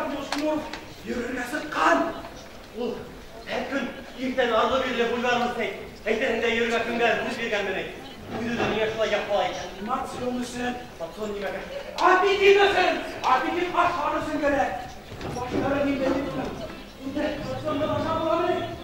Парменович Тимуров йөрөргә сыҡҡан. Ул һәр көн иртән арлы-бирле бульварны сәй. Әйтерһең дә йөрөргә кемгә һүҙ биргәнмен әйт. Үҙе дә миңә шулай яҡ ҡала икән. Моцион өсөн. Моцион нимәгә? Аппетит өсөн. Аппетит ашар өсөн кәрәк. Башлары ниндәй бит уның. Инде моционды ашап буламы ни?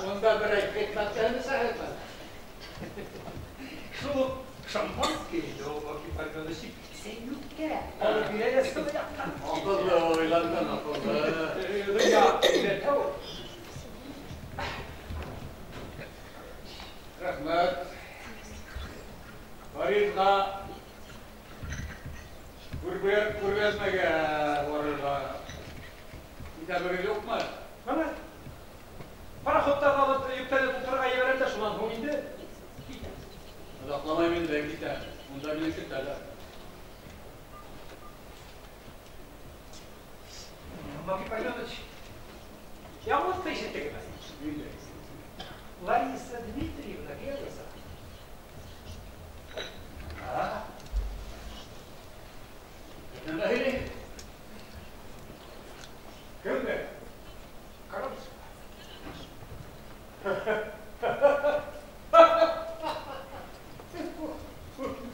Унда берәй хикмәтләрне сәхәтмә. Шул ук шампанский инде ул, Мокий Парменыч, сәйнүккә алып бирә дә сымаяктан. Акыллы уйланган, акыллы. Дөнья өйрәтә ул. Рәхмәт. Парижга күргәзмәгә барырга исәбегез юкмы? Менә пароходтан алып йөкләрне тутырырга ебәрәм дә, шуннан һуң инде китәм. Озакламыйм инде, китәм. Монда мине көтәләр. Мокий Парменыч, яңалык та ишеттегезме? Нинди? Лариса Дмитриевна Гелоза. А? Нәмә һөйли? Кемде? Карамсыз.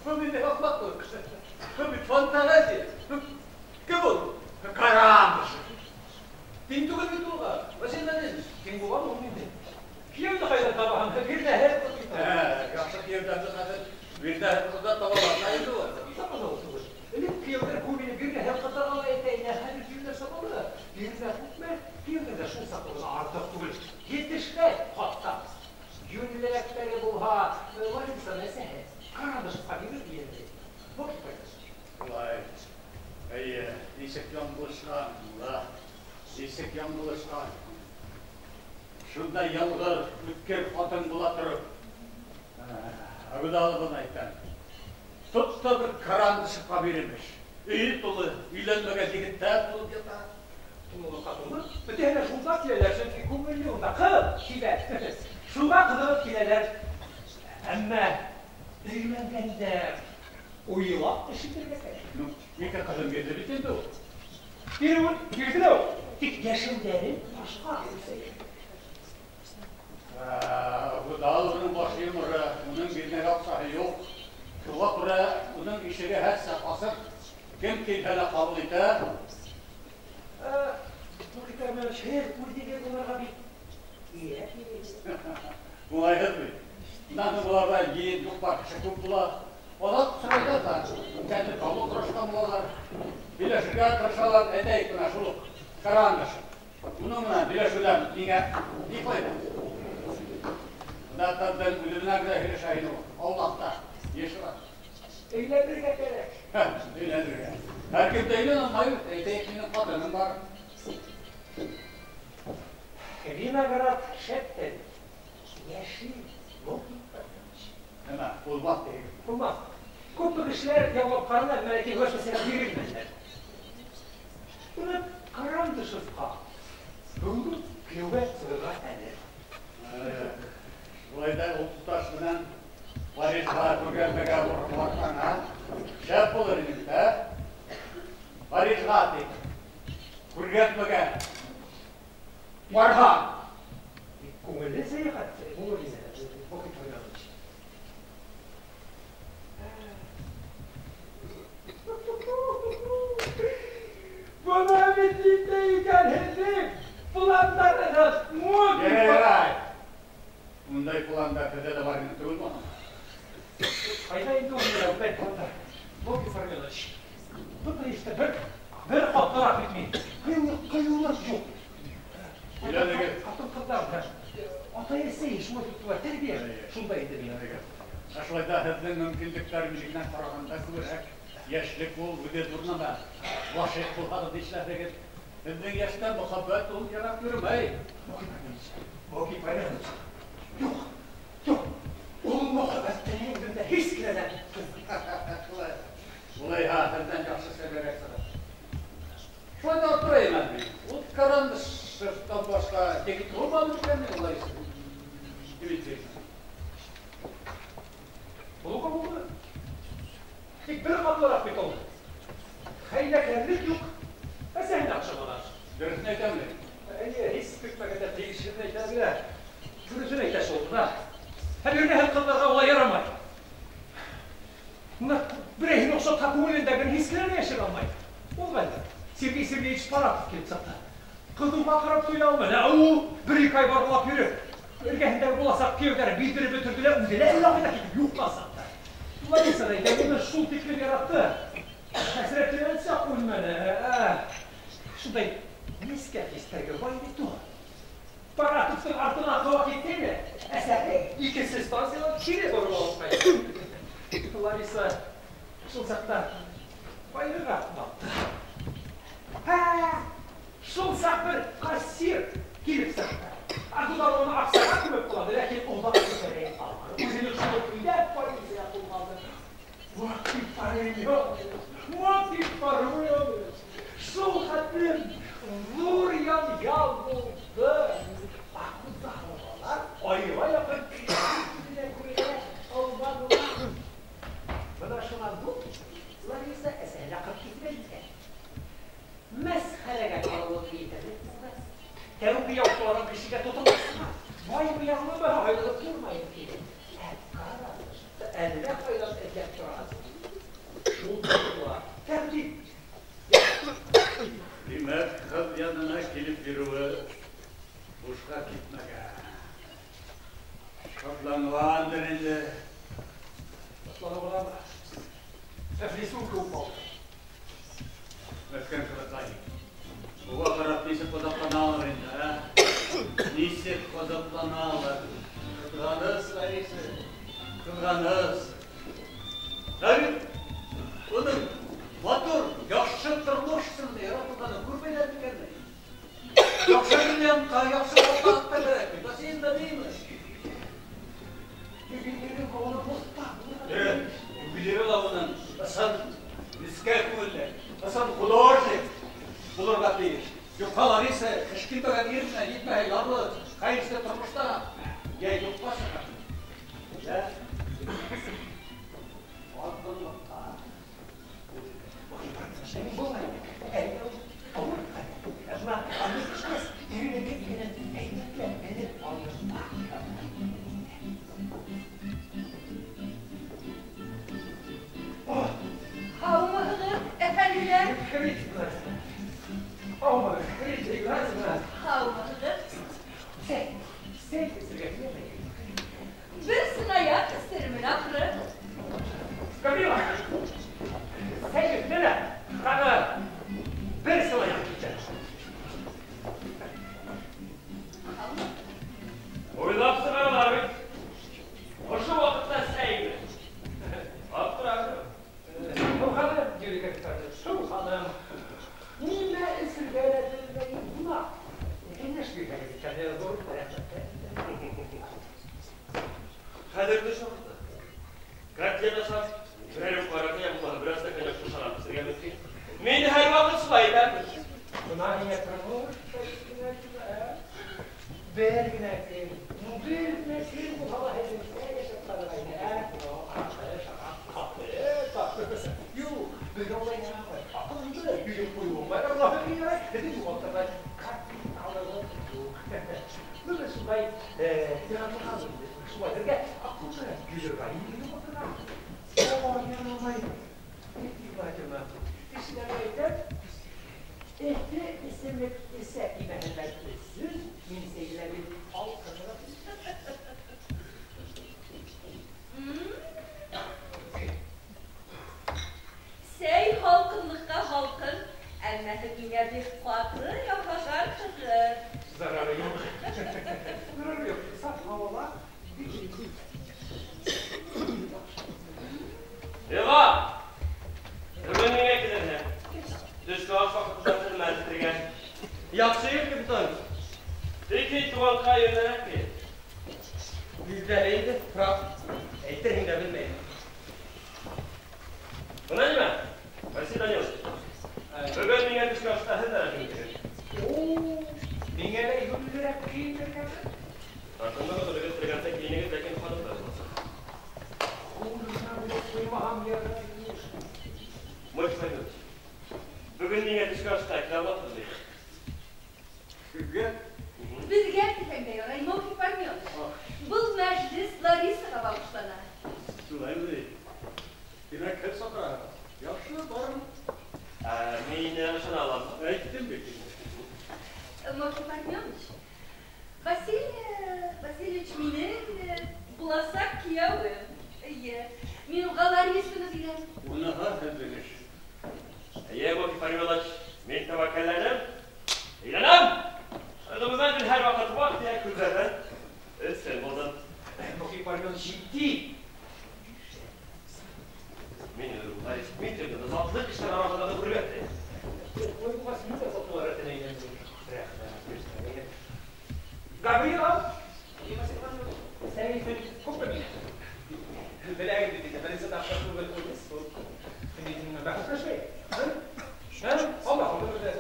Бу нинди ахмаклык? Бу бит фантазия. Кем ул? Карамыш. Тиң түгел бит ул. Василий Владимирович. Тиң буламы ул инде? Кияүне кайдан табаһың? Бирнәһе кыз бит ул. Яхшы кияүдән хәзер бирнәһе кызлар таба алса инде ул. Замана түгел. Элек кияүләр күбене бирнәһе кызларга ала әйтә иде. Хәзер кияүләр сатылды. Бирнә күпме? Кияүдә дә шул сатылды. Артык түгел. Етешмәй хатта. Юньлерәкләре булһа, Ларисаны әсәһе Карандышевка бирер дигәндәй. Мокий Парменыч. Шулай. Әйе, ничек яңгылышкан, мулла. Ничек яңгылышкан. Шунда ялгыр, үткер хатын була торып. Агудаловны әйтәм. Тот та бер Карандышевка бирелмеш. Өе тулы, өйләнмәгән егетләр тулып ята. Тулы катылы. Бөтәһе дә шунда киләләр, чөнки күңелле унда. Кыз кибәр. Шунда кызыгып киләләр. Әмма өйләнгәндә уйлап эш итәргә кирәк. Ну, ике кызын бирде бит инде ул. Бирүен бирде дә ул. Тик яшәүләре башка үзәк. Агудаловның башы йомры, уның бирнәгә акчаһы юк. Шуңа күрә уның ишеге һәрчак ачык. Кем килһә дә кабул итә. Мокий Парменыч, һеҙ үҙегеҙ уларға бит кирәк ине. Уңайһыҙ бит. Унан һуң уларҙа йыйын юҡ бар кеше күп була. Аҙаҡ сорайҙар ҙа, тәнде табыу тырышҡан булалар. Һөйләшергә тырышалар, әйтәйек бына шул уҡ Карандыш. Уның менән һөйләшеүҙән миңә ни файҙа? Бында тәндән үҙе менән генә һөйләшә ине ул. Аулаҡта, йышыраҡ. Өйләнергә кәрәк. Өйләнергә. Һәр кем дә өйләнә алмай бит. Әйтәйек, минең ҡатыным бар. Виноград шәп тә бит. Йәшел, Мокий Парменыч. Нәмә, булмаҫ тиһегеҙ? Булмаҫ. Күпме кешеләр яулап ҡараны, әммә ләкин вәсвәсәгә бирелмәнеләр. Быны Карандышевҡа бөгөн кейәүгә сығырға әҙер. Шулай ҙа ул туташ менән Парижға күргәҙмәгә барһаң, ә? Шәп булыр ине бит, ә? Парижға тип күргәҙмәгә барһаң. Бик күңелле сәйәхәт булыр ине, Мокий Парменыч. Бына бит ниндәй икән һеҙҙең пландарығыҙ, Мокий Ярай. Ундай пландар һеҙҙә лә бар ине түгелме? Ҡайҙа инде ул ундай пландар? Мокий Парменыч, бындай эштә бер ҡатлыраҡ бит мин. Ҡыйыулыҡ юҡ. Өйләнегеҙ. Ҡатын-ҡыҙҙар менән атай-әсәй шулай тоттолар, тәрбиә шундай инде мин. Ә шулай ҙа һеҙҙең мөмкинлектәр минекенән ҡарағанда күберәк. Йәшлек ул үҙе ҙур нәмә. Ғашиҡ булһағыҙ нишләрһегеҙ? Һеҙҙең йәштә мөхәббәт ул йыраҡ йөрөмәй. Мокий Парменыч, Мокий Парменыч. Юҡ, юҡ. Ул мөхәббәттән инде һис кенә лә түгел. Шулай. Улайһа, һеҙҙән яҡшы сәбәберәк сыға. Шулай ҙа аптырайым әле мин. Ул Карандышевтан башҡа егет булманы микән ни улай? Дмитрий. Булуға булды. Тик бер ҡатлыраҡ бит ул. Хәйләкәрлек юҡ. Әсәһен аҡшамаған. Дөрөҫөн әйтәм лә. Әйе, һис көтмәгәндә тейешен әйтә генә. Дөрөҫөн әйтә шул бына. Һәм ирнәһен ҡыҙҙарға улай ярамай. Бына берәйһен оҡшатһа күңелендәген һис кенә лә йәшерә алмай. Ул хәлдә Сергей Сергеевич Паратов килеп сыҡты. Ҡыҙыуға ҡарап туя алмай. Ә ул бер-ике ай барғылап йөрөй. Эргәһендәге буласаҡ кейәүҙәре биҙҙереп бөтөрҙө лә, үҙе лә әллә ҡайҙа китеп юҡҡа сыҡты. Лариса ҙа әйтә, уны шул тиклем яратты. Хәсрәтенән саҡ үлмәне. Шундай нескә хистәргә бай бит ул. Паратовтың артынан ҡыуа киткәйне, әсәһе икенсе станциянан кире бороп алып ҡайтты. Лариса шул саҡта ҡайғыға батты. Шул саҡ бер кассир килеп сыҡты. Артудан уны аҡсаға күмеп ҡалды, ләкин оҙаҡ күтәрә алманы. Үҙенең шул көйләп полиция ҡулға. Вот и вот и Парменыч! Шул хәтлем ҙур янъял булды. Акударовалар айға яҡын күҙенә күренә алманылар. Бына шунан һуң Лариса әсәһенә 42-гә еткән. Мәсхәрәгә ҡалыуын етерлек булды. Тәүге яушлаған кешегә тотонмаҫҡа, баймы ярлымы айырылып тормайым тине. Ә Карандашты әллә ҡайҙан эҙләп торған. Шул була. Тәртип. Тимәк, ҡыҙ янына килеп йөрөүе бушҡа китмәгән. Шатланғандыр инде. Шатланыу ғынамы? Әфлисун кеүек балҡый. Меҫкен ҡыҙыҡай. Уға ҡарап нисек ғазапланалыр инде, ә? Нисек ғазапланалыр. Ҡыҙғаныс, Лариса, ҡыҙғаныс. Ә бит уның матур, яҡшы тормош өсөн яратылғанын күрмәйҙәр микән? Яҡшы клиентҡа, яҡшы ҡатынға кәрәк бит. Бассейнда нимә? Юбилейы уны боҫта. Юбилейы ла уның ысын нескә күңелле, ысын художник булырға тейеш. Юҡҡа Лариса эш килмәгән ир менән етмәһә ярлы, хәйерсе тормошта йә юҡҡа сыға, йә аҙғынлыҡҡа. Былай, әллә ауыр әммә аны төшмәҫ, иренеке икәнен әйбәтләп белеп алырға. Һаумыһығыҙ, әфәнделәр? Һаумыһығыҙ, Һаумыһығыҙ. Һаумыһығыҙ. Сәй, сәй эсергә теләмәйем. Бер сынаяҡ эсермен ахыры. Камила, сәй өҫтөнә тағы бер сынаяҡ китер. Һаумы? Уйлап сығаралар бит. Ошо ваҡытта сәйме? Аптырап. Һыу ханым, Юрий Капитанович, һыу ханым. Нимә эсергә лә белмәйем, ҡунаҡ. Кәңәш бирһәгеҙ икән, ҙур рәхмәт. Хәҙер ваҡыты. Котлет ашап, берәр ҡара булһа, бераз да коньяк ҡушарам эсергә мөмкин. Мин һәр ваҡыт шулай итәм. Бына һиңә тормош бер генә көн, бер генә көн булһа ла һеҙҙеңсә йәшәп ҡарарға ине, ә? Араҡы, шарап, кафе, кафе. Юҡ, беҙгә улай ярамай. Аҡылыңды биреп ҡуйыуың бар, Аллаһы ярай, һеҙҙең юғалтырға капиталығыҙ юҡ. Бөгөн шулай яратылған инде. Шулай бергә аҡылды йөрөргә инде юғалтырға. Ой, ярамай. Ивановна, кешеләр әйтә, эте эсемлек эсә тимәһеннәр өсөн, мин сәйгелә бит һалҡыныраҡ. Сәй һалҡынлыҡҡа һалҡын, әммә һеҙ миңә бик ҡаты яһағанһығыҙ. Зарары юҡ. Зарары юҡ. Саф һауала бик Иван! Бөгөн миңә килерһең. Төшкө аш ваҡытында хеҙмәт итергә. Яҡшы ир, капитан. Тик һин туғанҡай йүнерәк кил. Билдәле инде, фрак. Әйтерһең дә белмәйем. Бына нимә? Василий Данилович. Бөгөн миңә төшкө ашта һеҙ ҙә килегеҙ. Миңә лә йүнлерәк кейенергәме? Тартынығыҙ, үҙегеҙ теләгәнсә кейенегеҙ, ләкин ханымдар буласаҡ. Хурына белеп ҡуймаһам ярай. Мой Фомич, бөгөн миңә төшкө ашта килә алаһығыҙ бит? Һеҙгә? Беҙгә тиһәң дә ярай, Мокий Парменыч. Был мәжлес Ларисаға бағышлана. Шулаймы ни? Тимәк, һеҙ саҡыраһығыҙ. Яҡшы, барым. Мин ышана алам. Әйттем бит инде. Мокий Парменыч, Василий Васильевич минең буласаҡ кейәүем. Эйе, мин уға Ларисаны бирәм. Уныһы һеҙҙең эш. Эйе, Мокий Парменыч, мин тәүәккәлләнем. Өйләнәм. Ғөмүмән, мин һәр ваҡыт ваҡ-төйәк һүҙҙәрҙән өҫтөн булдым. Мокий Парменыч етди. Мин Лариса Дмитриевна затлы кешеләр араһындағы хөрмәтле. Ой, булғас, мин дә затлылар рәтенә әйләндем. Рәхмәт, Гаврила, күпме мине? Беләгем бит инде, беренсе тапҡыр түгел түгел. Бәхәсләшмәй. Аллаһ белде.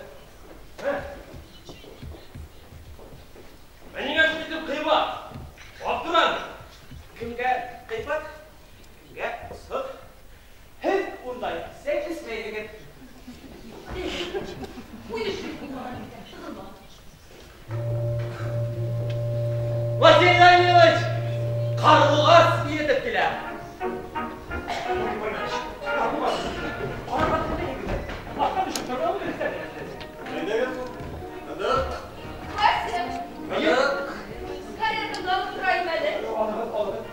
Ә ниңә шул итеп ҡыйбат? Аптырам. Кемгә ҡыйбат, кемгә осһоҙ. Һеҙ ундай сәй эсмәйһегеҙ. Василий Данилович, ҡарлуғас етеп килә. Каретамды алып торайым әле. Алығыҙ, алығыҙ.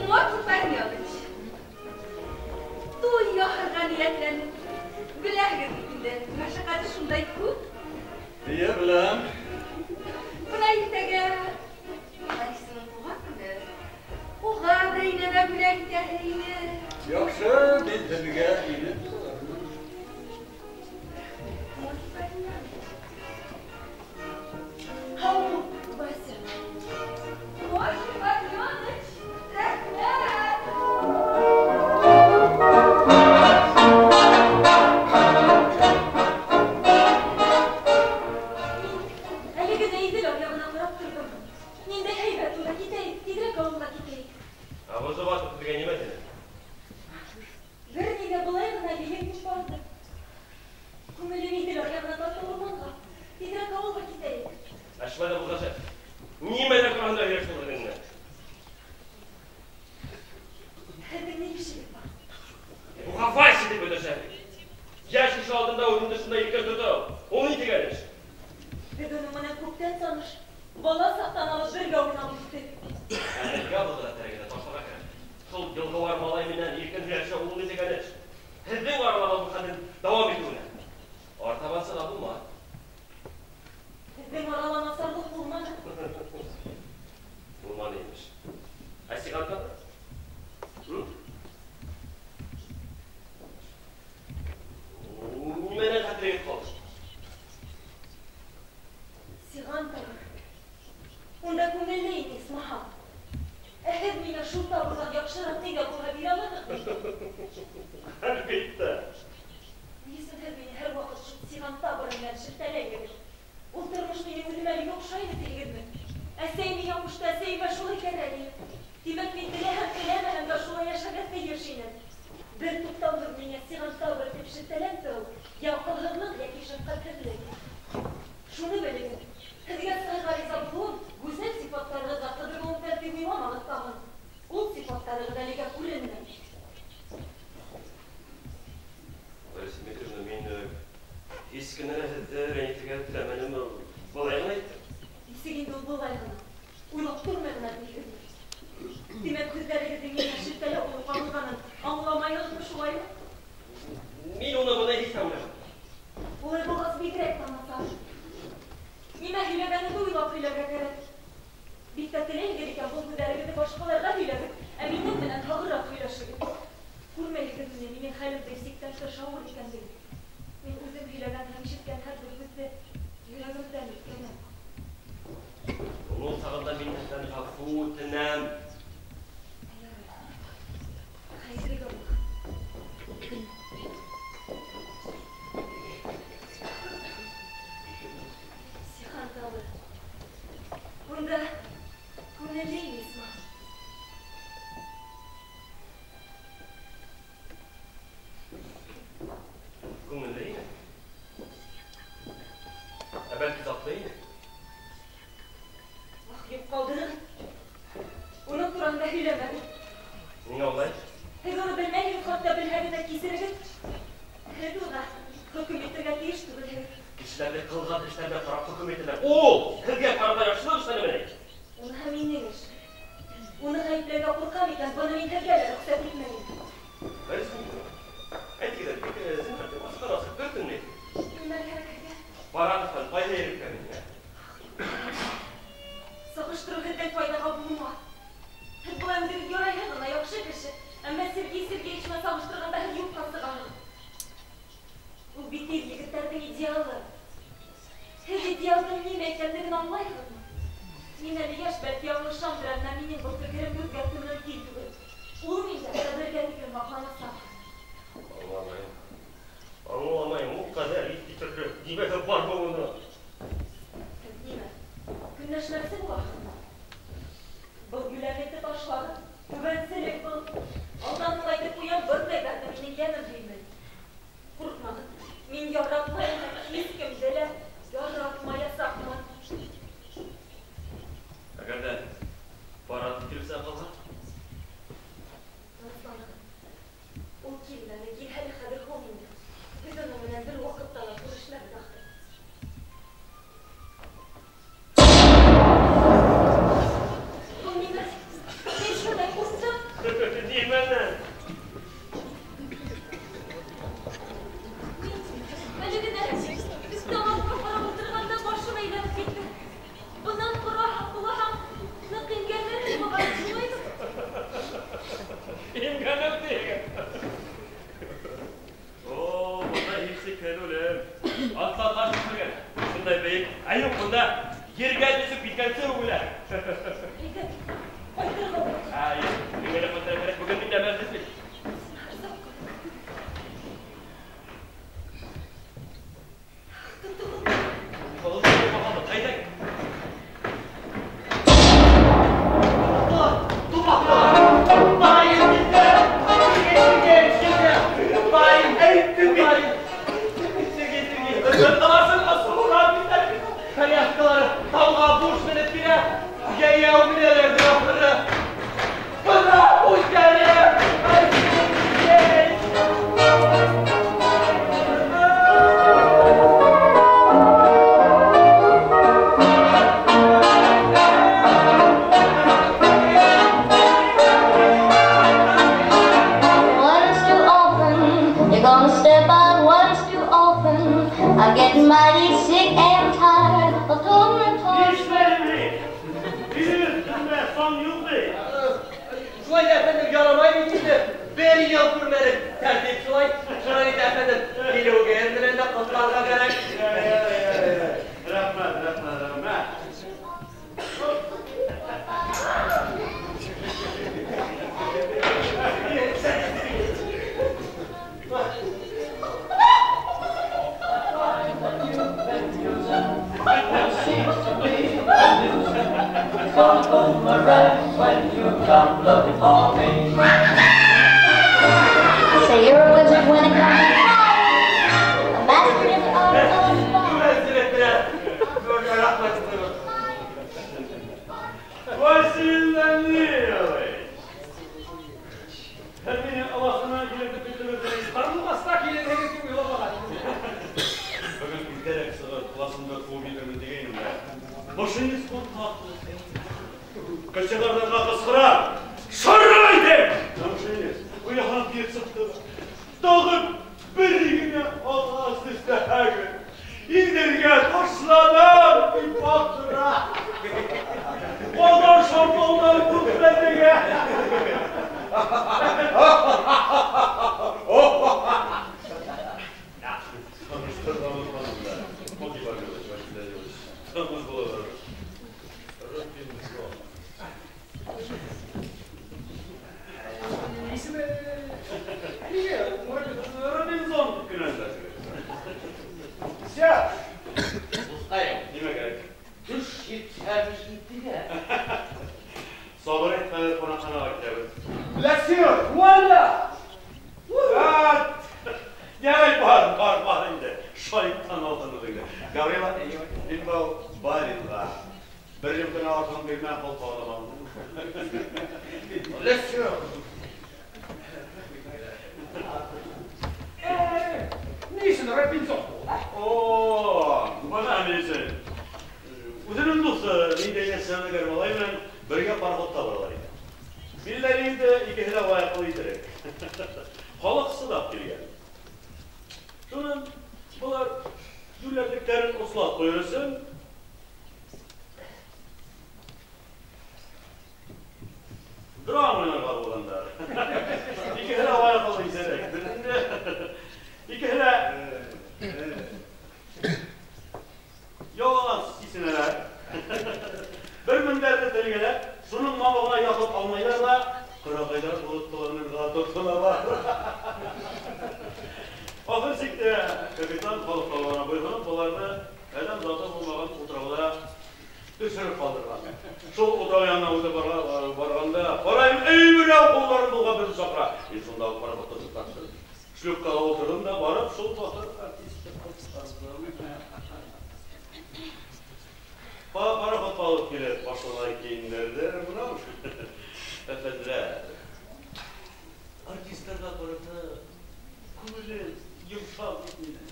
Мокий Парменыч, туй яһарға ниәтләнеп, беләһегеҙ бит инде, мәшәҡәте шундай күп. Эйе, беләм. Бына иртәгә Ларисаның тыуған көнө. Уға берәй нәмә бүләк итәһе ине. Яҡшы, мин һеҙгә инеп сығармын. Мокий Парменыч. Һау бул, Вася. Мокий Парменыч, рәхмәт. Әле генә Иҙел аръяғына ҡарап торҙом. Ниндәй һәйбәт унда, китәйек, тиҙерәк ауылға китәйек. Ә Бузоватов һеҙгә нимә тине? Бер нигә былай ғына йыйын барҙы. Күңелем Иҙел аръяғына тартты урманға. Тиҙерәк ауылға китәйек. Ә шулай ҙа булғас, нимәләр тураһында һөйләштегеҙ беҙҙең менән? Һеҙҙең ни эшегеҙ бар? Уға Вася тип өндәшәһең. Йәш кеше алдында үҙеңде шундай иркен тотоу, ул ни тигән эш? Беҙ уның менән күптән таныш. Бала саҡтан алып бергә уйнап үҫтек. Ә һеҙгә был ғәҙәттәрегеҙҙе ташларға кәрәк. Шул йылғыуар малай менән иркен һөйләшеү ул ни тигән эш? Һеҙҙең аралағы был хәлдең дауам итеүенә артабан сыға булмаҫ. Һеҙҙең арала насарлыҡ булманы. Булманы имеш. Ә сиғанка? Нимәнән хәтерегеҙ ҡалды? Сиған табыр. Унда күңелле ине, исмаһам. Ә һеҙ миңә шул табырҙан яҡшыраҡ нигә булһа бирә алаһығыҙмы? Әлбиттә. Ни өсөн һеҙ мине һәр ваҡыт шул сиған табыры менән шелтәләйһегеҙ? Ул тормош минең үҙемә бик оҡшай ине тиһегеҙме? Әсәй миңә ҡушты, әсәйемә шулай кәрәк ине. Тимәк, мин теләһәм, теләмәһәм дә шулай йәшәргә тейеш инем. Бер туҡтауһыҙ миңә сиған табыры тип шелтәләп тороу, йә аҡылһыҙлыҡ, йәки шәфҡәтһеҙлек. Шуны белегеҙ, һеҙгә сығырға риза булыуым, гүзәл сифаттарығыҙға ҡыҙығыуым тәртип уйламағыҙ тағын. Ул сифаттарығыҙ әлегә күренмәй. Лариса Дмитриевна, мин һис кенә лә һеҙҙе рәнйетергә теләмәнем, былай ғына әйттем. Нисек инде ул былай ғына? Уйлап тормай ғына тиһегеҙме? Тимәк, һүҙҙәрегеҙҙең миңә шелтәләү булып ҡағылғанын аңламайһығыҙмы, шулаймы? Мин уны бына һис тә уйламаным. Улай булғас, бигерәк тә насар. Нимә һөйләгәнеңде уйлап һөйләргә кәрәк. Бик тә теләйһегеҙ икән, был һүҙҙәрегеҙҙе башҡаларға һөйләгеҙ, ә минең менән һағыраҡ һөйләшегеҙ. Күрмәйһегеҙме ни, минең хәлемдең сиктән тыш ауыр икәнлеген? Мин үҙем һөйләгән һәм ишеткән һәр бер һүҙҙе йөрәгемдән үткәрәм. Уның сағында мин һеҙҙән ғәфү үтенәм. Хәйерле булһын. Кешеләрҙе ҡылған эштәренә ҡарап хөкөм итәләр. Ул һеҙгә ҡарата яҡшылыҡ эшләнеме ни? Уныһы минең эш. Уны ғәйепләргә ҡурҡам икән, быны мин һеҙгә лә рөхсәт итмәйем. Әйтегеҙ әле, зинһар, асыҡтан-асыҡ дөрөҫөн әйт. Нимә кәрәк һеҙгә? Баратовтан ҡайҙа йөрөткән инде? Сағыштырыу һеҙҙең файҙаға булмаҫ. Һеҙ былай үҙегеҙ ярайһы ғына яҡшы кеше, әммә Сергей Сергеевич менән сағыштырғанда һеҙ юҡҡа сығаһығыҙ. Ул бит ир егеттәрҙең идеалы. Һеҙ идеалдың нимә икәнлеген аңлайһығыҙмы? Мин әле йәш, бәлки яңылышамдыр, әммә минең был фекеремде үҙгәртеү мөмкин түгел. Ул миндә хәҙергә тиклем аҡланасаҡ. Аңламайым. Аңламайым, ул ҡәҙәр иҫ китерлек нимәһе бар бының? Һеҙ нимә? Көнләшмәксе булаһығыҙмы? Был йүләрлекте ташлағыҙ, түбәнселек был. Алдан уҡ әйтеп ҡуям, бындайҙарҙы минең йәнем һөймәй. Ҡурҡмағыҙ, мин яратмайым һәм һис кемде лә яратмаясаҡмын. Әгәр ҙә Баратов килеп ҡалһа? Тынысланығыҙ. Ул килмәне, килһә лә хәҙер һуң инде. Беҙ уның менән бер ваҡытта ла күрешмәбеҙ ахыры. Был нимә? Мин шундай ҡурҡтым. Нимәнән? Мин әле генә өҫтәл артына ҡарап ултырғанда башым әйләнеп китте. Бынан тораһам, булаһам, ныҡ имгәнермен буғай, шулаймы? Имгәнер тиһегеҙ. О, бында һис шикһеҙ үлем. Аҫтан таш төшмәгән. Шундай бейек. Ә юҡ, бында ергә төшөп киткәнсе үк үлә. Әйҙә, ҡайтырға ваҡыт. Ә, юҡ, миңә лә ҡайтырға кәрәк. Бөгөн миндә мәжлес бит. Тотоғоҙ. Әйҙә. Коляскалары тауға буш менеп килә, йәйәү менәләрҙер ахыры. Бына үҙҙәре! Once too often, you're gonna step out once too often. I'm getting mighty sick and tired of toting and tossing. Шулай ҙа, әфәндем, ярамай бит инде. Бер йыл күрмәнек. Тәртип шулай. Шулай итә, әфәндем. Килеүгә менән дә ҡотларға кәрәк. Рәхмәт, рәхмәт, рәхмәт. Gonna hold my breath when you come looking for me. Say you're a wizard when it comes to flying, a master in the art of flying. Рәхмәт. Василий Данилович! Һеҙ мине аласына килертеп килтерҙегеҙ. Танылмаҫҡа килерһегеҙ тип уйламаған. Бөгөн иртәрәк сығып, класымда ҡыуып етермен тигәйнем дә. Машинист ҡурҡаҡ. Кочегарҙарға ҡысҡыра. Шарай тип! Машинист уяһынан килеп сыҡты. Тағы бер генә ағас эшләһәгеҙ, Иҙелгә ташланам тип аҡыра. Ҡаҙан шартлауҙан күпмәнегә. Таныш булалар. Робинзон. Исеме нигә? Робинзон кенә. Сәр. Дуҫҡайым, нимә кәрәк? Төш етһә интегә. Сабыр ит, хәҙер ҡунаҡханаға китәбеҙ. Ләксион, вуаля! Ярай, бар, бар, бар инде. Шайтан алһын үҙеңде. Гаврила, мин был баринға бер рюмканы артығын бирмә, ҡул ҡағыламам. Ләксион. Ни өсөн Робинзон? О, Бына ни өсөн. Үҙенең дуҫы, ниндәй сәүҙәгәр малай менән бергә пароходта баралар икән. Билдәле инде, икеһе лә лайыҡлы итерек. Халыҡ сыҙап килгән. Шунан былар йүләрлектәрен ослап ҡуйыр өсөн драма уйнарға булғандар. Икеһе лә лайыҡлы итерек. Икеһе лә яланас сисенәләр. Бер мендәрҙе телгеләп, шуның мамығына ятып алмайҙар ҙа, ҡырағайҙар булып ҡыланырға тотоналар. Ахыр сиктә капитан халыҡ талабына буйһоноп, быларҙы әҙәм заты булмаған утрауҙа төшөрөп ҡалдырған. Шул утрау янына үтеп барғанда, ҡарайым, эй, берәү ҡулдарын болғап беҙҙе саҡыра. Мин шунда уҡ пароходты туҡтаттым. Шлюпкаға ултырҙым да барып, шул батыр артистты ҡотҡарҙым. Пароходҡа алып килеп, башлай кейендерҙе. Бына әфәнделәр, артистарға ҡарата күңеле йомшаҡ бит минең.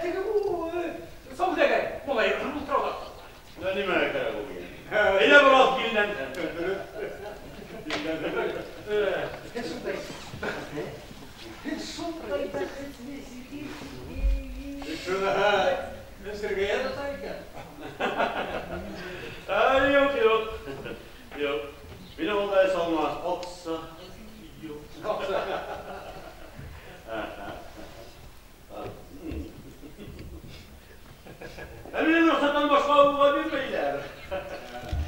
Теге сәүҙәгәр малай утрауҙа. Нимәгә кәрәк ул миңә? Әйҙә бер аҙ елләнһен. Һеҙ шундай бәхетле. Һеҙ шундай бәхетле, Сергей Сергеевич. Шуныһы эсергә ярата икән. Юҡ, юҡ. Юҡ. Мине ундай салма. Аҡса юҡ. Аҡса. Ә мине рөхсәттән башҡа уға бирмәйҙәр.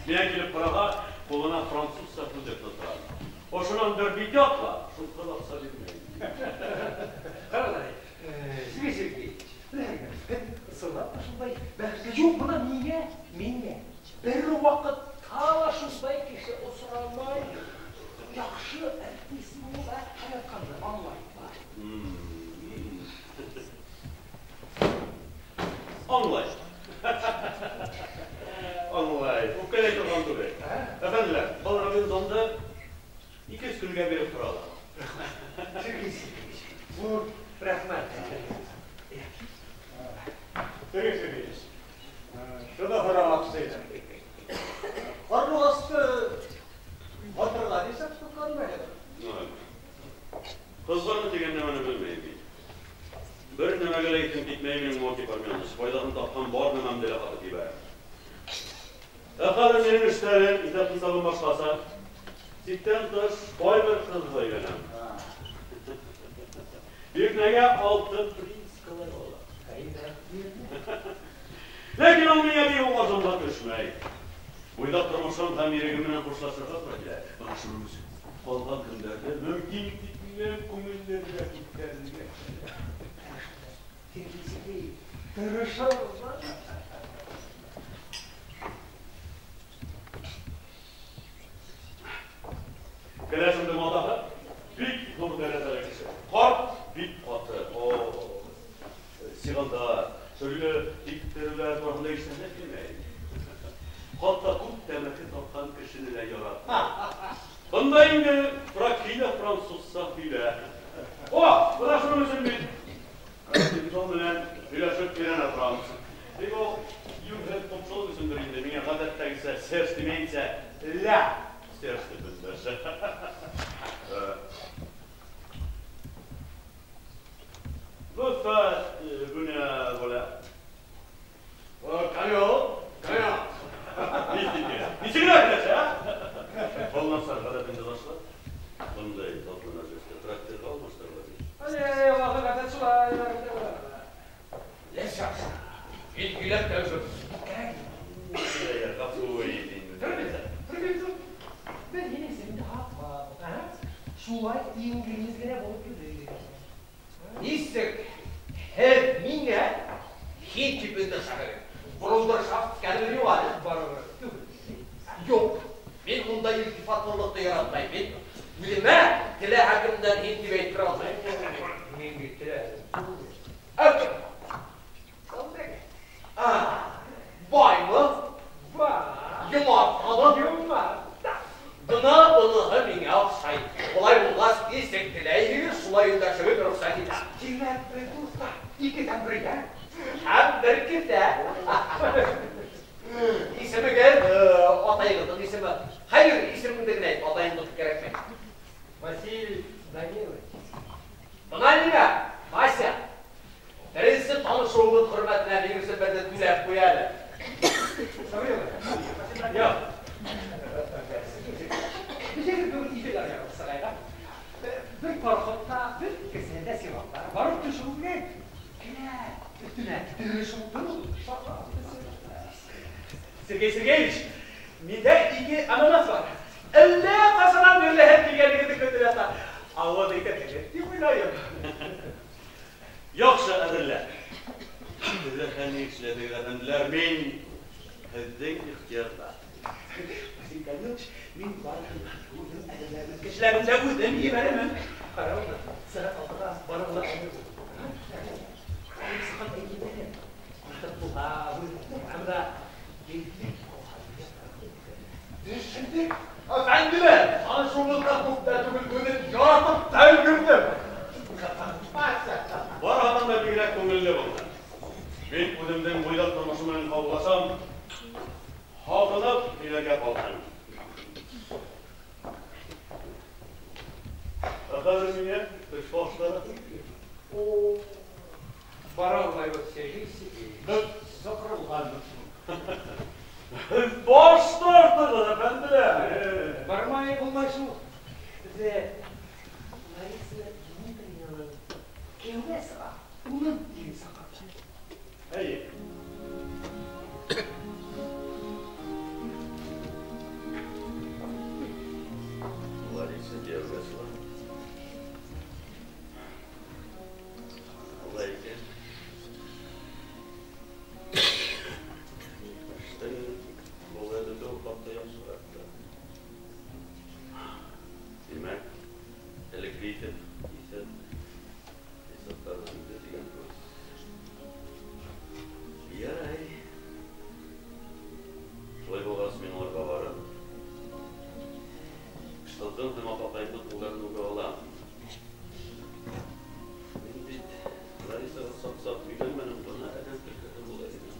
Миңә килеп ҡараға, ҡулына французса күҙлек тота. Ошонан бер бит ятла, шунһыҙ аҡса бирмәй. Ҡарағыҙ, Сергей Сергеевич, һеҙ ысынлап та шундай бәхетле. Юҡ, бына миңә бер ваҡытта ла шундай кеше осрамай. Яҡшы артист булып ятҡанды аңлай. Аңлай. Аңлай. Үпкәләй торған түгел. Әфәнделәр, был Робинзонды 200 көнгә биреп торалар. Сергей Сергеевич, ҙур рәхмәт. Сергей Сергеевич, шуны һорамаҡсы инем. Ҡарлуғасты батырға нисек тотҡанмы әле? Ҡыҙғаныу тигән нәмәне белмәйем мин. Бер нәмәгә лә иҫем китмәй минең, Мокий Парменыч. Файҙаһын тапҡан бар нәмәмде лә һатып ебәрәм. Ә хәҙер минең эштәрем, иҫәп-хисабым башҡаса. Сиктән тыш бай бер ҡыҙға өйләнәм. Бирнәгә алтын приискалар ала. Ләкин ул миңә бик үк арзанға төшмәй. Буйҙаҡ тормошом һәм ирегем менән хушлашырға тура килә. Бына шуның өсөн ҡалған көндәрҙе мөмкин тиклем күңеллерәк үткәрергә кәрәк. Сергей Сергеевич, тырышабыҙ. Кәләшемдең атаһы бик ҙур дәрәжәле кеше. Ҡарт бик ҡаты. Сиғандар, төрлө тиктереүҙәр тураһында ишетәһе килмәй. Хатта күп тәмәке тартҡан кешене лә яратмай. Бында инде Фракида французса һөйлә. О, бына шуның өсөн мин Робинзон менән һөйләшеп өйрәнә торам. Тик ул йүнһеҙ ҡупшылыҡ өсөндөр инде миңә ғәҙәттәгесә Серж тимәйенсә, лә Серж тип өндәшә. Vous faites voilà. Каньон, каньон. Нисек кенә киләсә, ә? Был насар ғәҙәтеңде ташла. Бындай затлы мәжлестә трактирға алмаштырырға тейеш. Ай, ваҡыт ғәҙәт шулай. Ләс яҡшы. Мин һөйләп тә өлгөрҙөм. Ғәфү ит инде. Робинзон, беҙ һинең сереңде һаҡланыҡ, ә? Шулай инглиз генә булып йөрөйбөҙ. Нисек һеҙ миңә һин тип өндәшәһегеҙ? Брудершафт кәлер юҡ әле. Барыбер түгел. Юҡ, мин ундай илтифатлылыҡты яратмайым. Мин үҙемә теләһә кемдән һин тип әйттерә алмайым. Мин бит теләһә. Ә кем? Сәүҙәгәр. Баймы? Бай. Йомартмы? Йомарт. Бына быныһы миңә оҡшай. Улай булғас, нисек теләйһегеҙ, шулай өндәшегеҙ рөхсәт итәм. Тимәк, беҙ дуҫтар, икеҙән бергә. Һәм Бер кеҫә. Исемегеҙ, атайығыҙҙың исеме. Хәйер, исемеңде генә әйт, атайыңдыҡы кәрәкмәй. Василий Данилович. Бына нимә, Вася. Беренсе танышыуыбыҙ хөрмәтенә минең өсөн берҙе түләп ҡуй әле. Юҡ. Бөгөн Идел аръяғы сығайға. Бер пароходта бер кеҫәлә сиғатлар барып төшөү менән кинәт өҫтөнә тырышыуҙы. Сергей Сергеевич, миндә ике ананас бар. Әллә ҡасанан бирле һеҙ килгәнегеҙҙе көтөп ята. Ауыҙ итерһегеҙ тип уйлайым. Яҡшы әҙерлә. Һеҙ ни эшләдегеҙ, әфәнделәр? Мин һеҙҙең ихтыярҙа. Василий Данилович, мин барыһын үҙем әҙерләрмен. Кешеләремде үҙем ебәрермен. Ҡарағыҙ, сәғәт алтыға барыһы ла әҙер булыр. Төшөндөк, әфәнделәр, танышыуыбыҙға күптән түгел үҙен яратып та өлгөрҙөм. Барыһынан да бигерәк күңелле булды. Мин үҙемдең буйҙаҡ тормошо менән ҡаулашам, һағынып һөйләргә ҡалһын. Ә хәҙер миңә эш башлары. Бара алмайбыҙ, Сергей Сергеевич. Саҡырылғанмын. Һеҙ баш тартығыҙ, әфәнделәр. Бармай булмай шул. Беҙҙә Лариса Дмитриевнаның кейәүгә сыға, уның ире саҡырҙы. Эйе. Лариса кейәүгә сыға. Улай икән. Эштең былай бөтөүе хаҡта яҡшыраҡ та. Тимәк, элекке итеп иҫәп-хисаптар бөттө тигән һүҙ. Ярай. Шулай булғас, мин уларға барып, ҡыҙҙың һәм апаҡайымдың ҡулдарын үбә алам. Мин бит Ларисаға саҡ-саҡ өйләнмәнем, бына әҙәм төлкөһө була инем.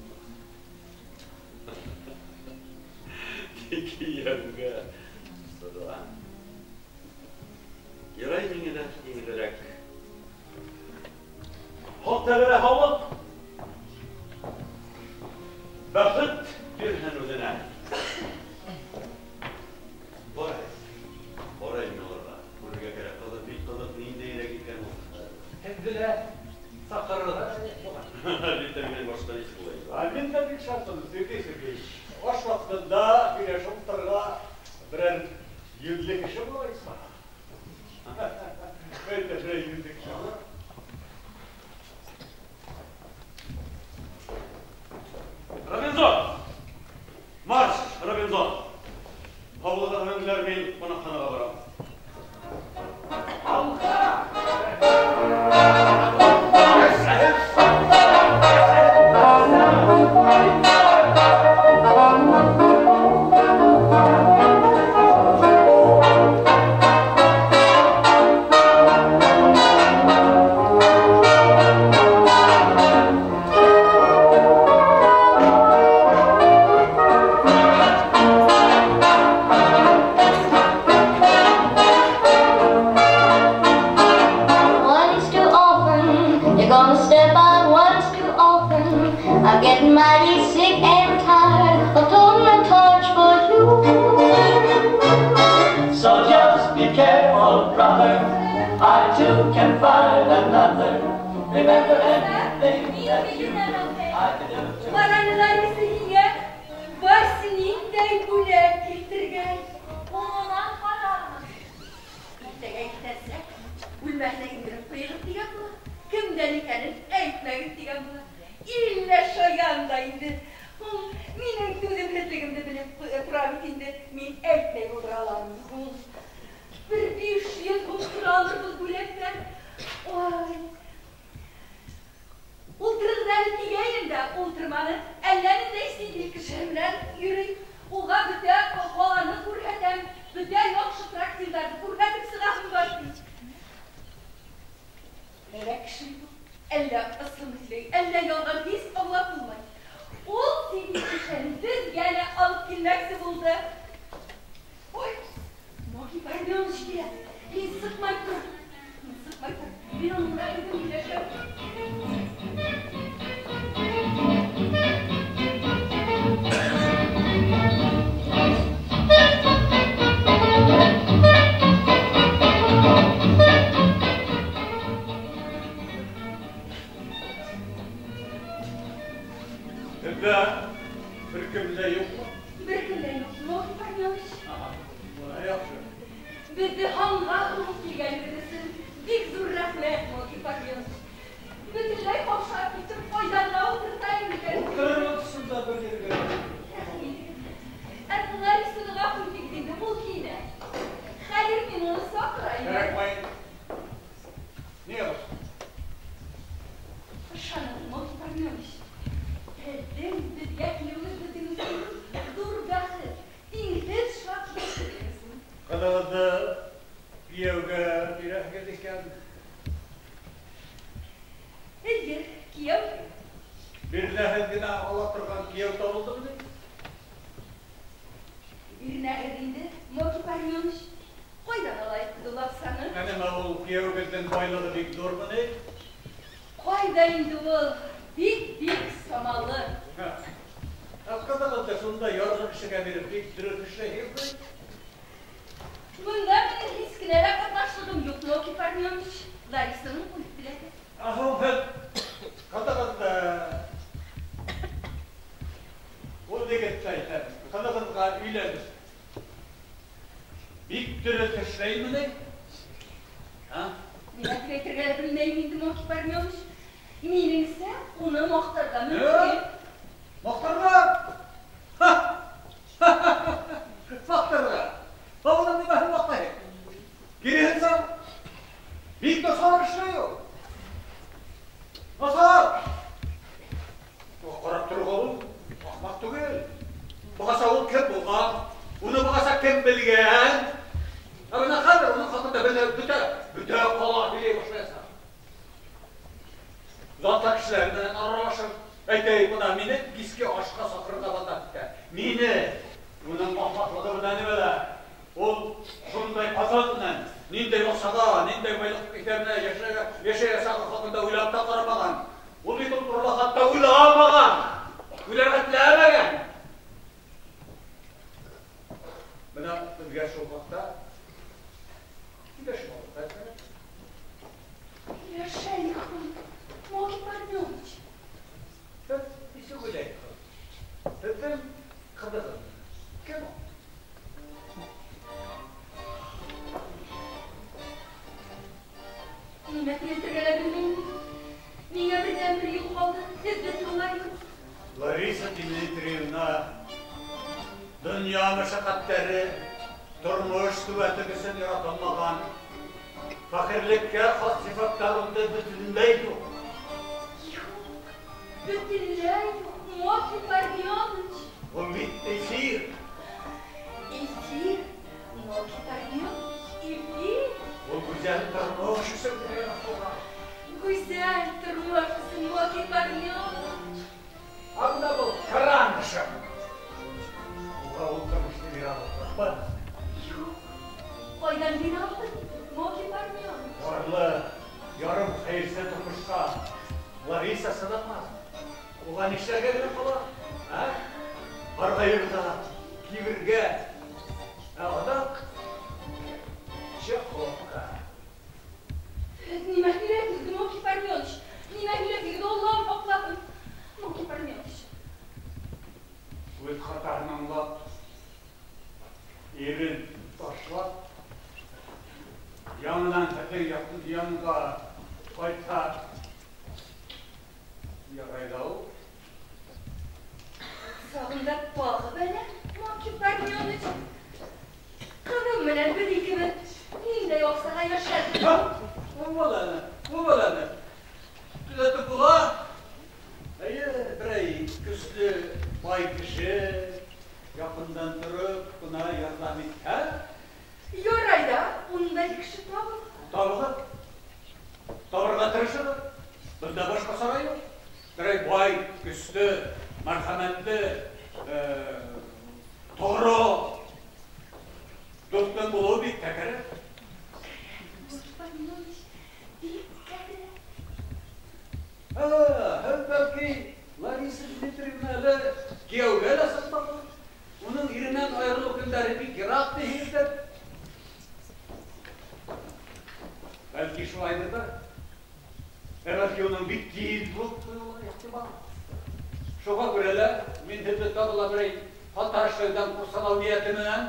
Тик кейәүгә сыға. Ярай, миңә лә еңелерәк. Хаҡ Тәғәлә һаулыҡ, бәхет бирһен үҙенә. Барай, барай мин уларға. Күрергә кәрәк, ҡыҙыҡ, бик ҡыҙыҡ, ниндәйерәк икән ул. Һеҙҙе лә саҡырырға була. Әлбиттә, минән башҡа нисек була инде? Ә мин дә бик шатмын, Сергей Сергеевич. Аш ваҡытында һөйләшеп ултырырға берәр йүнле кеше була исмаһам. Әйтә, берәр йүнле кеше була. Робинзон! Марш, Робинзон! Һаулыҡ, әфәнделәр, мин ҡунаҡханаға барам. Алға! Once too often, you're gonna step out once too often. I'm getting mighty sick and tired of toting a torch for you. So just be careful, brother. I too can find another. Remember anything that you do, I can do too. Ҡараны Лариса һиңә Вася ниндәй бүләк килтергән. Һуңынан ҡарармын. Иртәгә китәсәк, бүлмәһенә индереп ҡуйығыҙ тигән була. Кемдән икәнен әйтмәгеҙ тигән була. Иллә шаян да инде. Һуң минең түҙемһеҙлегемде белеп тора бит инде. Мин әйтмәй булдыра аламмы һуң? Бер 500 һум тора алыр был бүләктәр. Ой. Ултырығыҙ әле тигәйнем дә, ултырманы. Әллә ниндәй сит ил кешеһе менән йөрөй. Уға бөтә ҡаланы күрһәтәм, бөтә яҡшы трактирҙарҙы күрһәтеп сығаһым бар ти. Әллә кеше юҡ. Әллә ысын һөйләй, әллә ялған, һис аңлап булмай. Ул синең шешәне беҙгә лә алып килмәксе булды. Ой, Мокий Парменыч килә. Һин сыҡмай тор. Һин сыҡмай тор. Мин уның менән үҙем һөйләшәм. Беҙҙә бер кем дә юҡмы? Бер кем дә юҡ, Мокий Парменыч. Ага, бына яҡшы. Беҙҙе һанға һуғып килгәнегеҙ өсөн бик ҙур рәхмәт, Мокий Парменыч. Бөтөнләй ҡаушап киттем, ҡайҙан да ултыртайым икән. Ултырығыҙ шунда бер ергә. Рәхмәт. Ә Ларисаны ғәфү итегеҙ инде, ул кейенә. Хәҙер мин уны саҡырайым. Кәрәкмәй. Ниңә был? Ышанығыҙ, Мокий Парменыч. Һеҙҙең беҙгә килеүегеҙ беҙҙең өсөн ҙур бәхет, тиңһеҙ шатлыҡ беҙҙең өсөн. Ҡыҙығыҙҙы кейәүгә бирәһегеҙ икән. Эйе, кейәүгә. Бирнәһеҙ генә ала торған кейәү табылдымы ни? Бирнәгеҙ инде, Мокий Парменыч. Ҡайҙан алайыҡ беҙ ул аҡсаны? Ә нимә ул кейәүегеҙҙең байлығы бик ҙурмы ни? Ҡайҙа инде ул? Бик-бик самалы. Ә ҡыҙығыҙҙы шунда ярлы кешегә биреп бик дөрөҫ эшләйһегеҙме? Бында минең һис кенә лә ҡатнашлығым юҡ, Мокий Парменыч. Ларисаның үҙ теләге. Ә һуң һеҙ ҡыҙығыҙҙы ул егетте әйтәм, ҡыҙығыҙға өйләнеп бик дөрөҫ эшләйме ни? Ә? Нимә тип әйтергә лә белмәйем инде, Мокий Парменыч. Минеңсә, уны маҡтарға мөмкин. Маҡтарға? Маҡтарға? Ә уның нимәһен маҡтайһың? Киреһенсә, бик насар эшләй ул. Насар! Ҡарап торорға ул ахмаҡ түгел. Бығаса ул кем булған, уны бығаса кем белгән. Ә бына хәҙер уның хаҡында бөтә ҡала һөйләй башлаясаҡ. Затлы кешеләр менән аралашып, әйтәйек, бына мине киске ашҡа саҡырырға бата итә. Мине уның ахмаҡлығы менән нимәлә? Ул шундай ҡазан менән ниндәй маҡсатҡа, ниндәй байлыҡ иҫәбенә йәшәйәсәге хаҡында уйлап та ҡарамаған. Ул бит ул турала хатта уйламаған, уйларға теләмәгән. Бына беҙгә шул хаҡта һөйләшеп алырға кәрәк. Һөйләшәйек, Мокий Парменыч. Һеҙ нисек уйлайһығыҙ? Һеҙҙең ҡыҙығыҙ кем ул? Нимә тип әйтергә лә белмәйем. Миңә берҙән-бер юл ҡалды. Һеҙҙе тыңлайым. Лариса Дмитриевна, донъя мәшәҡәттәре, тормош сүәтеге өсөн яратылмаған, фәҡирлеккә хас сифаттар унда бөтөнләй юҡ. Юҡ, бөтөнләй юҡ, Мокий Парменыч. Ул бит эфир. Эфир, Мокий Парменыч, эфир. Ул гүзәл тормош өсөн яратылған. Гүзәл тормош өсөн, Мокий Парменыч. Ә бына был Карандышев. Уға ул тормошто бирә алырлыҡмы? Юҡ, ҡайҙан бирә алыр, Мокий Парменыч? Ярлы, ярым хәйерсе тормошҡа Лариса сыҙамаҫ. Уға нишләргә генә ҡала? Ә? Ҡарғайырға, кибергә. Ә аҙаҡ Чеховка. Һеҙ нимә һөйләйһегеҙ, Мокий Парменыч? Нимә һөйләйһегеҙ, Аллам һаҡлаһын. Мокий Парменыч. Үҙ хатаһын аңлап, ирен ташлап, яңынан һеҙҙең янға ҡайтһа, ярай ҙа ул. Сағында тағы бәлә, Мокий Парменыч. Ҡыҙым менән беҙ икебеҙ ниндәй аҡсаға йәшәдек? Ул баланы төҙәтеп була. Эйе, берәй көслө бай кеше яҡындан тороп бына ярҙам итһә. Ярай ҙа, ундай кеше табылһа. Табылыр. Табырға тырышығыҙ. Бында башҡа сара юҡ. Берәй бай, көслө, мәрхәмәтле, тоғро дуҫтың булыуы бик тә кәрәк. Мокий Парменоныч, бик кәрәк. Һеҙ бәлки Лариса Дмитриевна әле кейәүгә лә сыҡмаған. Уның иренән айырылыу көндәре бик йыраҡ тиһегеҙҙер. Бәлки шулайҙыр ҙа. Бәлки уның бик тиҙ булып ҡуйыуы ихтимал. Шуға күрә лә мин һеҙҙе тағы ла берәй хата эшләүҙән ҡурсалау ниәте менән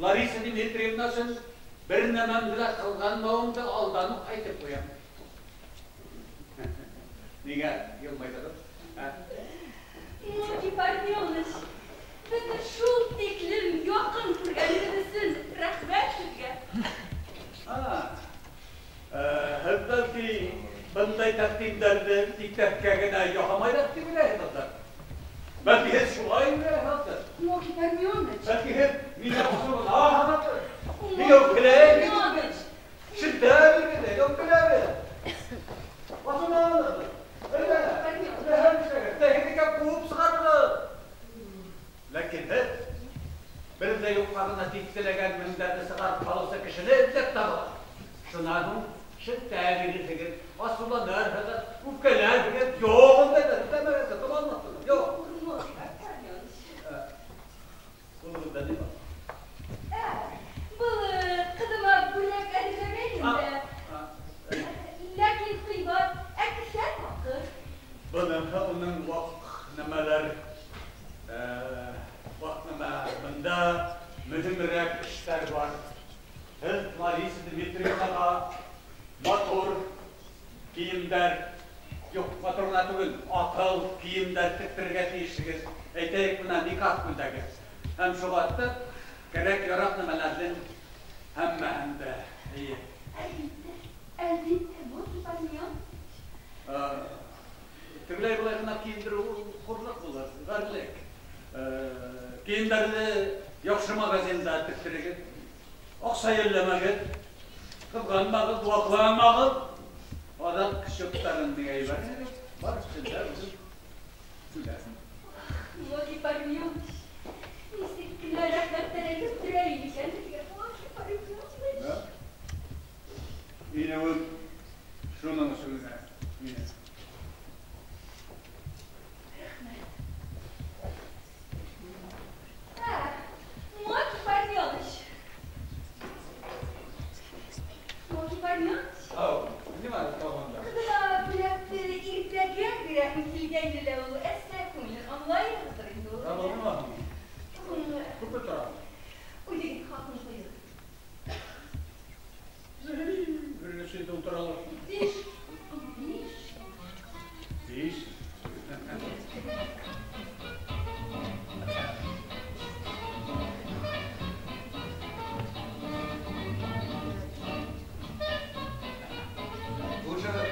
Лариса Дмитриевна өсөн бер нәмәмде лә ҡылғанмауымды алдан уҡ әйтеп ҡуям. Ниңә йылмайҙығыҙ? Мокий Парменоныч, беҙҙе шул тиклем яҡын күргәнегеҙ өсөн рәхмәт һеҙгә. Һеҙ бәлки бындай тәҡдимдәрҙе тиктәрткә генә яһамайҙар тип уйлайһығыҙҙыр. Бәлки һеҙ шулай уйлайһығыҙҙыр. Мокий Парменоныч. Бәлки һеҙ мине асыуланаһығыҙҙыр. Миңә үпкәләйһегеҙҙер. Шелтәләйһегеҙ, үпкәләйһегеҙ. Асыуланаһығыҙ. Һеҙгә ҡыуып сығарығыҙ. Ләкин һеҙ бер ҙә юҡҡа ғына тик теләгән меңдәрҙе сығарып һалыусы кешене эҙләп табығыҙ. Шунан һуң шелтә бирерһегеҙ, асыуланырһығыҙ, үпкәләрһегеҙ. Юҡ, ундай ҙа эшләмәгеҙ, томалмаҫһығыҙ. Юҡ. Ҡулығыҙҙа ни бар? Был ҡыҙыма бүләк әҙерләгәйнем дә. Ләкин ҡыйбат, ә кеҫә таҡыр. Быныһы уның ваҡ нәмәләр, ваҡ нәмә. Бында мөһимерәк эштәр бар. Һеҙ Лариса Дмитриевнаға матур кейемдәр, юҡ, матур ғына түгел, аҡыл кейемдәр тектерергә тейешһегеҙ. Әйтәйек, бына никах күлдәге. Һәм шуға кәрәк-яраҡ нәмәләрҙең һәммәһен дә. Эйе. Әлбиттә, әлбиттә, Мокий Парменоныч. Тегеләй былай ғына кейендереү ул хурлыҡ булыр, ғәрлек. Кейемдәрҙе яҡшы магазинда тектерегеҙ. Аҡса йәлләмәгеҙ, ҡыҙғанмағыҙ, ваҡланмағыҙ. Аҙаҡ счеттарын миңә ебәрһәгеҙ, бар эшендә үҙем түләрмен. Мокий Парменоныч, нисек кенә рәхмәттән әйтеп торайым икән һеҙгә, Мокий Парменоныч. Инеүем шуның өсөн генә ине. Рәхмәт. Мокий Парменоныч. Мокий Парменоныч. Ау, нимә тағында? Ҡыҙыма бүләкте иртәгә бирәһем килгәйне лә ул, әсә күңелен аңлайһығыҙҙыр инде ул. Табылдымы һуң? Күпме тора? Үҙегеҙ хаҡын ҡуйығыҙ. Бер нисә йыл тора алырһың. Биш. Биш. Биш. Хушығыҙ.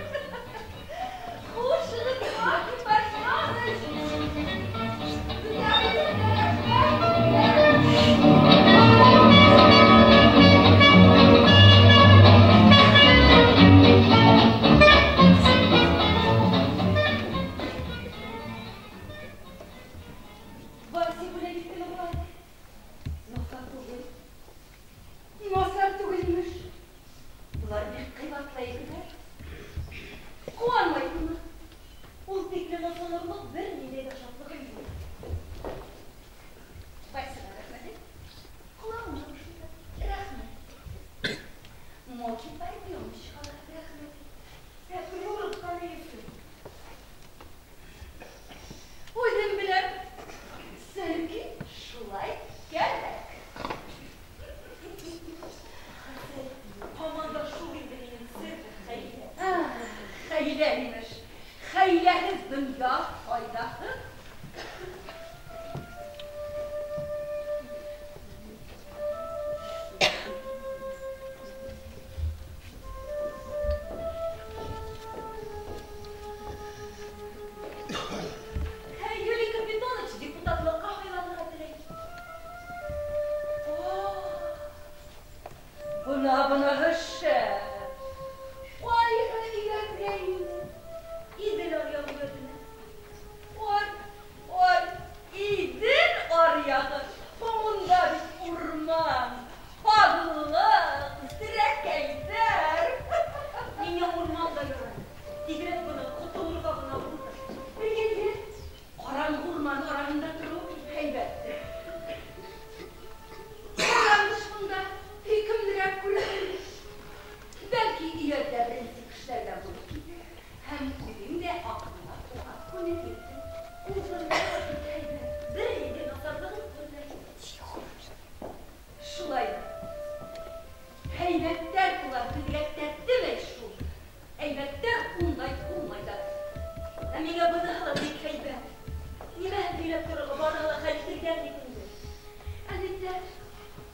Хушығыҙ, Мокий Парменоныч. Бөтәгеҙгә рәхмәт. Вася бүләк иттеме былай? Насар түгел. Насар түгел, имеш. Былар бик ҡыйбатлы әйберҙәр. Ҡыуанмайһыңмы? Ул тиклем асланырлыҡ бер ниндәй ҙә шатлығым юҡ. Васяға рәхмәт әйт. Ҡолағыма бышылдат. Рәхмәт. Мокий Парменычҡа ла рәхмәт. Ә юрыҡҡа ни өсөн? Үҙем беләм. Сөнки шулай кәрәк. Хәсән, һаман да шул инде минең сер хәйлә. Хәйлә, имеш. Хәйләһеҙ донъя файҙаһыҙ. Ә Юлий Капитоныч депутатлыҡҡа һайланырға теләй. Бына быныһы шәп. Ҡайһы өйрәнгә инде. Ә миңә быныһы ла бик һәйбәт. Нимәһен һөйләп торорға, барыһы ла хәл ителгән бит инде. Әлбиттә,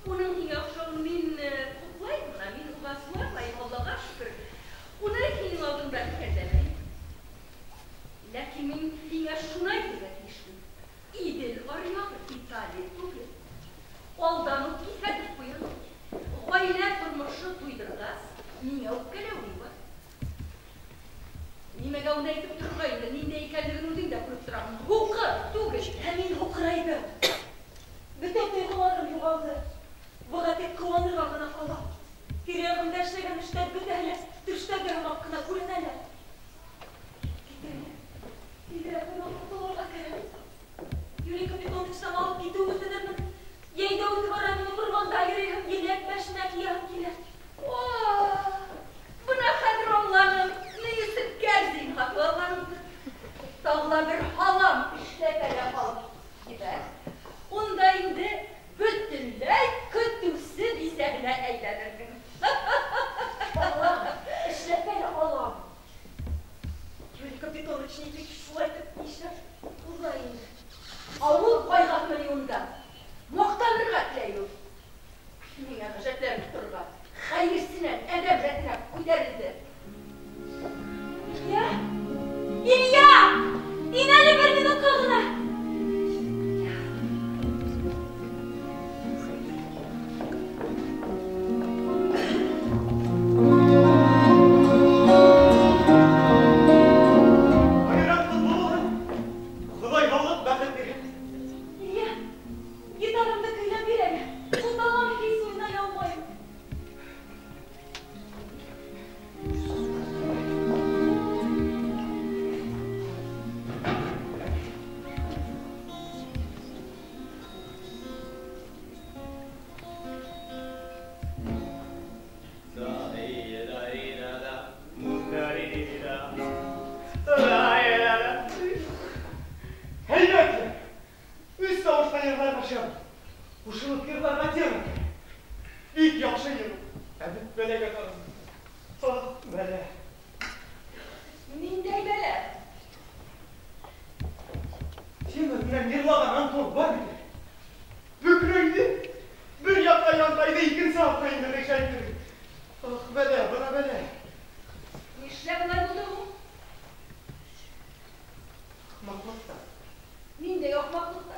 уның һиңә оҡшауын мин хуплайым ғына, мин уға сыуармайым, Аллаға шөкөр. Уны һинең алдыңда иҫәрләмәйем. Ләкин мин һиңә шуны әйтергә тейешмен. Идел аръяғы Италия түгел. Алдан уҡ киҫәтеп ҡуям. Ғаилә тормошо туйҙырғас, миңә үпкәләүең бар. Нимәгә уны әйтеп торорға инде, ниндәй икәнлеген үҙең дә күреп тораһың. Һуҡыр түгел. Ә мин һуҡырайҙым. Бөтә тойғоларым юғалды. Быға тик ҡыуанырға ғына ҡала. Тирә-яғымда эшләгән эштәр бөтәһе лә төштәге һымаҡ ҡына күренәләр. Китергә, тиҙерәк бынан ҡотолорға кәрәк. Юрий Капитоновичтан алып китеү үтенермен. Йәйҙә үҙе бара, минең урманда йөрөйһөм, еләк бәшенә кейәһем килә. Бына хәҙер аңланым, ни өсөн кәрзин һатып алғанымды. Тағы ла бер һалам эшләпә лә алып ебәр. Унда инде бөтөнләй көтөүсе бисәһенә әйләнерһең. Алам, эшләпә лә алам. Юрий Капитонович нисек шулай итеп нишләп уйлай инде? Ауыл ҡайғаһымы ни унда? Маҡтанырға теләй ул. Миңә ғәжәпләнеп торорға. Хәйерсенән, әҙәм рәтенә күтәрелде. Илья! Илья! Ин әле бер минутҡа ғына. Айран ҡотло булһын. Хоҙай һаулыҡ, бәхет бирһен. Илья, гитарамды көйләп бир әле. Ҡулдан һис уйнай алмайым. Һәйбәт! Өс тауышта йырлай башланы. Ҡушылып йырларға тема. Бик яҡшы йыр. Ә бит бәләгә тарым. Ах, бәлә. Ниндәй бәлә? Тема менән йырлаған Антон бар бит. Бөкрәйҙе. Бер яҡҡа янтайҙы, икенсе яҡҡа инде ҡыйшайҙы. Ах, бәлә, бына бәлә. Нишләп улай булды һуң? Ахмаҡлыҡта. Ниндәй ахмаҡлыҡта?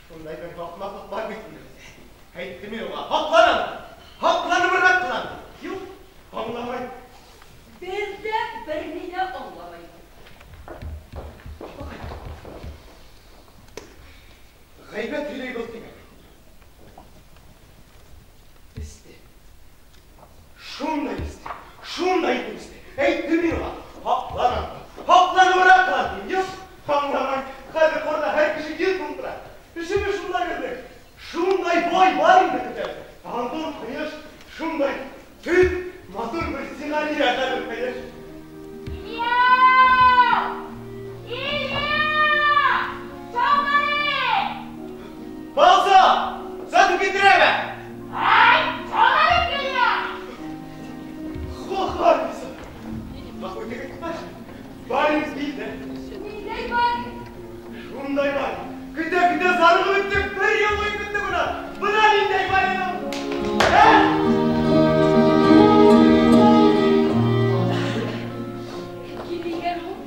Шундай бер ахмаҡлыҡ бар бит инде. Әйттем мин уға, һаҡланам. Һаҡланыбыраҡ ҡылам. Юҡ, аңламай. Бер ҙә бер ни ҙә аңламай. Ғәйбәт һөйләй был тимәк. Эсте. Шундай эсте. Шундай итеп эсте. Әйттем мин уға, һаҡланам. Һаҡланыбыраҡ ҡылам тим. Юҡ, аңламай. Хәҙер ҡорҙа һәр кеше йөҙ тултыра. Эшебеҙ шунда керҙе. Шундай бай бар инде көтәбеҙ. Антон ҡояш шундай төҫ, матур бер сиғания хәҙер ҡояш. Илья! Илья! Чалмари! Балса! Сатып килтерәме? Ай, чалмари килә! Хох, Лариса! Бах, үтеп Барин килде. Ниндәй бар? Шундай бар. Көтә-көтә зарығып бөттөк, бер йыл буйы көттөк бына. Бына ниндәй барин ул. Ә? Килде икән һуң?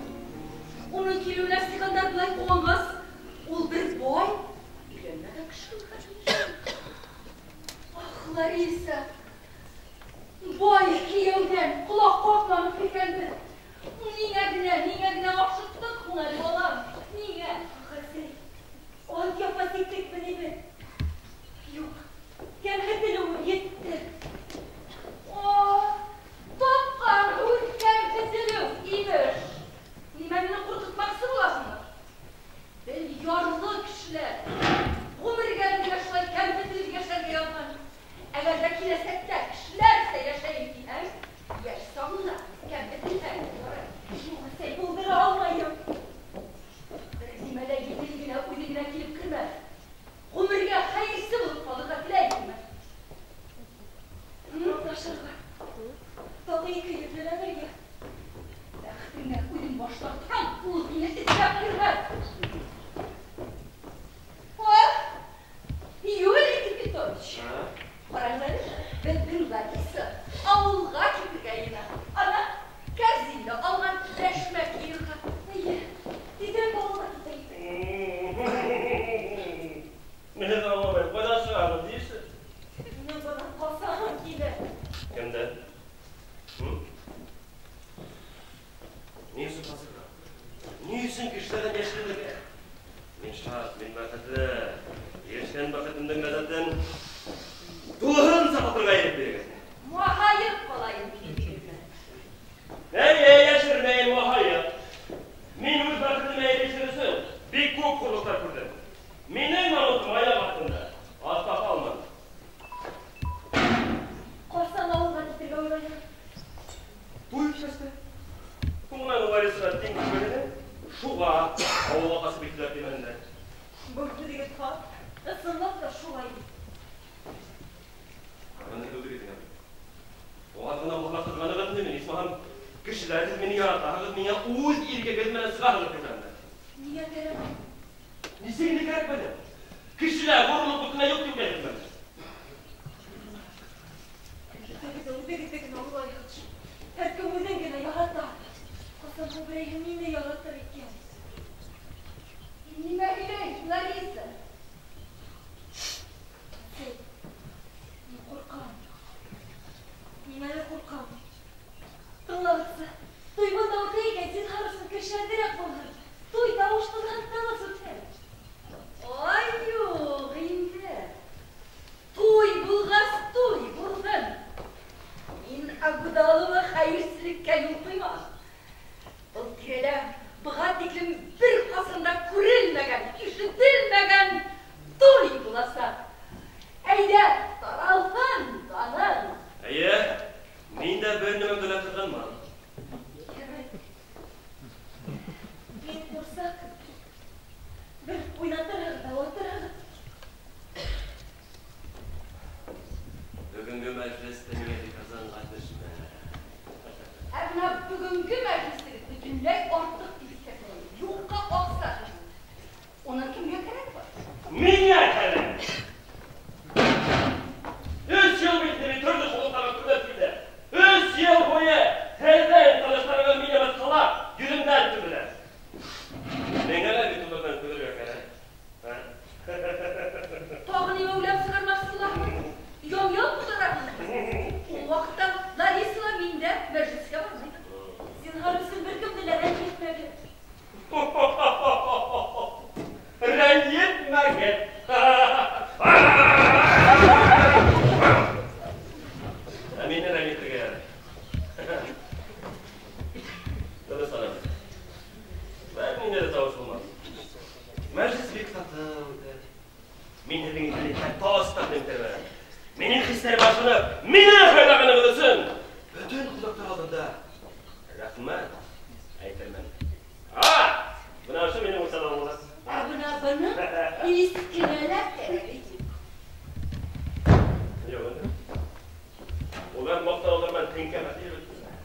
Уның килеүенә сиғандар былай ҡыуанғас, ул бер бай, өйләнмәгән кеше булырға тейеш. Ах, Лариса! Бай кейәүҙән ҡолаҡ ҡаҡманыҡ икәнбеҙ. Ниңә генә, ниңә генә ашыҡтыҡ һуң әле, балам? Ниңә? Хәсәй, ант япмаҫ иттекме ни беҙ? Юҡ, кәмһетелеүем етте. О, тапҡан һүҙ кәмһетелеү, имеш. Нимә мине ҡурҡытмаҡсы булаһыңмы? Беҙ ярлы кешеләр. Ғүмергә беҙгә шулай кәмһетелеп йәшәргә яҙған. Әгәр ҙә киләсәктә кешеләрсә йәшәйем тиһәң, йәш сағыңда кәмһетелһәң ярай. Юҡ, әсәй, булдыра алмайым. Бер нимә лә еңел генә үҙе генә килеп кермәҫ. Ғүмергә хәйерсе булып ҡалырға теләйһеңме? Аңлашырға. Тағы ике йөҙлөләнергә. Бәхетеңә баш тартһаң, ул һине эҙләп йөрөмәҫ. Ах, Юлий Петрович, ҡарағыҙ әле, беҙҙең Лариса ауылға китергә йыйына. Ана, кәрзин дә алған бәшмәк йыйырға. Эйе, тиҙерәк ауылға китәйек. Мин һеҙҙе аңламайым, ҡайҙа ашығаһығыҙ, ни өсөн? Минең бынан ҡасаһым килә. Кемдән? Ни өсөн ҡасырға? Ни өсөн кешеләрҙән йәшеренергә? Мин шат, мин бәхетле. Ирешкән бәхетемдең ләззәтен тулыһынса татырға ирек бирегеҙ. Маһайып ҡалайым тигеҙме? Эйе, йәшермәйем, маһайып. Мин үҙ бәхетемә ирешер өсөн бик күп хурлыҡтар күрҙем. Минең намыҫым аяҡ аҫтында, аҫта ҡалманы. Ҡасан ауылға китергә уйлайһың? Туй үткәс тә. Һуңынан Ларисаға тиң түгелгәне, шуға ауылға ҡасып киттеләр тимәһендәр. Был һүҙегеҙ хаҡ, ысынлап та шулай бит. Быны түгел инде. Уға ғына мохлаҡтырғанығыҙ инде мин, исмаһам, кешеләр һеҙ мине яратаһығыҙ, миңә үҙ иркегеҙ менән сығаһығыҙ тимәһендәр. Ниңә кәрәк? Нисек инде кәрәкмәне? Кешеләр ғорурлыҡ бөтөнләй юҡ тип уйлайһыңмы? Үҙегеҙ үҙегеҙҙе генә уйлайһығыҙ. Һәр кем үҙен генә ярата. Ҡасан һуң берәйһе мине яратыр икән? Нимә һөйләй, Лариса? Әсәй, мин ҡурҡам. Нимәне ҡурҡам? Тыңлағыҙсы, туй бында үтә икән, зинһар өсөн кеше әҙерәк булһын. Туй тауыш-тынһыҙ тыныс үтһен. Ай, юҡ инде. Туй булғас, туй булһын. Мин Агудалова хәйерселеккә юл ҡуймам. Был тирәлә быға тиклем бер ҡасан да күрелмәгән, ишетелмәгән туй буласаҡ. Әйҙә, таралһын даның. Эйе, мин дә бер нәмәмде лә ҡыҙғанмам. Ярай. Мин ҡурсаҡ. Бер уйнатырһығыҙ ҙа ултырһығыҙ. Бөгөнгө мәжлес тә миңә бик арзанға төшмәҫ. Ә бына бөгөнгө мәжлестегеҙ бөтөнләй артыҡ тип иҫәпләйем. Юҡҡа аҡса төшмәҫ. Уның кемгә кәрәк бар? Миңә кәрәк! 3 йыл бит инде мин төрлө хурлыҡтарға түҙеп килдем. 3 йыл буйы һеҙҙең таныштарығыҙ мине мыҫҡыллап, йөҙөмдән көлдөләр. Миңә лә бит уларҙан көлөргә кәрәк. Тағы нимә уйлап сығармаҡсылармы? Яңы ҡутараһыңмы? Ул ваҡытта Лариса ла мин дә мәжлескә бармайбыҙ. Зинһар өсөн бер кемде лә рәнйетмәгеҙ. Рәнйетмәгеҙ! Ә мине рәнйетергә ярай. Тынысланығыҙ. Бер ниндәй ҙә тауыш булмаҫ. Мәжлес бик татыу үтер. Мин һеҙҙең иҫәнлеккә тост тәҡдим итәм. Минең хистәрем ашынып, мине һайлағанығыҙ өсөн бөтөн ҡунаҡтар алдында рәхмәт әйтермен. Бына ошо минең урталығым була. Ә бына бының һис кенә лә кәрәге юҡ. Юҡ инде. Улар маҡтаныуҙар менән теңкәмә тейеп бөттөләр.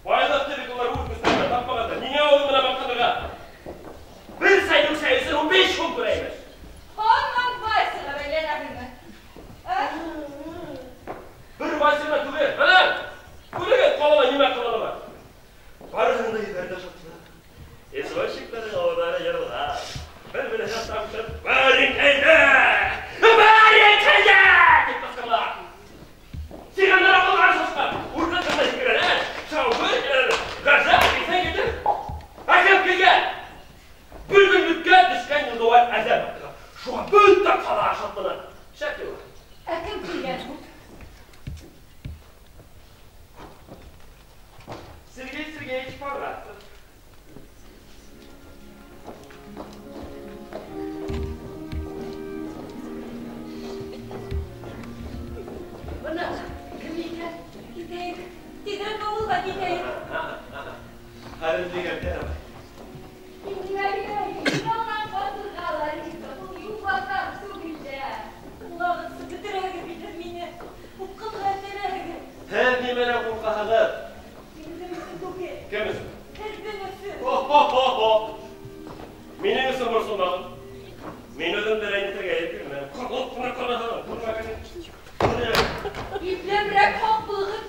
Байлыҡты бит улар үҙ көстәренә тапмағандар. Ниңә уның менән маҡтанырға? Бер сәйҙең сәй өсөн 15 һум түләйбеҙ. Һаман Васяға бәйләнәһеңме? Ә? Бер Васяға түгел. Ана, күрегеҙ, ҡалала нимә ҡыланалар. Барыһының да йөҙҙәрендә шатлыҡ. Извозчиктарҙың ауыҙҙары йырылған. Бер-береһенә тамсып, "Барин килде! Барин килде!" тип ҡысҡыралар. Сиғандар аҡылға шашҡан, уртасында һикерәләр, шау-гөр киләләр. Ғәжәп, иҫән китер. Ә кем килгән? Бөлгөнлөккә төшкән Юлдыбай әҙәм аҡтыға. Шуға бөтә ҡала шатлана. Шәп юлы. Ә кем килгән һуң? Сергей Сергеевич Повратов. Бына кем икән? Китәйек, тиҙерәк ауылға китәйек. Хәҙер кәрәк. Ялған батырға, Лариса, был юлбаҫар түгел дә. Тыңлағыҙсы, бөтөрәһегеҙ бит һеҙ мине. Упҡынға этәрәһегеҙ. Һеҙ нимәнән ҡурҡаһығыҙ? Мин үҙем өсөн түгел. Кем өсөн? Һеҙҙең өсөн. өсөн. Минең өсөн борсолмағыҙ. Мин үҙем дә рәнйетергә йөрөйм. Ҡоролоп ҡына ҡараһаң, күрмәгән. Ипләберәк һаҡ булығыҙ.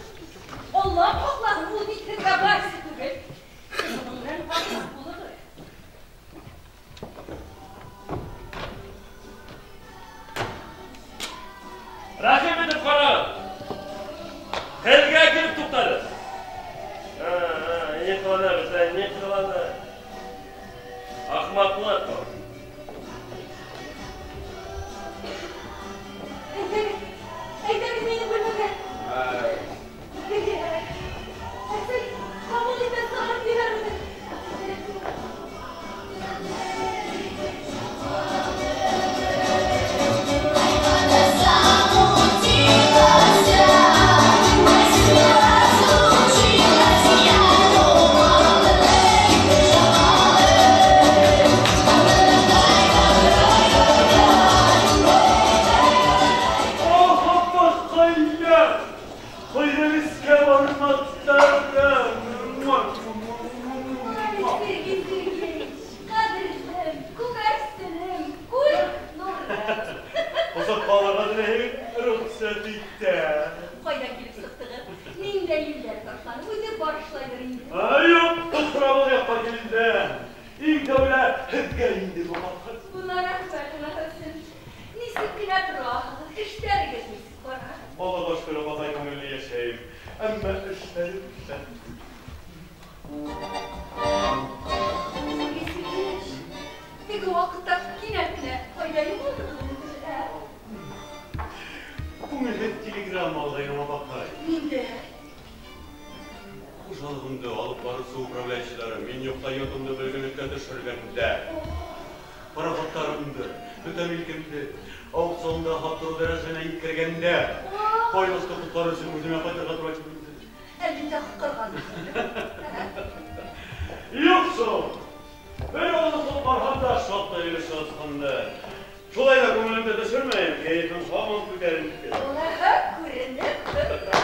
Алла һаҡлаһын, ул бит һеҙгә Вася түгел. Уның менән һаҡ булығыҙ. Рәхим итеп ҡарағыҙ. Һеҙгә килеп туҡтаны. Ни ҡылана беҙҙә, ни ҡылана? Ахмаҡлыҡ был. Әйҙәгеҙ, әйҙәгеҙ минең бүлмәгә. Әсәй, ҡабул итә сығарып ебәрҙе. Ҡайҙан килеп сыҡтығыҙ? Ниндәй елдәр ташланы? Үҙе барышлайҙыр инде. Юҡ, туптура был яҡҡа килде. Иң тәүҙә һеҙгә инде был ваҡыт. Бына рәхмәт, Мәхәсен. Нисек кенә тораһығыҙ, эштәрегеҙ нисек бара? Аллаға шөкөр, апатай, күңелле йәшәйем. Әммә эштәрем шәп. Сергей Сергеевич, теге ваҡытта кинәт кенә ҡайҙа юғалдығыҙ инде, ә? Күңелһеҙ телеграмма алғайным, апаҡай. Ниндәй? Хужалығымды алып барыусы управляющийлары мин юҡта йортомдо бөлгөнлөккә төшөргәндә, пароходтарымды, бөтә милкемде аукционда һатыу дәрәжәһенә еткергәндә, байлыҡты ҡотҡарыу өсөн үҙемә ҡайтырға тура килде. Әлбиттә, ҡотҡарған. Юҡ шул. Бер уны ҡотҡарһам да шаҡтай өлөшө асҡанды. Шулай ҙа күңелемде төшөрмәйем, кәйефем һаман күтәренке. Улаһы күренеп тора.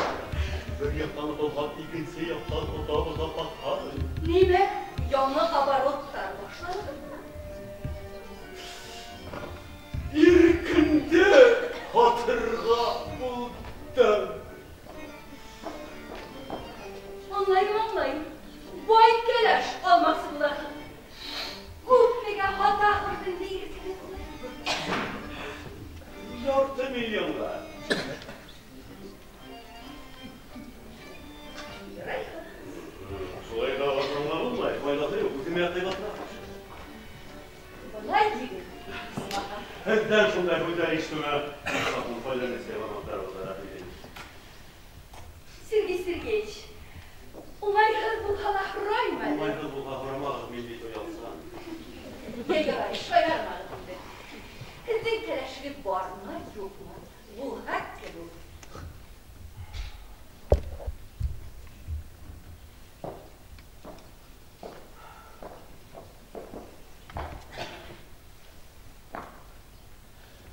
Бер яҡтан отолған, икенсе яҡтан отабыҙ апаҡай. Нимә, яңы обороттар башландымы? Иркенде һатырға булдым. Аңлайым, аңлайым. Бай кәләш алмаҡсы булаһың. Күпмегә һатаһың инде иркегеҙҙе? Ярты миллионға. Шулай ҙа арзанға булмай, файҙаһы юҡ, үҙемә ҡыйбатыраҡ. Былай егет, исмаһам. Һеҙҙән шундай һүҙҙәр ишетеүгә шатмын, файҙаны сәләмәттәр рәхмәт. Сергей Сергеевич, уңайһыҙ булһа ла һорайым әле. Уңайһыҙ булһа һорамағыҙ, мин бит оялсан. Йә, ярай, шаярмағыҙ инде. Һеҙҙең кәләшегеҙ бармы, юҡмы? Булһа, кем ул?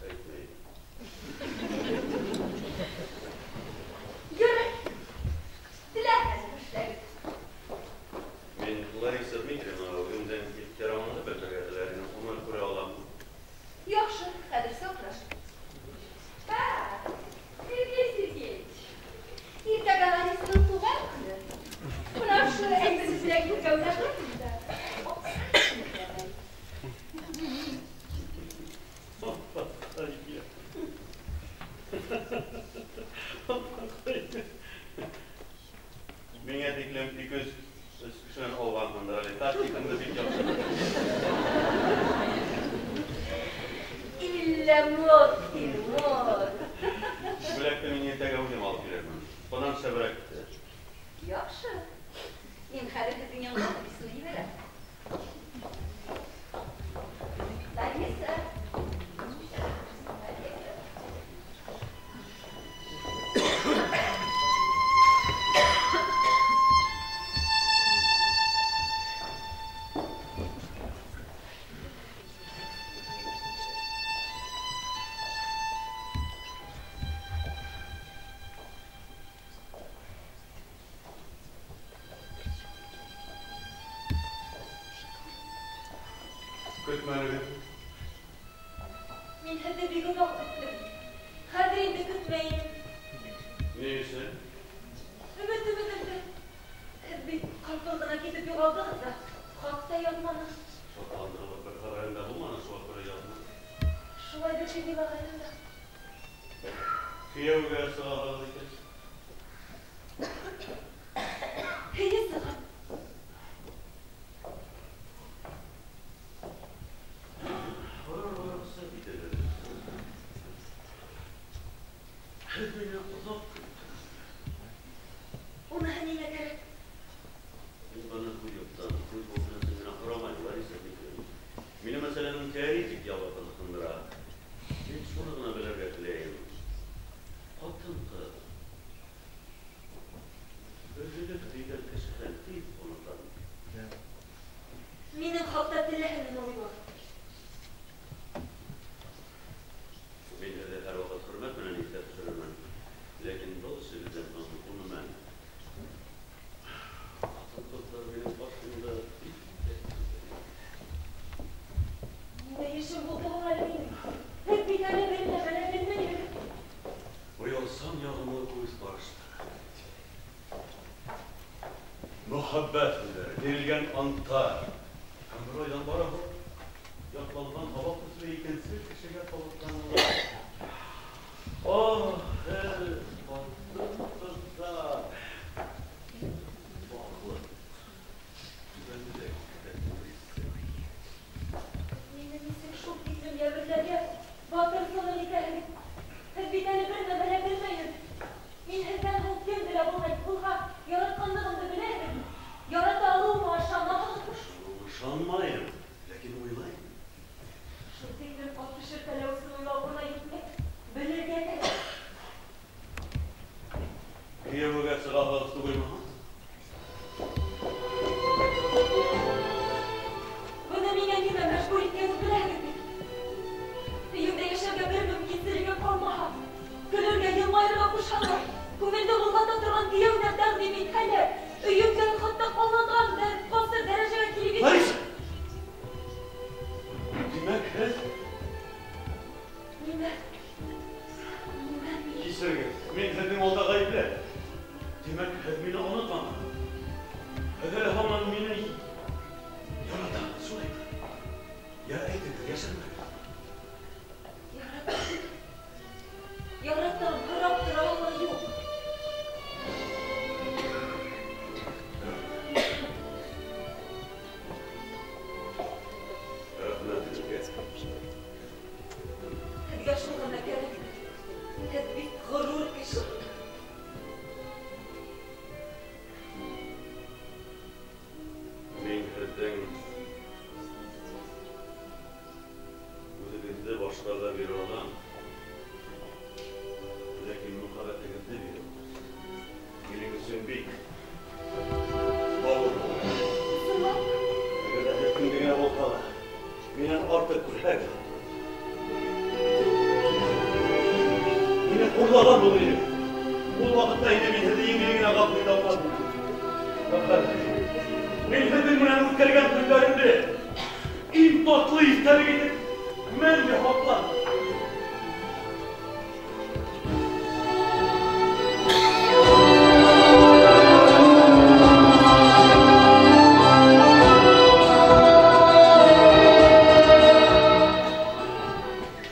Әйтмәйем. Ярай, теләһәгеҙ эшләгеҙ. Мин Лариса Дмитриевна үҙемдең ихтирамымды белдерергә теләр инем, уны күрә аламмы? Яҡшы, хәҙер саҡыр. Сергей Сергеевич, иртәгә Ларисаның тыуған көнө. Бына ошо әйберебеҙ белән икәүләп да. Миңә тиклем 200 кешенән алғанһыңдыр әле. Тактикаңды бик яҡшы. Иллә мод, мод. Бүләкте мин иртәгә үҙем алып килермен. Бынан шәберәк китә. Яҡшы. Мин хәҙер һеҙҙең янға Ларисаны ебәрәм. Лариса. Көтмәнегеҙ. Мин һеҙҙе бик оҙаҡ көттөм. Хәҙер инде көтмәйем. Ни өсөн? Өмөтөм өҙөлдө. Һеҙ бит ҡапыл ғына китеп юғалдығыҙ ҙа, хат та яҙманығыҙ. Шатландырырлыҡ бер хәбәрем дә булманы, шуға күрә яҙманым. Шулайҙыр тип уйлағайным да. Кейәүгә сығаһығыҙ икән. Эйе, сығам. Барырға рөхсәт итегеҙ. Һеҙ мине оҙаҡ көттөгөҙ. Уныһы ниңә кәрәк? Мин быны күҙ юҡтан, күҙ булһын өсөн генә һорамайым, Лариса Дмитриевна. Мине мәсьәләнең теоретик яғы ҡыҙыҡһындыра. Мин шуны ғына белергә теләйем. Ҡатын-ҡыҙ өлгөлөк һөйгән кешеһен тиҙ онота. Минең хаҡта теләһеңме уйлағыҙ? Мин һеҙҙе һәр ваҡыт хөрмәт менән иҫкә төшөрөрмөн. Ләкин был эшегеҙҙән һуң ғөмүмән ҡатын-ҡыҙҙар минең башымда бик тә Нимә эшем булды һуң әле минең? Һеҙ бит әле бер нәмә лә белмәйһегеҙ. Оялсан яғымлы күҙ ҡараштары. Мөхәббәт һүҙҙәре, бирелгән анттар. Һәм бер айҙан барыһы яҡланған һабаҡ төҫлө икенсе кешегә ҡабатланыла. Ах, һеҙ ҡатын-ҡыҙҙар. Баҡлы. Түбәнлек тәтүресе. Мине нисек шул тиклем йәберләргә батырсылыҡ итәһегеҙ? Һеҙ бит әле бер нәмә лә белмәйһегеҙ. Мин һеҙҙән һуң кемде лә булһа яратҡанлығымды беләһегеҙме? Ярата алыуыма ышанаһығыҙмы? Ышанмайым, ләкин уйлайым. Шул тиклем ҡаты шелтәләү өсөн уйлау ғына етмәй, белергә кәрәк. Кейәүгә сығаһығыҙ түгелме һуң? Быны миңә нимә мәжбүр иткәнен беләһегеҙ бит. Өйөмдә йәшәргә бер мөмкинселегем ҡалмаһа, көлөргә, йылмайырға ҡушһалар, күңелде болғата торған кейәүҙәр тәҡдим итһәләр, өйөмдән хатта ҡалланған ҡасыр дәрәжәгә килеп етһәм. Лариса! Тимәк, һеҙ Нимә? Нимә мин? Кисерегеҙ, мин һеҙҙең алда ғәйепле. Тимәк, һеҙ мине онотмағанһығыҙ. Һеҙ әле һаман мине яратаһығыҙ, шулаймы? Йә әйтегеҙ, йәшермәгеҙ. Яратам. Яратам, һорап тора ла юҡ. Рәхмәт һеҙгә. Һеҙгә шул ғына кәрәк. Һеҙ бит ғорур кеше. Мин һеҙҙең үҙегеҙҙе башҡаларға бирә алам, ләкин мөхәббәтегеҙҙе бирә алмам. Минең өсөн бик ауыр булыр. Ысынлап? Әгәр ҙә һеҙ кемде генә булһа ла, минән артыҡ күрһәгеҙ, мине хурлаған булыр инегеҙ. Ул ваҡытта инде мин һеҙҙе еңел генә ғәфү итә алмаҫ инем. Рәхмәт. Мин һеҙҙең менән үткәргән көндәремде иң татлы иҫтәлек итеп мәңге һаҡлармын.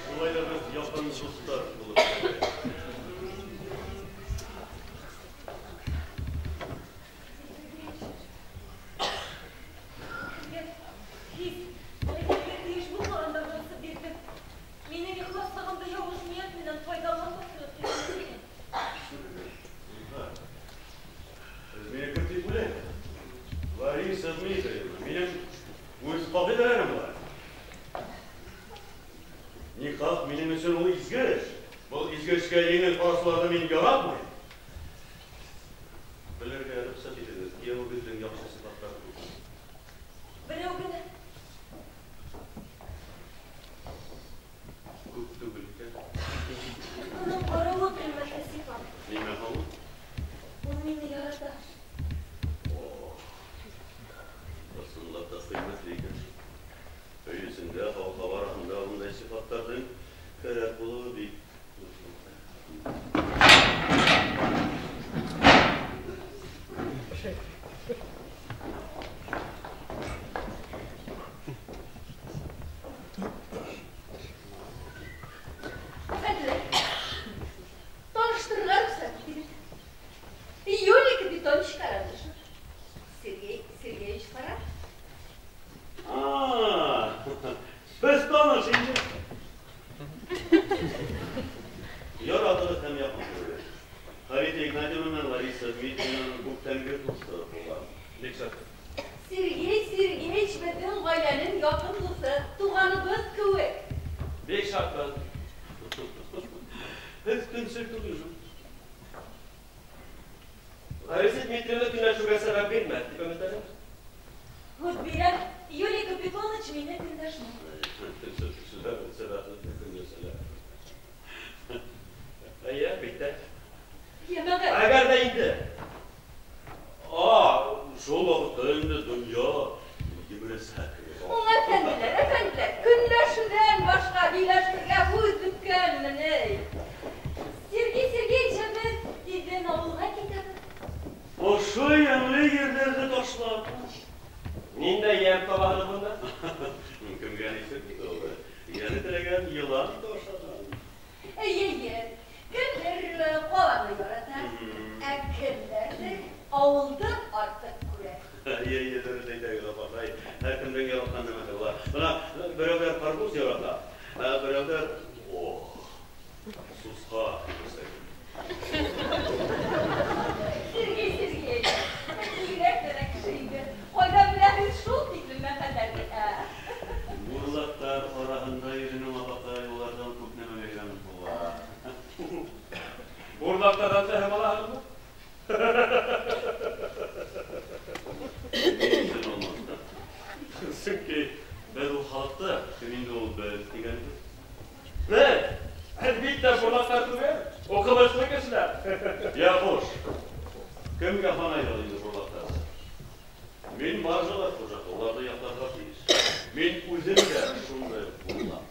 Шулай ҙа беҙ яҡын дуҫтар булып киттек. Һеҙгә һис әйтергә тейеш булмағандан рөхсәт бирҙем. Минең ихласлығымды яуыз ниәт менән файҙаланмаҫһығыҙ тип уйлайым. Зинһар, һеҙ мине кем тип уйлайһығыҙ? Лариса Дмитриевна, минең үҙ ҡағиҙәләрем бар. Никах минең өсөн ул изге эш. Был изге эшкә еңел ҡарасыларҙы мин яратмайым. Белергә рөхсәт итегеҙ, кейәүегеҙҙең яҡшы сифаттары күп. Берәү генә. Күп түгел икән. Уның ҡарауы ҡиммәтле сифат. Нимә һуң? Ул мине ярата. Ысынлап та ҡиммәтле икән. Өй эсендә, халыҡ араһында ундай сифаттарҙың кәрәк булыуы бик. Әфәнделәр, таныштырырға рөхсәт итегеҙ. Юлий Капитонович Карандышев, Сергей Сергеевич Фарад. Беҙ таныш инде. Яратығыҙ һәм яҡын күрегеҙ. Харита Игнатьевна менән Лариса Дмитриевнаның күптәнге дуҫы булған. Бик шат. Сергей Сергеевич беҙҙең ғаиләнең яҡын дуҫы, туғаныбыҙ кеүек. Бик шатмын. Һеҙ көнсөл түгел шул. Лариса Дмитриевна көнләшеүгә сәбәп бирмәҫ тип өмөтләнәм. Һүҙ бирәм, Юлий Капитонович мине көнләшмәҫ. Көнсөл кешеләр сәбәпһеҙ көнләшәләр. Эйе, әлбиттә. Йәмәғәт. Әгәр ҙә инде. Шул ваҡытта инде донъя емерелсә кеүек. Уң, әфәнделәр, әфәнделәр, көнләшеүҙән башҡа һөйләшергә һүҙ бөткәнме ни? Сергей Сергеевич, беҙ тиҙҙән ауылға китәбеҙ. Ошо йәмле ерҙәрҙе ташлап. Ниндәй йәм табаһығыҙ бында? Кемгә нисек бит ул? Йәне теләгән йылан да ашаған. Эйе, эйе. Кемдер ҡаланы ярата, ә кемдәрҙер ауылды артыҡ күрә. Эйе, эйе, дөрөҫ әйтәгеҙ, апаҡай. Һәр кемдең яратҡан нәмәһе була. Бына берәүҙәр карбуз ярата, ә берәүҙәр, ох, сусҡа тип. Сергей Сергеевич, бигерәк тә кеше инде. Ҡайҙан беләһегеҙ шул тиклем мәҡәлдәрҙе, ә? Бурлаҡтар араһында йөрөнөң, апаҡай, уларҙан күп нәмә өйрәнеп була. Бурлаҡтарҙан фәһем алаһығыҙмы? Ни өсөн алмаҫҡа? Сөнки беҙ ул халыҡты. Кем инде ул беҙ тигәнебеҙ? Беҙ, әлбиттә, бурлаҡтар түгел, уҡымышлы кешеләр. Йә, хуш. Кемгә һанайһығыҙ инде бурлаҡтарҙы? Мин баржалар хужаһы, уларҙы яҡларға тейеш. Мин үҙем дә шундай бурлаҡ.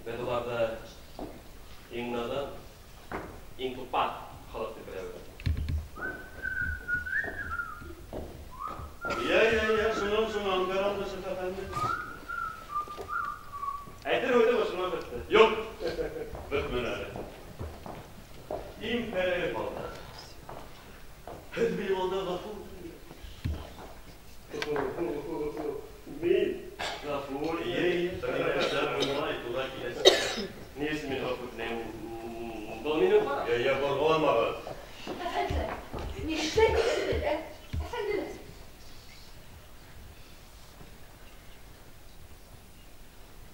Беҙ уларҙы иң наҙан, иң тупаҫ халыҡ тип беләбеҙ. Йә, йә, йә, шунан, шунан, Карандышев әфәнде. Әйтер һүҙем ошонан бөттө. Юҡ, бөтмәне әле. Иң кәрәге ҡалды. Һеҙ минең алда ғәфү үтенегеҙ. Мин ғәфү Эйе, эйе, бер нимә эшләп булмай, тура киләсәк. Ни өсөн мин ғәфү үтенәм? Был минең ҡарар. Йә, йә, борғоланмағыҙ. Әфәнделәр, нишләйһегеҙ, ә? Әфәнделәр.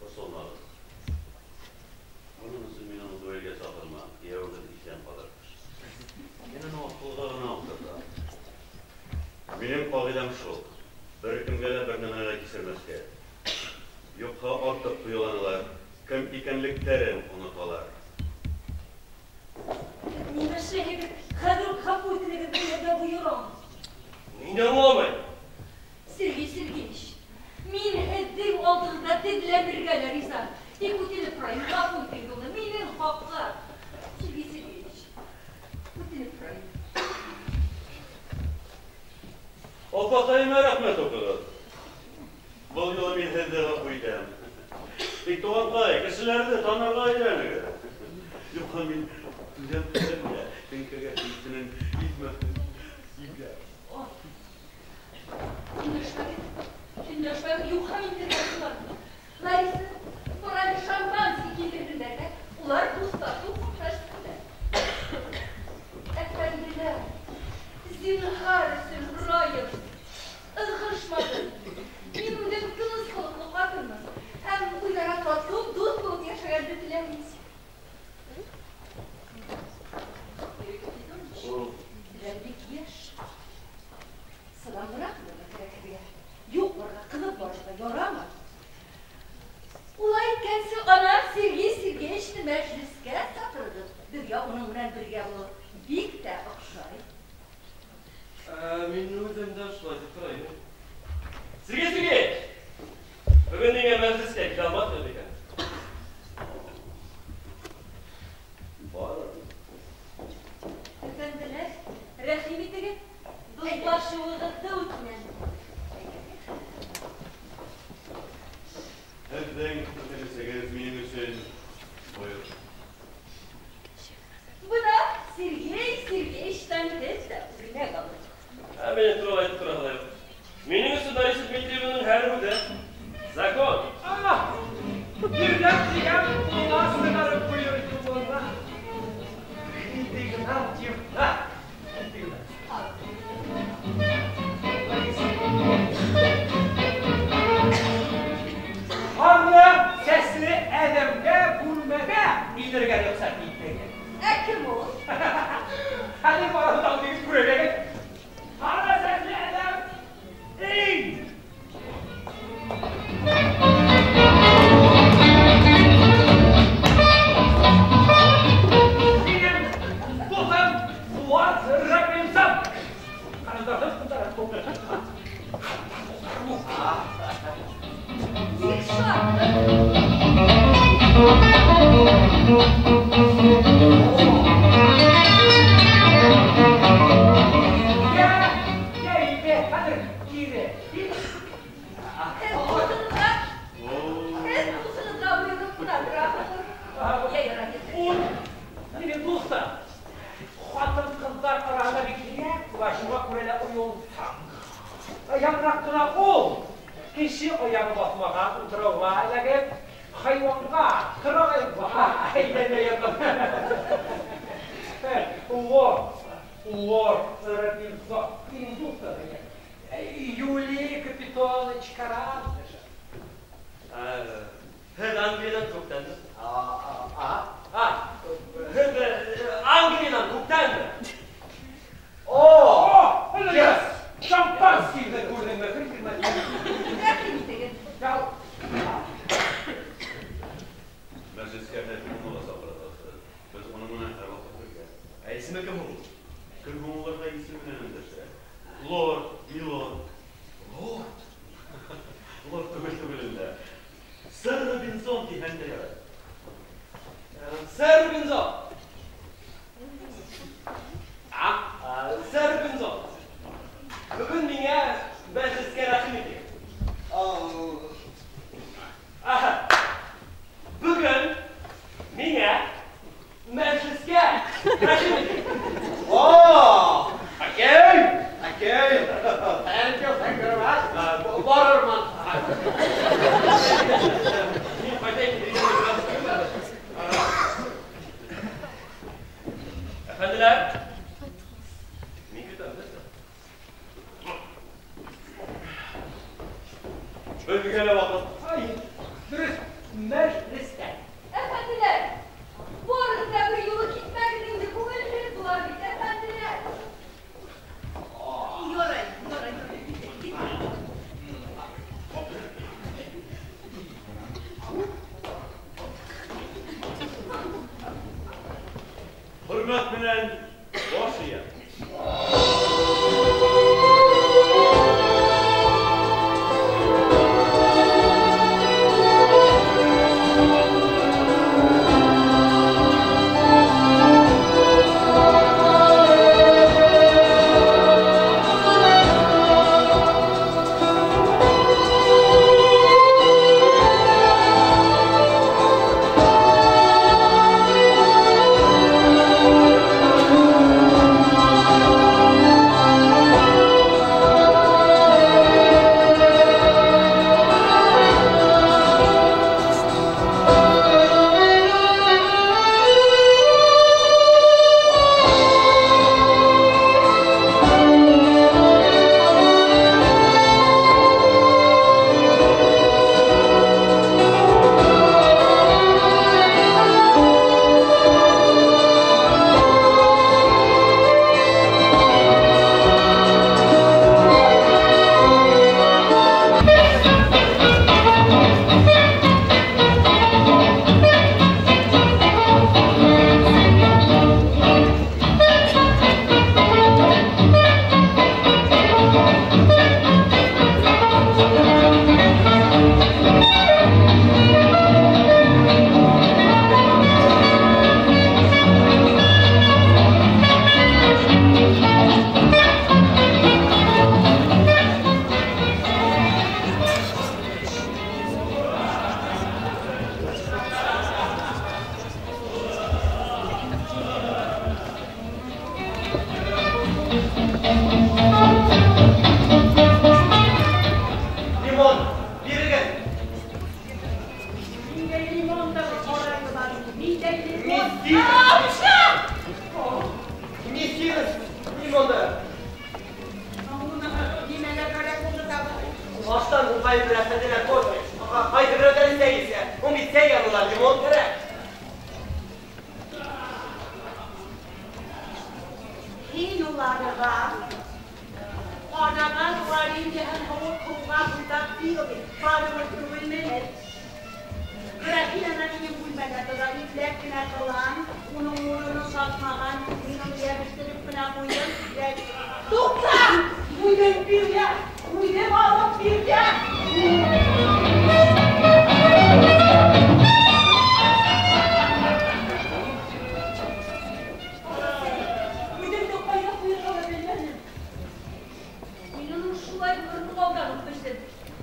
Борсолмағыҙ. Уның өсөн мин уны дуэлгә саҡырмам, кейәүегеҙ иҫән ҡалыр. Мин уны аҡылға ғына ултыртам. Минең ҡағиҙәм шул: бер кемгә лә бер нәмәне лә кисермәҫкә. Юҡһа артыҡ ҡыйыуланалар, кем икәнлектәрен оноталар. Нимә эшләйһегеҙ? Хәҙер үк ғәфү итенегеҙ, мин һеҙгә бойорам. Мин аңламайым. Сергей Сергеевич, мин һеҙҙең алдығыҙҙа теҙләнергә лә риза. Тик үтенеп һорайым, ғәфү итегеҙ уны, минең хаҡҡа. Сергей Сергеевич, үтенеп һорайым. Апаҡайыма рәхмәт уҡығыҙ. Был юлы мин һеҙҙе ғәфү итәм. Тик, туғанҡай, кешеләрҙе танырға өйрәнегеҙ. Юҡһа мин түҙәм түҙәм дә теңкәгә тейешенең итмәҫен ипләп. Өндәшмәгеҙ, өндәшмәгеҙ, юҡһа мин һеҙгә асыуланам. Лариса, бар әле шампанский килтерһендәр ҙә, улар дуҫтар хушлашһындар. Әфәнделәр, зинһар өсөн һорайым, ыҙғышмағыҙ. Мин үҙем тыныс холоҡло ҡатынмын һәм үҙ-ара татыу дуҫ булып йәшәгәнде теләмәйем. Юрий Капитонович, һеҙ бик йәш. Сыҙамлыраҡ булырға кәрәк һеҙгә. Юҡ-барға ҡыҙып барырға ярамай. Улай иткәнсе, ана Сергей Сергеевичты мәжлескә саҡырығыҙ. Беҙгә уның менән бергә булыу бик тә оҡшай. Мин үҙем дә шулай тип торайым. Сергей Сергеевич!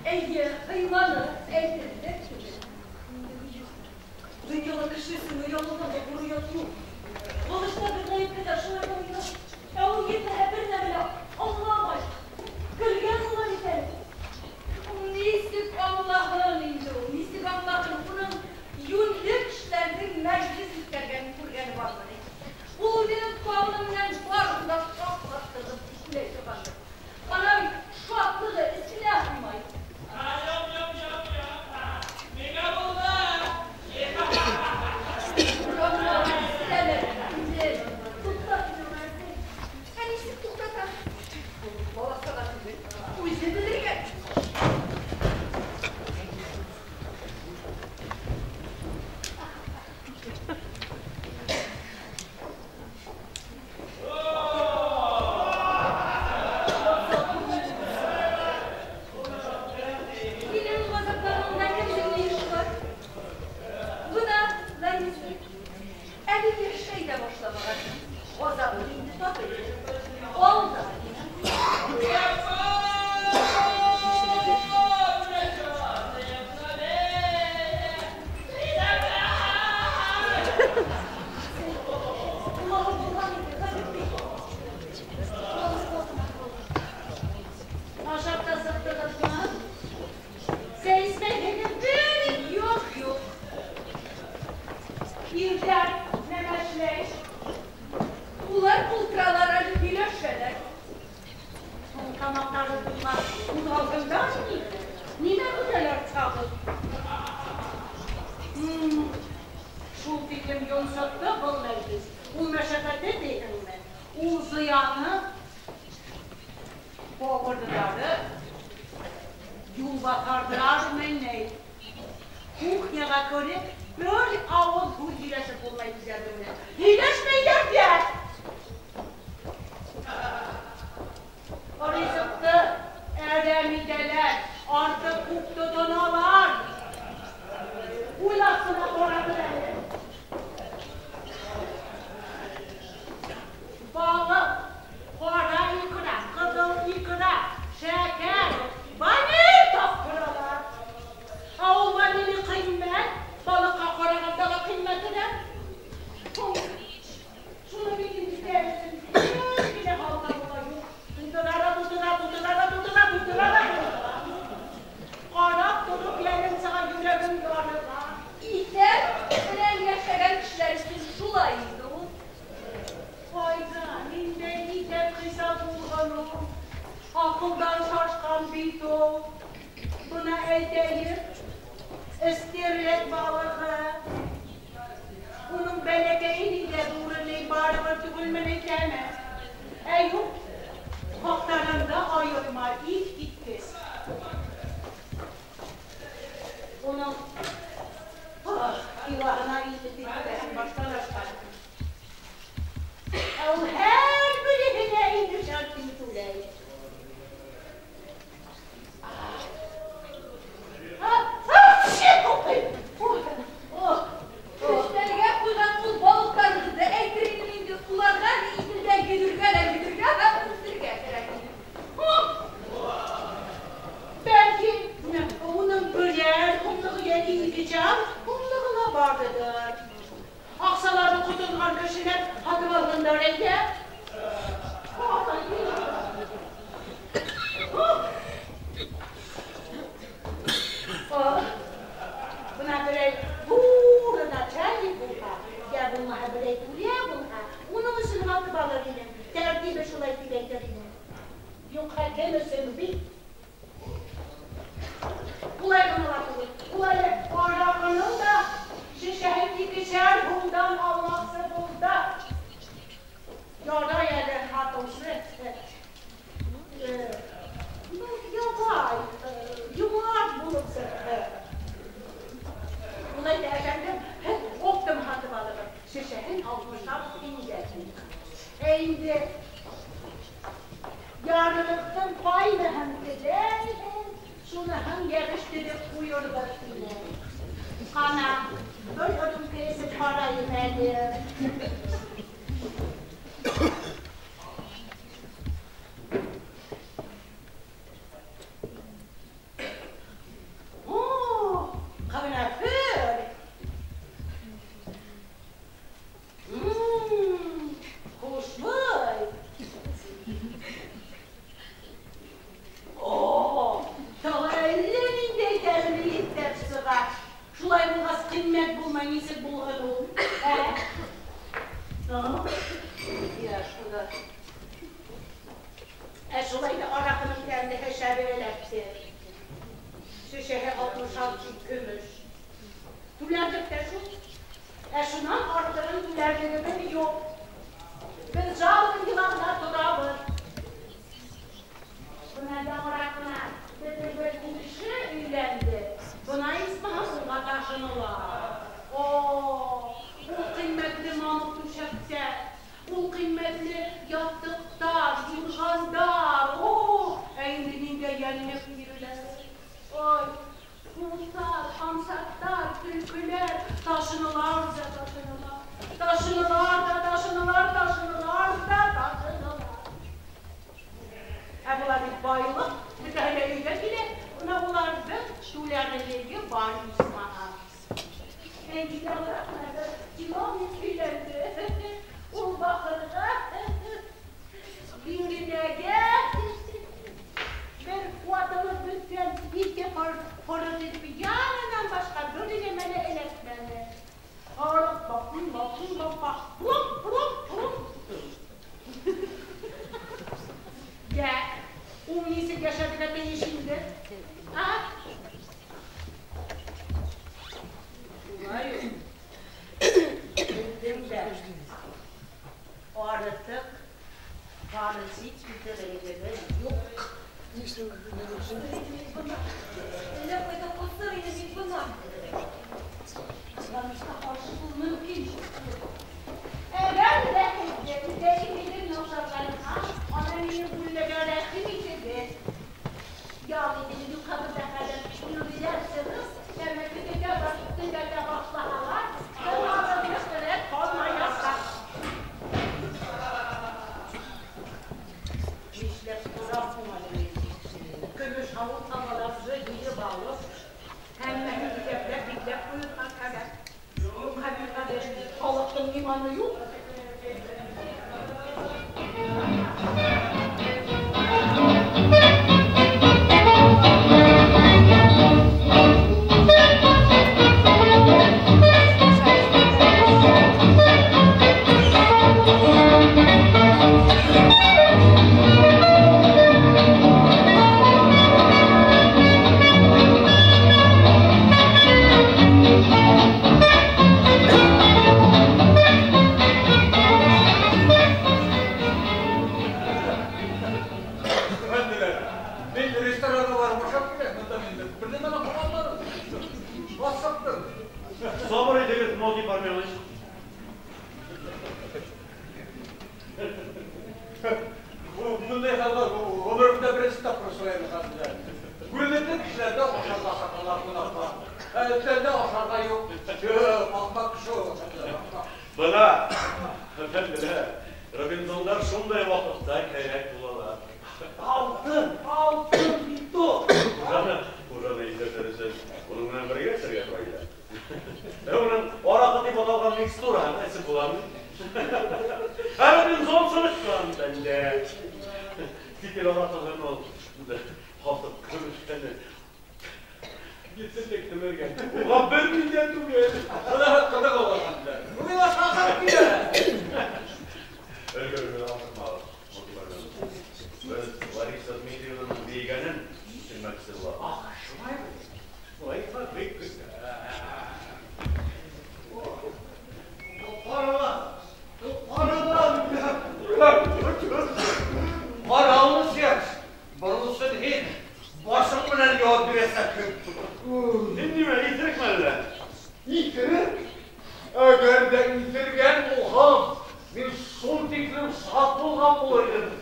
Әйе, һыйланы, әйтерлек түгел. Дөньяла кеше өсөн оялыуҙан да ҙур оят юҡ. Был эштә бер ғәйепле ҙә шулай ҙа оят. Ә ул етмәһә бер нәмә лә аңламай. Көлгән була бит әле. Ул нисек аңлаһын инде ул, нисек аңлаһын? Уның йүнле кешеләрҙең мәжлес үткәргәнен күргәне бармы ни? Ул үҙенең табыны менән барыһын да шаҡлаттырып көлә торғандыр. Ана бит шатлығы эсенә һыймай. Миңә булды. Урамда эшләмә, инде. Туҡтат инде уны, әсәй. Ә нисек туҡтата? Ул бала-саға түгел, үҙе белергә. Һинең ғазапланыуыңда кемдең ни эше бар? Бына, Лариса, әле йәшәй ҙә башламаған. Ғазабын инде татый. Алда. Улағы булған инде, ғәжәп бит. Ашап та сыҡтығыҙмы? Сәй эсмәйһегеҙ? Юҡ, юҡ. Ирҙәр нәмә эшләй? Улар ултыралар әле, һөйләшәләр. Һуң тамаҡтары туймаҫ, ҡуҙғалһындар ни? Нимә көтәләр тағы? Шул тиклем йонсотто был мәжлес. Ул мәшәҡәте тиһеңме? Ул зыяны поварҙары юлбаҫарҙармы ни? Кухняға кереп, бер ауыҙ һүҙ һөйләшеп булмай үҙҙәре менән. Һөйләшмәйҙәр ҙә. Ризыҡты әрәм итәләр, артыҡ күп тотоналар. Уйлап ҡына ҡарағыҙ әле. Балыҡ, ҡара икра, ҡыҙыл икра, шәкәр, ваниль таптыралар. Ә ул ваниле ҡиммәт, балыҡҡа ҡарағанда ла ҡиммәтерәк. Шуны бит инде тәреһен бер генә һалған була юҡ. Тутыра ла тутыра, тутыра ла тутыра, тутыра ла тутыра. Ҡарап тороп йәнең сыға, йөрәгең ярыла. Иҫәп менән йәшәгән кешеләр өсөн шулай инде ул. Ҡайҙа, ниндәй иҫәп-хисап булған ул? Аҡылдан шашҡан бит ул. Бына әйтәйек, эстерлек балығы. Уның бәләкәйе ни ҙә ҙуры ни барыбер түгелмен әйтәме? Ә юҡ, хаҡтарында айырма иҫ киткес. Уның илаһына илтеп китәһең баштан ашҡан. Ә ул һәр береһенә инде шартын түләй. Өҫтәлгә ҡуйған ул балыҡтарығыҙҙы әйтер инем инде, уларға Иҙелдә йөҙөргә лә йөҙөргә һәм үҫергә кәрәк ине. шәбе эләкте. Шешәһе 66 көмөш. Түләрлек тә шул. Ә шунан артығын түләрлегебеҙ юҡ. Беҙ жалғын йылағына торабыҙ. Бына яңыраҡ ҡына беҙҙең бер күрше өйләнде. Бына исмаһам уға ташынылар. О, ул ҡиммәтле мамыҡ түшәктәр, ул ҡиммәтле яҫтыҡтар, юрғандар. О, ә инде ниндәй йәнлек бирелә. Ой, Култар, хамсаттар, көлкөләр, ташынылар да ташынылар. Ташынылар да ташынылар, ташынылар да ташынылар. Ә бұлар бит байлыҡ, бөтәһе лә өйгә килә. Бына уларҙың түләрлеге бар исмаһам. Инде яңыраҡ ҡына бер чиновник өйләнде. Ул бахырға, биңренәгә бер ватылып бөткән ике ҡорот итеп янынан башҡа бер нәмә лә эләкмәне. Арыҡ баҡын, баҡын, баҡа, плоп, плоп, плоп. Йә, ул нисек йәшәргә тейеш инде? А? Шулай уҡ беҙҙең дә артыҡ паразит итерлегебеҙ юҡ. Әллә ҡайҙа ҡасыр ине мин бына. Ҡыҙғанысҡа ҡаршы ул мөмкин. Әгәр ҙә һеҙгә үҙәгегеҙҙең оҡшағанға, ана минең бүлмәгә рәхим итегеҙ. Яғни минең юҡабыҙҙа хәҙер йөрөйҙәр сығып, тәмәке төтәтә башлаһалар, тын алырлыҡ рәт ҡалмаясаҡ. Нишләп торам һуң әле мин? Көмөш һауыт һабаларҙы йыйып алып, һәммәһен иҫәпләп, бикләп ҡуйырға кәрәк. Юҡһа бит хәҙер халыҡтың иманы юҡ. Сабыр итегеҙ, Мокий Парменыч. Бындай хәлдәр ғүмеремдә беренсе тапҡыр осрайым хәҙер. Күренекле кешеләрҙә ашарға саҡыралар ҡунаҡҡа. Ә өҫтәлдә ашарға юҡ. Аҡмаҡ кеше ул. Бына, әфәнделәр, Робинзондар шундай ваҡытта кәрәк булалар. Алтын, алтын бит ул. Хужаны иҫәпләр өсөн уның менән бергә эсергә тура килә. Ә уның араҡы тип аталған микстураһын эсеп буламы? Ә Робинзон сыныҡҡан бәндә. Тик әле араҡыһын ул һатып көмөштәне етте тектерергә. Уға бер ни ҙә түгел. Ҡыҙыҡ булған. Бөгөн ашарға килә. Өлгөргә ашыҡмағыҙ, Мокий Парменыч. Беҙ Лариса Дмитриевнаның бейегәнен үтенмәксе булабыҙ. Ах, шулаймы? Шулай бик гүзәл. Ҡарала, ҡарала. Ҡарауыл сәс, боролосон һин башың менән яуап бирәсәкһең. Һин нимә, иҫерекме әллә? Иҫерек? Әгәр ҙә иҫергән булһам, мин шул тиклем шат булған булыр инем.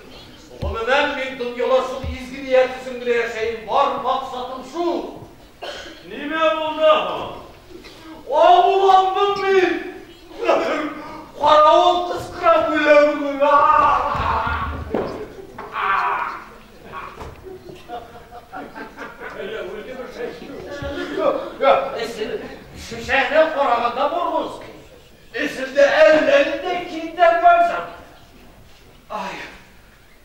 Ғөмүмән, мин донъяла шул изге ниәт өсөн генә йәшәйем, бар маҡсатым шул. Нимә булды һуң? Ауыландым мин. Ҡарауыл ҡысҡыра бөгөн. Шешәһенә ҡарағанда Бургунский. Эсендә әллә ниндәй киндер бальзам. Ай,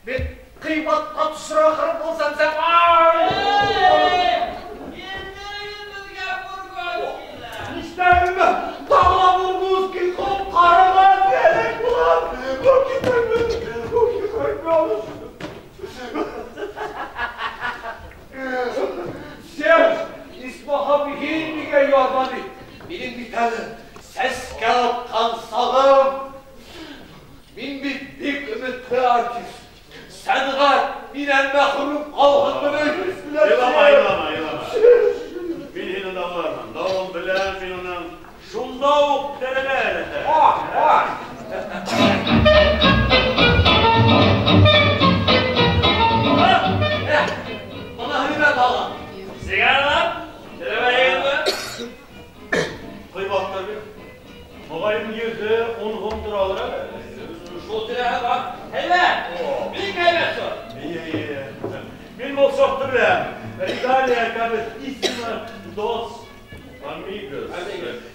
мин ҡыйматҡа төшөр ахыры булсам, сәм, ай! Нишләрмен? Тағы ла Бургунский ҡап-ҡараған әләк булам. Китәмен. әле сәскә атҡан сағым. Мин бит бик өмөтлө артист. Сәнғәт минән мәхрүм ҡалһын быны һис беләм. Илама, илама, илама. Мин һине дауалармын. Дауыл беләм мин уның. Шунда уҡ терелә әле. Бына һөймәт ала. Сигаралар, теләмәйһегеҙме? Ҡыйбаттыр бит. Моғайын йөҙө ун һум торалыр әле. Шул теләһә бар. Һәйбәт! Бик һәйбәт сорт. Эйе, Мин был сортты беләм. Регалия кабестissima dos amigos.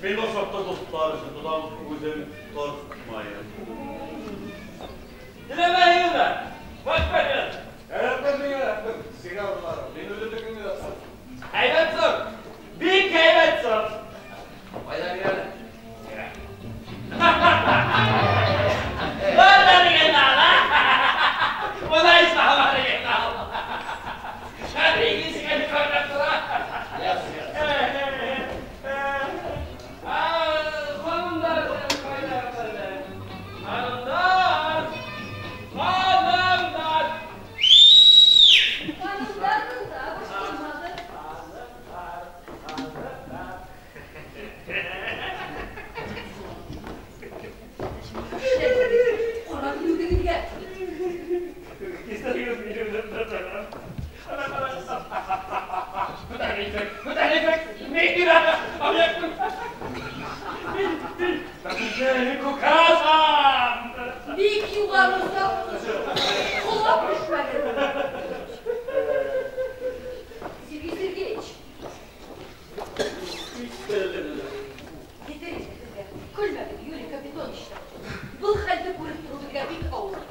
Мин был сортты дуҫтар өсөн тотам, үҙем тартмайым. Теләмәйһегеҙме? Баш бәргән. Рәхмәт миңә, рәхмәт. Сигаралар. Мин үҙемдекен генә сатам. Һәйбәт сорт. Бик һәйбәт сорт. Ҡайҙа бирәле? Бик юғары ҡолап төшмәгеҙ. Сергей Сергеевич. Етер инде һеҙгә. Көлмәгеҙ, Юрий Капитонович. Был хәлде күреп тороу беҙгә бик ауыр.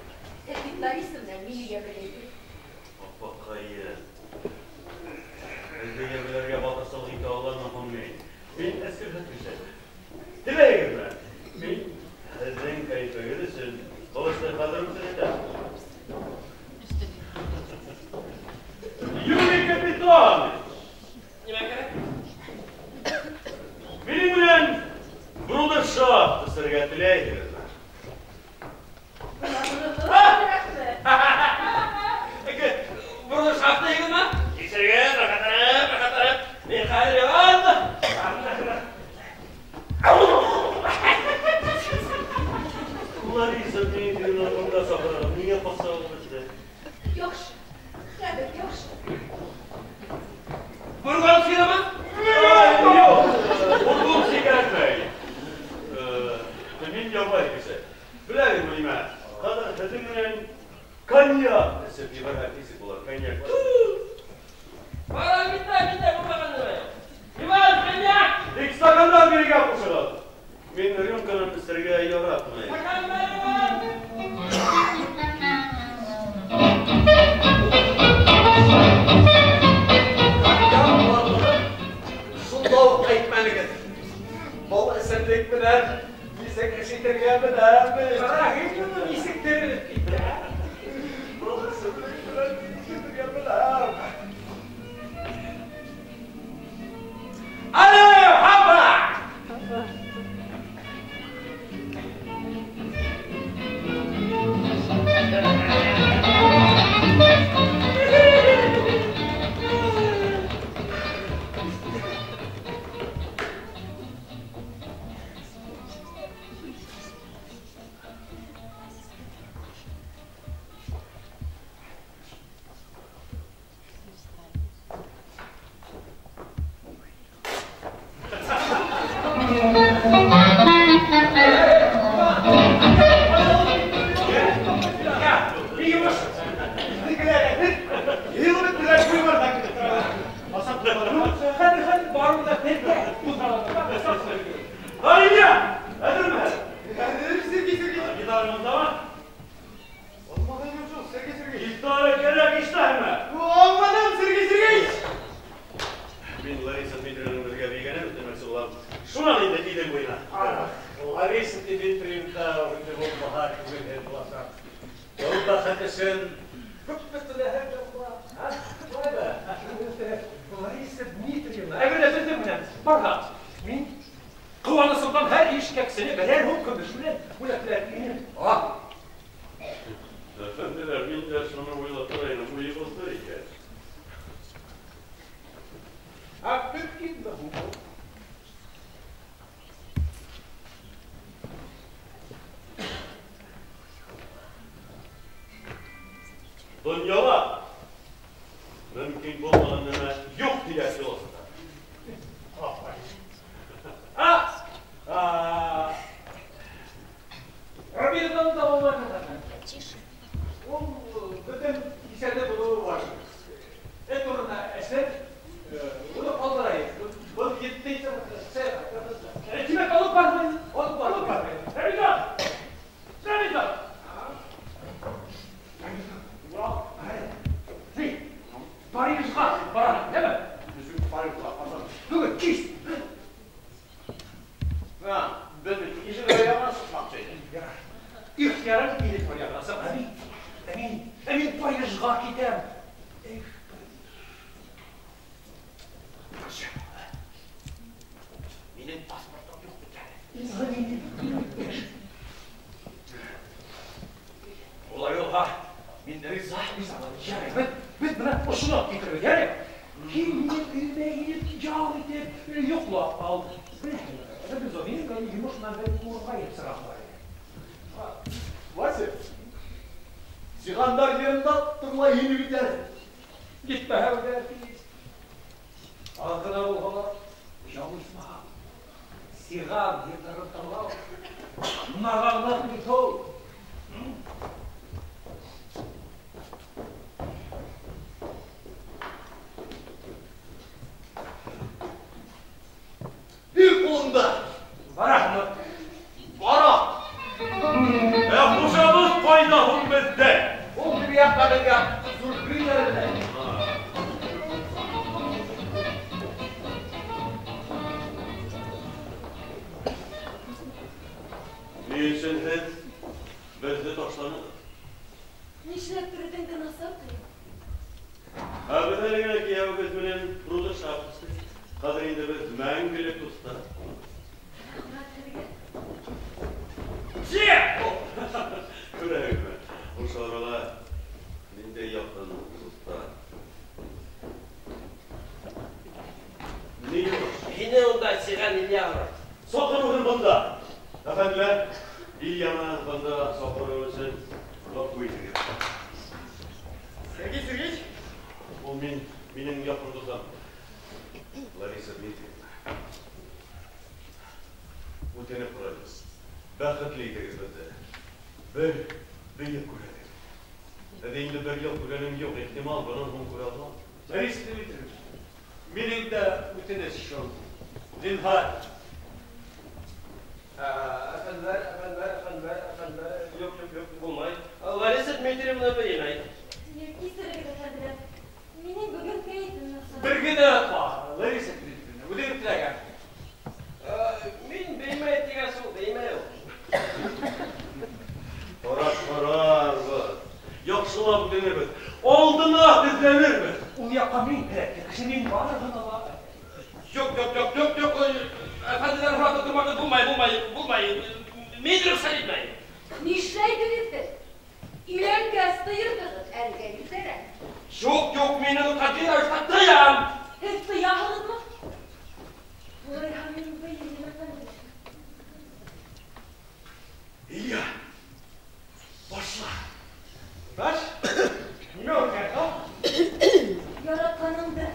Һеҙ бит Лариса менән мине йәберләйһегеҙ. Апаҡайым. Һеҙҙе йәберләргә батырсылыҡ итә аламмы һуң мин? Мин әсирһеҙ кеше. Теләйһегеҙме? Мин һеҙҙең кәйефегеҙ өсөн был эште хәҙер үк әйтәм. Юрий Капитонович! Нимә кәрәк? Минең менән брудершафт эсергә теләйһегеҙме? Брудершафт тиһегеҙме? Кисергеҙ, рәхәтләнеп, рәхәтләнеп. Мин хәҙер ябам. Лариса Дмитриевна бында саҡырығыҙ. Ниңә ҡасағыҙ беҙҙе? Яҡшы, хәҙер яҡшы. Бургонскийҙымы? Юҡ, бургонский кәрәкмәй. Мин ябай кеше. Беләһегеҙме нимә? Хәҙер һеҙҙең менән коньяк эсеп ебәрһәк нисек булыр? Коньяк. Бара битә, битә, булмаған нәмә. Иван, коньяк! Тик стакандан бирегә ҡушығыҙ. Мин рюмканан эсергә яратмайым. Стакан бер, Иван! Коньяк барлығын шунда уҡ әйтмәнегеҙ. Был эсемлек менән нисек эш итергә беләм. Ҡарағыҙ, нисек терелеп китте. Был эсемлек менән нисек итергә беләм. Алло, хапа! Лариса Дмитриевна, әгәр ҙә һеҙҙең менән барһаҡ, мин ҡыуанам. Мөмкинме һуң был? Донъяла мөмкин булмаған нәмә юҡ тигән философтар. Рабиҙадан да булмай. Ул бөтөн исәне булыуы важно. Эт урынына әсә, уны ҡалдырайыҡ. Был етте сәйәхәт. Тимәк, алып бармай, алып бармай. Рабиҙа! Рабиҙа! Парижға барам, әме? Парижға барам. Бөгөн кис. Беҙ ишек яғына сыҡмаҡсы инек. Ихтыярың килеп яғына сыҡ. Ә мин Парижға китәм. Эх, Париж. Минең паспортым юҡ бит әле. Улай булһа, мин риза. Ярай, беҙ бына ошоно китербеҙ, ярай. Һин минең өйөмә инеп, ял итеп, йоҡлап ал. Рабизо, минең йомош менән бер урынға инеп сығаһым бар ине. Вася, цыгандар йырында тыңлай һине бит әле. Етмәһә үләр тиҙ. Аҙ ғына булһа ла, ял итмәһә. Цыган йырҙарын тыңлау наҙанлыҡ бит ул. Бир ҡулыңды. Бараһыңмы? Бара. Ә хужабыҙ ҡайҙа һуң беҙҙә? Ул бер яҡта беҙгә сюрприз әҙерләй. Ни өсөн һеҙ беҙҙе ташланығыҙ? Нишләптер үҙеңде насар тоям. Ә беҙ әле генә кейәүебеҙ менән брудершафт эстек. Хәҙер инде беҙ мәңгелек дуҫтар. Рәхмәт һеҙгә. Күрәһегеҙме? Ошо арала ниндәй яҡын дуҫтар. Ни йомош? Һине унда цыган Илья һорай. Саҡырыуҙың бында. Әфәнделәр, Ильяны бында саҡырыу өсөн ғәфү итегеҙ. Сергей Сергеевич? Ул минең яҡын дуҫым. Лариса Дмитриевна. Үтенеп һорайбыҙ. Бәхетле итегеҙ беҙҙе. Бер бейек күрәлек. Ә инде бер йыл күргәнем юҡ, ихтимал, бынан һуң күрә алмам. Лариса Дмитриевна, минең дә үтенес шул. Зинһар. Әфәнделәр, әфәнделәр, әфәнделәр, әфәнделәр. Юҡ, юҡ, юҡ, булмай. Лариса Дмитриевна бейемәй. Кисерегеҙ, әфәнделәр. Минең бөгөн кәйефем насар. Бер генә атла, Лариса Дмитриевна, үҙегеҙ теләгән. Мин бейемәй тигәс ул, бейемәй ул. Ҡарап ҡарарбыҙ. Яҡшылап үтенербеҙ. Алдына теҙләнербеҙ. Ул яҡҡа мин һәләкле кеше, мин барыһына ла. Юҡ, юҡ, юҡ, юҡ, юҡ. Әфәнделәр һората тормағыҙ, булмай, булмай, булмай. Мин рөхсәт итмәйем. Нишләйһегеҙ һеҙ? Өйләнгәс тыйырҙығыҙ, әлегә иртәрәк. Юҡ, юҡ, мин уны ҡәтғи рәүештә тыям. Һеҙ тыяһығыҙмы? Улайһа мин бейермен, әфәнделәр. Илья, башла. Баш? Нимә үткән, а? Яратҡаныңды.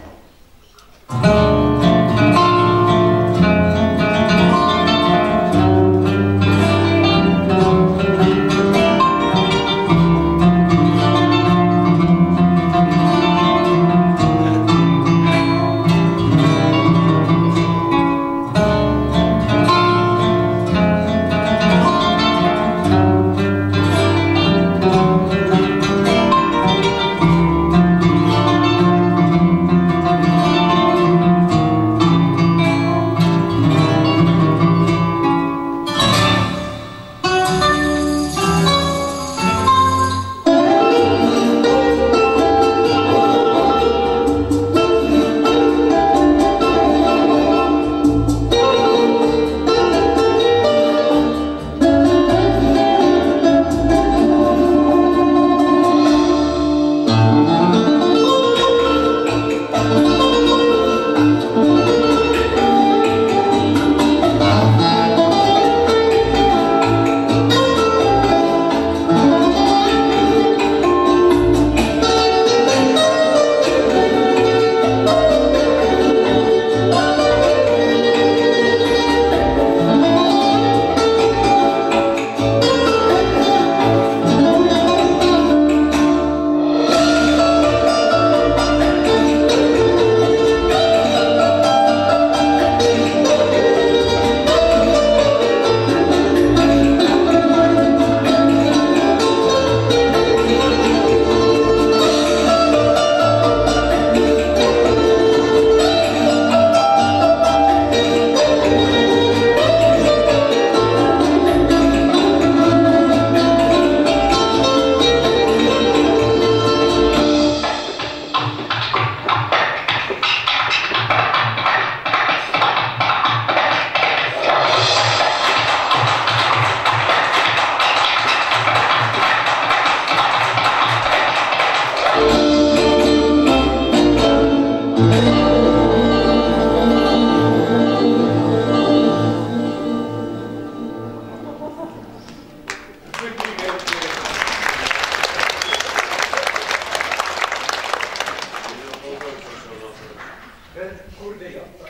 Бер күрҙе ятты.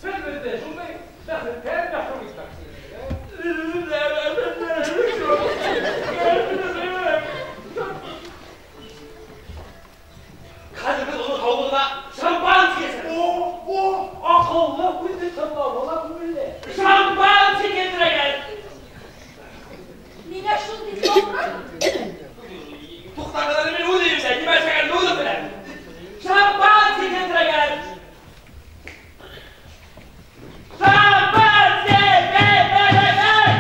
Һеҙ беҙҙе шундай бәхеттән мәхрүм итмәксеһегеҙ, ә? Хәҙер беҙ уның һаулығына шампанский эсәбеҙ. О, аҡыллы һүҙҙе тыңлауы ла күңелле. Шампанский килтергән. Миңә шул тиклем ауырмы? Туҡтағыҙ әле, мин үҙ өйөмдә нимә эшләгәнемде үҙем беләм. Шампанский килтергән. Шампанский килтергән.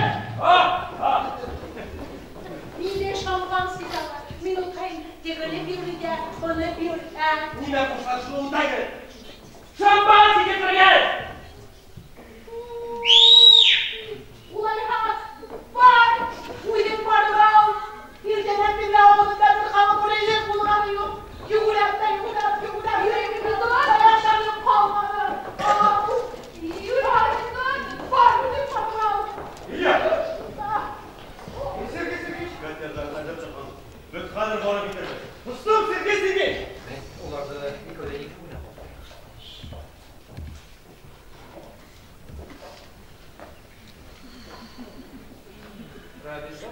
Мине шампанский тағы. Мин ултырайым, тегене бирергә, быны бирергә. Нимә ҡушҡан шуны үтәгеҙ. Шампанский килтергән. Улайһа, бар, үҙең барып ал. Иртәнән бирле ауыҙымда бер ҡабыҡ ризыҡ булғаны юҡ. Йүгерәм дә йүгерәм, йүгерәм. Йөрәгем бөтә. Аяҡтарым ҡалманы. Бар, бар, үҙең барып ал. Илья! Сергей Сергеевич! Катерҙар хәҙер сыҡҡан. Беҙ хәҙер барып етербеҙ. Тостом, Сергей Сергеевич! Уларҙы икәүҙән икәү генә ҡалдырайыҡ. Рабиза.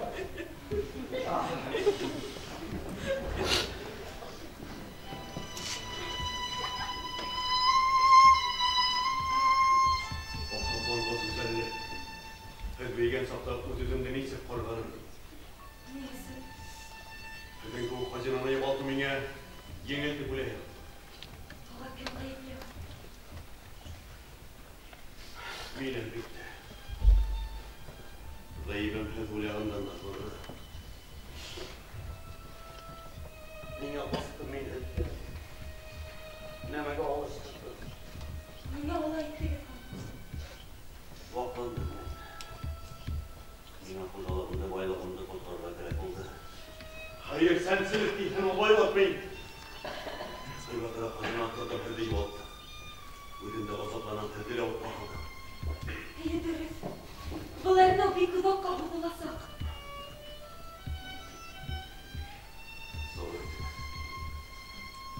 Аҡылланғыс гүзәллек. Һеҙ бейегән саҡта үҙ-үҙемде нисек ҡарғаным. Ни өсөн? Һеҙҙең кеүек хазинаны юғалтыу миңә еңел тип уйлайым. Уға кем ғәйепле? Мин, әлбиттә. Ғәйебем һеҙ уйлағандан да ҙурыраҡ. Миңә астым мин һеҙҙе. Нәмәгә алыштырҙым. Ниңә улай иттегеҙ һуң? Ваҡландым мин. Миңә хужалығымды, байлығымды ҡотҡарырға кәрәк булды. Хәйер, сәнселек тиһәм, байлыҡ мин. Ҡыйбатыраҡ хазина тотоп һеҙҙе юғалттым. Үҙем дә ғазапланам, һеҙҙе лә утҡа һалдым. Эйе, дөрөҫ. Был әрнеү бик оҙаҡҡа һуҙыласаҡ. Сабыр итегеҙ.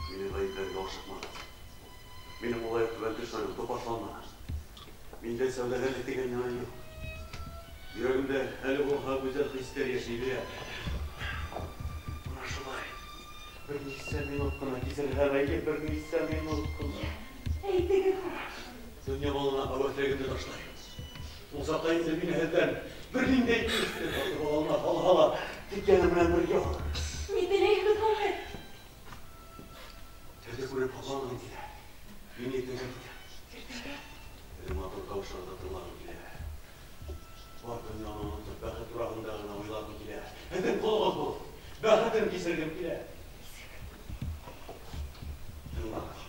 Мине ғәйепләргә ашыҡмағыҙ. Минең улай уҡ түбән төшмәнем, тупаҫланмағыҙ. Миндә сәүҙәгәрлек тигән нәмә юҡ. Йөрәгемдә әле булһа гүзәл хистәр йәшәй бирә. Бына шулай. Бер нисә минут ҡына кисерһәм, әйе, бер нисә минут ҡына. Әйтегеҙ һуң. Донъя малына әүәҫлегемде ташлайым. Ул саҡта инде мине һеҙҙән бер ниндәй көс тә тартып ала алмаҫ, алһа ла тик йәнем менән бергә алыр. Ни теләйһегеҙ һуң һеҙ? Һеҙҙе күреп һоҡланғым килә. Мин иртәгә китәм. Иртәгә? Һеҙҙең матур тауыштарҙы тыңлағым килә. Бар донъяны онотоп, бәхет тураһында ғына уйлағым килә. Һеҙҙең ҡолоғоҙ булып, бәхетен кисергем килә. Тыңлағыҙ.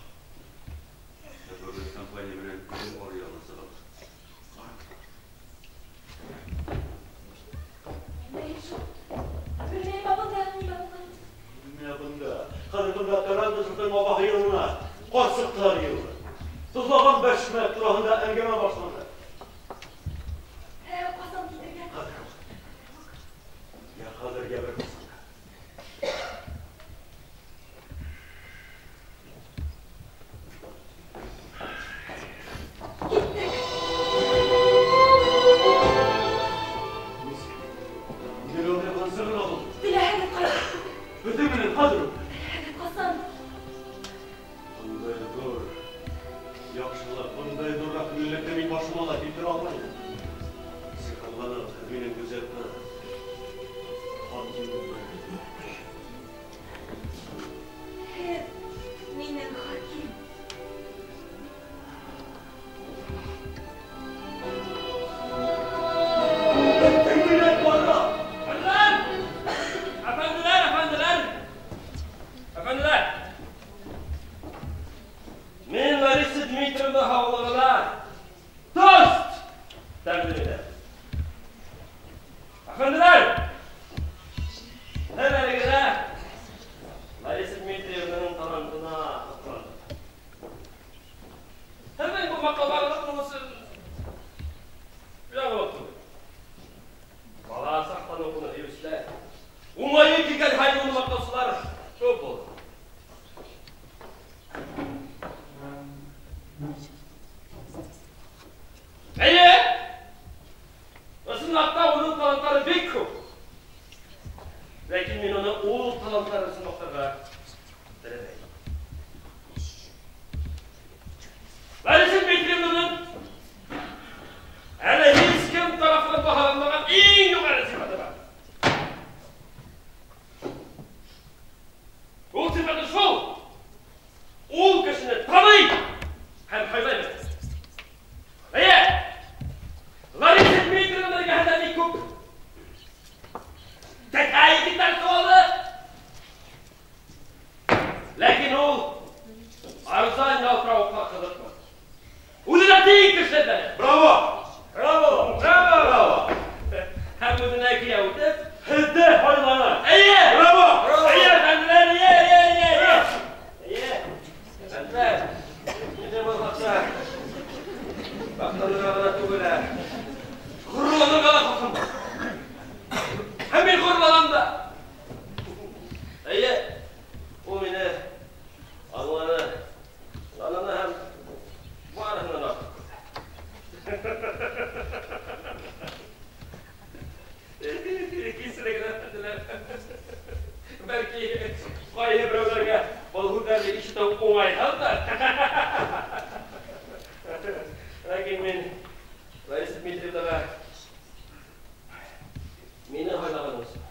Беҙ бөгөн компания менән Иҙел аръяғына сығабыҙ. Белмәйем шул. Белмәйем, ә бында нимә булған? Нимә бында? Хәҙер бында Тарантасовтың апаһы янына ҡарсыҡтар йыйылды. Тоҙлаған бәшмәк тураһында әңгәмә башланды. Ә, ҡасан китергә? Хәҙер үк. Йә хәҙер, йә бер ҡасан да. Киттек. Нисек? Иҙел аръяғына сығырға булдыҡ. Теләһәгеҙ ҡайҙа? Беҙҙең менән хәҙер үк. Теләһәгеҙ ҡасан? Бындай ҙур яҡшылыҡ, бындай ҙур рәхимлелекте мин башыма ла килтерә алмайым. Сихырланығыҙ һеҙ минең гүзәл ҡыҙ. Хакимым. Һеҙ минең хаким. Беҙҙең менән бара. Әфәнделәр! Әфәнделәр, әфәнделәр! шул талантлары өсөн маҡтарға теләмәй. Лариса Дмитриевнаның әле һис кем тарафынан баһаланмаған иң юғары сифаты бар. Ул сифаты шул, ул кешене таный һәм һайлай белә. Эйе, Лариса Дмитриевна эргәһендә бик күп тәкә егеттәр ҡыуалды. Ләкин ул арзан ялтырауыҡҡа ҡыҙыҡманы. Үҙенә тиң кеше эҙләне. Браво! Браво! Браво! Браво! Һәм үҙенә кейәү итеп һеҙҙе һайланы. Эйе! Браво! Эйе, әфәнделәр, эйе, эйе, эйе, эйе. Эйе, әфәнделәр, мине был хаҡта маҡтанырға ғына түгел, ә ғорурланырға ла хаҡым бар. Һәм мин ғорурланам да. Эйе, ул мине аңланы, таныны һәм барыһынан артыҡ күрҙе. Кисерегеҙ, әфәнделәр. Бәлки, ҡайһы берәүҙәргә был һүҙҙәрҙе ишетеү уңайһыҙҙыр. Ләкин мин Лариса Дмитриевнаға мине һайлаған өсөн,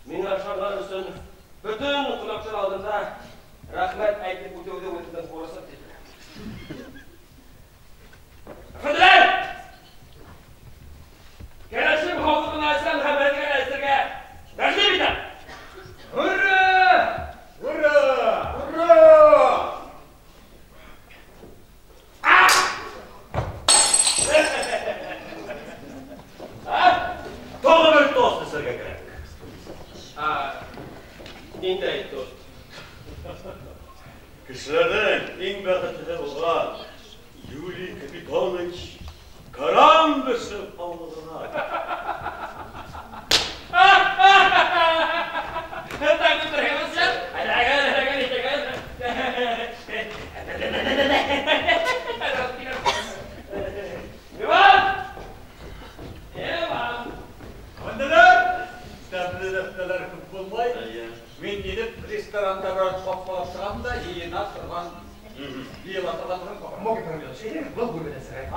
миңә ышанған өсөн бөтөн ҡунаҡтар алдында рәхмәт әйтеп үтеүҙе үҙемдең бурысым тип беләм. Әфәнделәр! Кәләшем һаулығына эсәм һәм һеҙгә лә эсергә тәҡдим итәм. Ура! Ура! Ура! Тағы бер тост эсергә кәрәк. Ниндәй тост? Кешеләрҙең иң бәхетлеһе булған Юлий Капитонович Карандышев һаулығына. Иван! Иван! Әфәнделәр, тәмле нәмәләр күп булмай. Мин инеп ресторанда бераз ҡапҡалап сығам да, йыйына торған, йыйыла торған урын табам. Мог Парменович, был бүлмәлә сәғәт.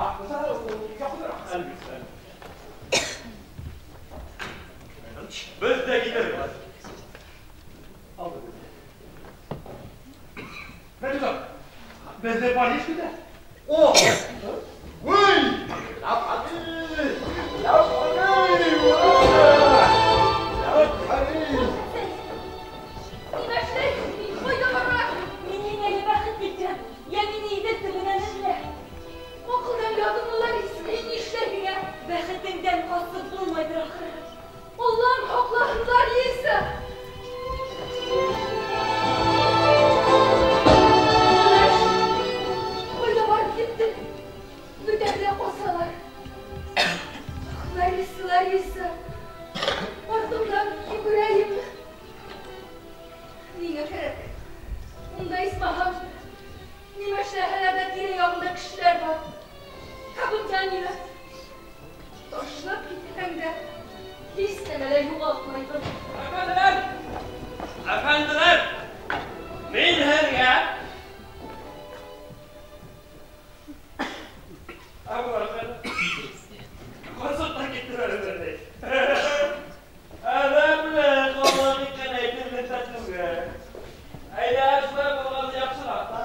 Яҡыныраҡ. Әлбиттә. Беҙ ҙә китербеҙ. Мәҗнүн, беҙҙе Париж көтә. О! Уй! La Paris! La Paris! La Paris! Нимә эшләйһең? Ҡайҙа бараһың? Мин һиңә йә бәхет килтерәм, йә мине Иҙел төбөнә эҙлә. Аҡылдан яҙҙыңмы, Лариса? Һин нишләйһең, ә? Бәхетеңдән ҡасып булмайҙыр ахыры. Аллам һаҡлаһын, Лариса! Ҡайҙа барып еттең? Бөтәһе лә ҡасалар. Лариса, Лариса, артыңдан йүгерәйемме? Ниңә кәрәк? Унда исмаһам, нимә эшләһәләр ҙә тирә-яғында кешеләр бар. Ә бында нимә? Ташлап китһәң дә һис нәмә лә юғалтмайбыҙ. Әфәнделәр! Әфәнделәр! Мин һеҙгә Ҡарсыҡтан киттеләр үҙҙәре. Әҙәпле ҡалаҡ икән әйтерлек тә түгел. Әйҙә, шулай булғанды яҡшыраҡ та.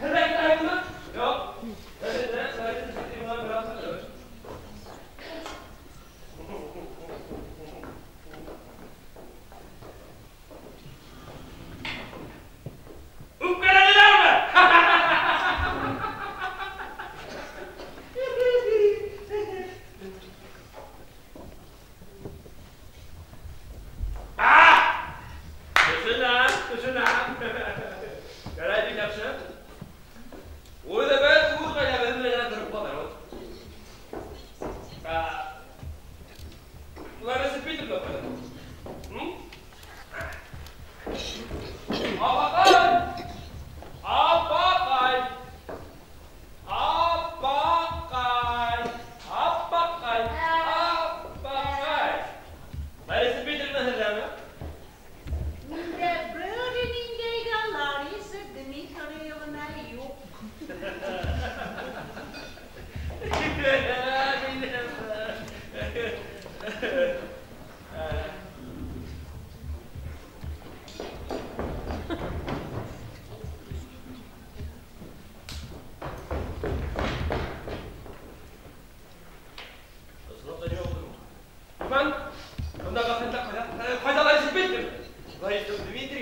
Һеҙ әйтәһегеҙме? Юҡ. Һеҙ инде Лариса Дмитриевна бер аҙ һөйләгеҙ. Үпкәләнеләрме? Төшөнәм, төшөнәм. Ярай, бик яҡшы. Үҙебеҙ үҙ ғаиләбеҙ менән генә тороп ҡалырбыҙ. Лариса Дмитриевна ҡайҙа? Апаҡай! Апаҡай! Апаҡай! Апаҡай! Апаҡай! Лариса Дмитриевна һеҙҙәме?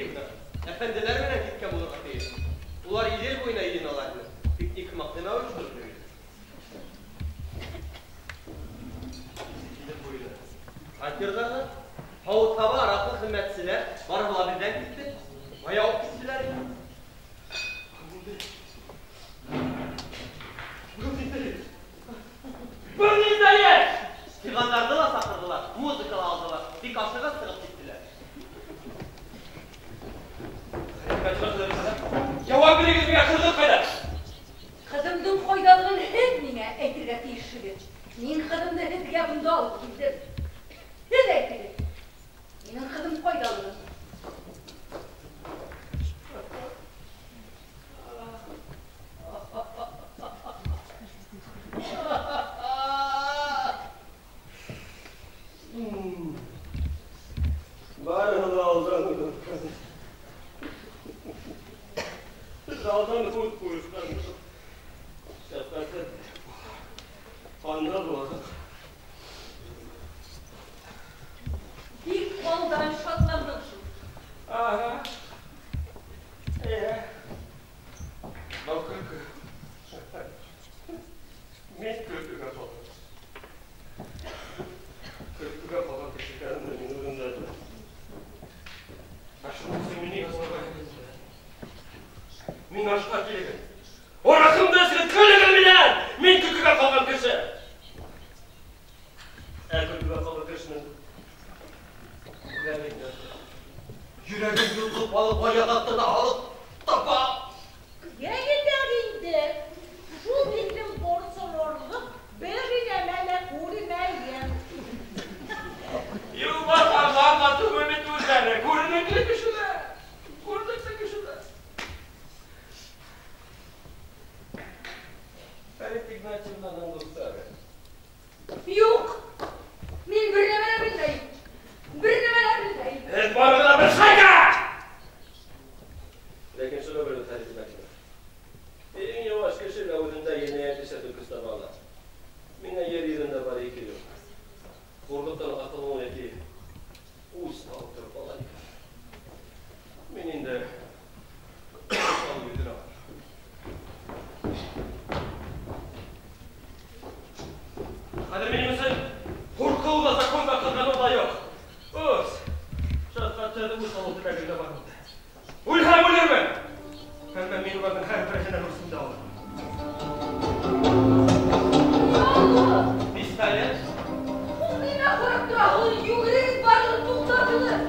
Дмитриевна әфәнделәр менән киткән булырға тейеш. Улар Идел буйына йыйыналар ине. Пикник һымаҡ нәмә ойоштороп йөрөй. Идел буйына. Катерҙағы һауыт-һаба, араҡы хеҙмәтселәр барыһы ла берҙән китте. Бая уҡ киттеләр инде. Был ниндәй? Цыгандарҙы ла саҡырҙылар, музыка ла алдылар. Бик ашығыс сығып киттеләр. Яуап бирегеҙ миңә, ҡыҙығыҙ ҡайҙа? Ҡыҙымдың ҡайҙалығын һеҙ миңә әйтергә тейешһегеҙ. Мин ҡыҙымды һеҙгә бында алып килдем. Һеҙ әйтегеҙ. Минең ҡыҙым ҡайҙалығын. Барыһы ла алдан онотҡан. Беҙ алдан ут ҡуйышҡан. Шәфҡәтһеҙ ҡанға булаҙыҡ. Бик алдан шатландың шул. Ага. Эйе. Был көлкө. Мин көлкөгә ҡалдым. Көлкөгә ҡалған кеше икәнемде мин үҙем дә беләм. Ә шуның өсөн мин ни эшләргә Мин ашҡа килегеҙ. Араҡымды эсегеҙ, көлөгөҙ минән! Мин көлкөгә ҡалған кеше. Ә көлкөгә ҡалған кешенең йөрәген Йөрәген йолҡоп алып, аяҡ аҫтына һалып тапа. Йәгеҙҙәр инде. Шул тиклем борсолорлоҡ бер нәмә лә күрмәйем. Юлбаҫарҙар ҙа түгел бит үҙҙәре. Күренекле кешеләр. Күренекле кешеләр. Фәрит Игнатьевнаның дуҫтары. Юҡ. Мин бер нәмә лә белмәйем. Бер нәмә лә белмәйем. Һеҙ барығыҙ ҙа бер шайка! Ләкин шуны белегеҙ, Фәрит Игнатьевна. Иң йыуаш кеше лә үҙендә енәйәт эшләтеү көс таба ала. Миңә ер йөҙөндә бар ике юл. Хурлыҡтан ҡотолоу йәки үс алып тороп ала икән. Мин инде үс алып өлгөрә алам. Хәҙер минең өсөн ҡурҡыу ҙа, закон да, ҡыҙғаныу ҙа юҡ. Үс, шәфҡәтһеҙ үс алыу теләге лә бар инде. Үлһәм үлермен. Әммә мин уларҙың һәр береһенән үсемде алырмын. Пистолет. Ул нимә ҡарап тора? Ул йүгерегеҙ, барығыҙ, туҡтатығыҙ.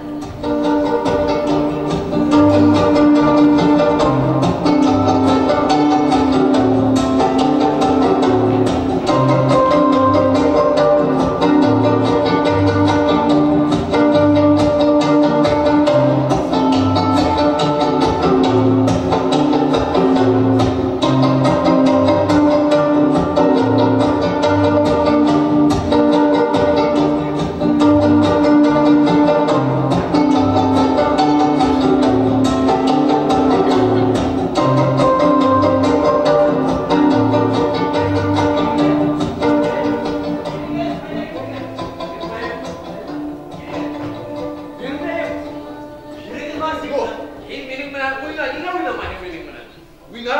Һин минең менән уйна, ниңә уйнамайһың минең менән? Уйна.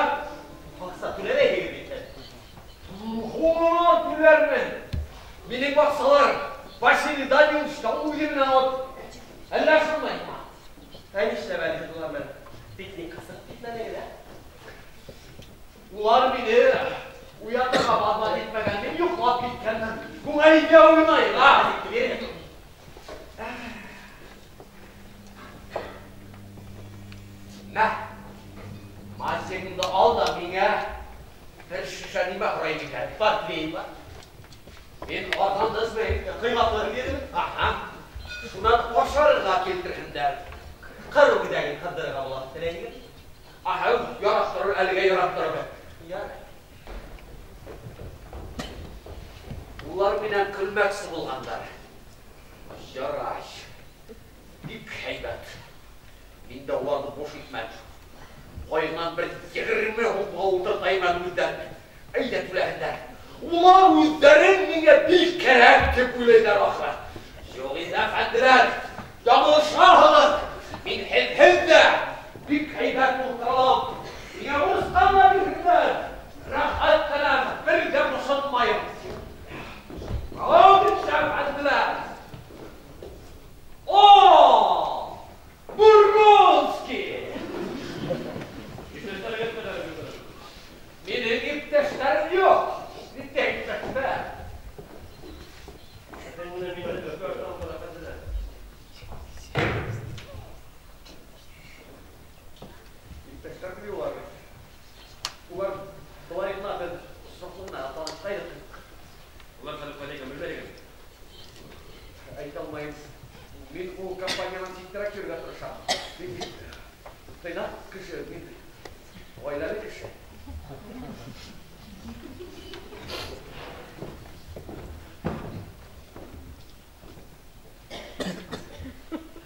Аҡса түләмәйһегеҙ икән. Һуңынан түләрмен. Минең баҡсалар Василий Данилович та үҙе менән ат. Әллә шулай? Ә нишләп әле һеҙ улар менән пикникка сығып китмәнегеҙ, ә? Улар мине уятырға баҙнат итмәгән, мин йоҡлап киткәнмен. Күңел итә уйнайыҡ, а? Мә, мазегіңді ал да миңә бер шешә нимә һорайым икән? Портвейн бар. Мин арзанды эсмәйем. Ҡыйматлыһын бирҙем. Аһа. Шунан ашарырға килтерһендәр. Ҡыр үҙәген ҡыҙҙырырға була, теләйһегеҙ? Аһа, ярап торор, әлегә ярап торор. Ярай. Улар менән көлмәксе булғандар. Ярай. Бик һәйбәт. Мин дә уларҙы буш итмәм. Ҡайғынан бер 20 һумға ултыртайым әле үҙҙәрен. Әйҙә түләһендәр. Улар үҙҙәрен миңә бик кәрәк тип уйлайҙар ахыры. Юҡ инде, әфәнделәр, яңылышаһығыҙ. Мин һеҙһеҙ ҙә бик һәйбәт ултыралам. Миңә бурысҡа ла бирһендәр. Рәхәт ҡылам, бер ҙә бошонмайым. Алау әфәнделәр. О, Бургунский! Минең иптәштәрем юҡ. Ниндәй иптәштәр? Иптәштәр бит улар. Улар былай ғына беҙ осраҡлы ғына танышҡайныҡ. Улар хәҙер ҡайҙа икән, белмәйһегеҙ? Әйтә алмайым. Мин ул компаниянан ситтәрәк йөрөргә тырышам. Мин бит тыйнаҡ кеше, мин ғаиләле кеше.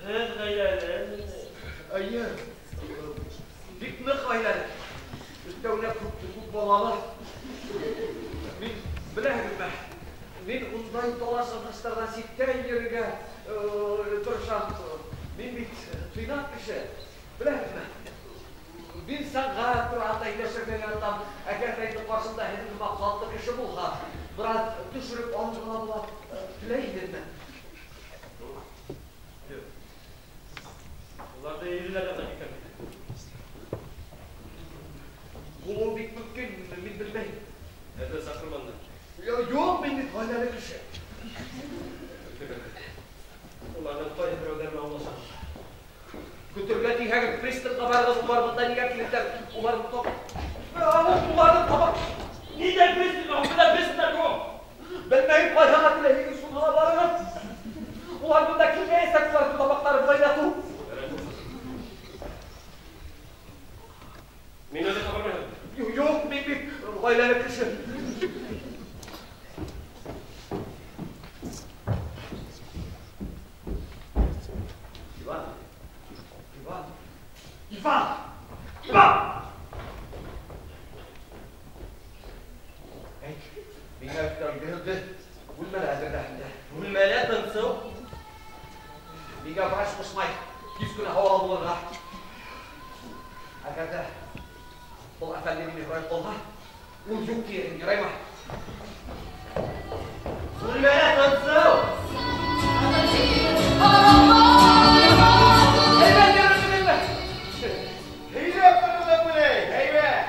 Һеҙ ғаиләлеме? Эйе, бик ныҡ ғаиләле. Өҫтәүенә күп балалы. Мин беләһегеҙме? Мин ундай талаш-ыңғыштарҙан ситтә йөрөргә тырышам. Мин бит тыйнаҡ кеше. Беләһегеҙме? Мин сәнғәт тураһында һөйләшергә яратам. Әгәр ҙә инде ҡаршымда һеҙҙең һымаҡ затлы кеше булһа, бер аҙ төшөрөп алырға була. Теләйһегеҙме? Юҡ. Уларҙы ирҙәр янына киткән бит. Булыуы бик мөмкин, мин белмәйем. Һеҙҙе саҡырманылар. Юҡ, мин бит ғаиләле кеше. Уларҙың ҡайһы берәүҙәрен аңлашам. Көтөргә тиһәгеҙ, пристанға барығыҙ, улар бында нигә килделәр? Уларҙы тап. Уларҙы таба. Ниндәй пристанға? Бында пристан юҡ. Белмәйем, ҡайһыға теләһегеҙ, шунда ла барығыҙ. Улар бында килмәйәсәк, уларҙың тамаҡтары былай ҙа туҡ. Мин үҙем табармайым. Юҡ, мин бит ғаиләле кеше. Иван, Иван, Иван, Иван! Әйт, миңә өҫтәлде бүлмәлә әҙерләһендә. Бүлмәлә тынсыу. Миңә врач ҡушмай, тиҙ кенә һауала булырға. Әгәр ҙә был әфәнде мине һорай ҡалһа, ул юҡ тиерһең, яраймы? Бүлмәлә тынсыу. Һәйбәт йөрөтөлмө? Һөйләп тороғоҙ, бүләй, һәйбәт.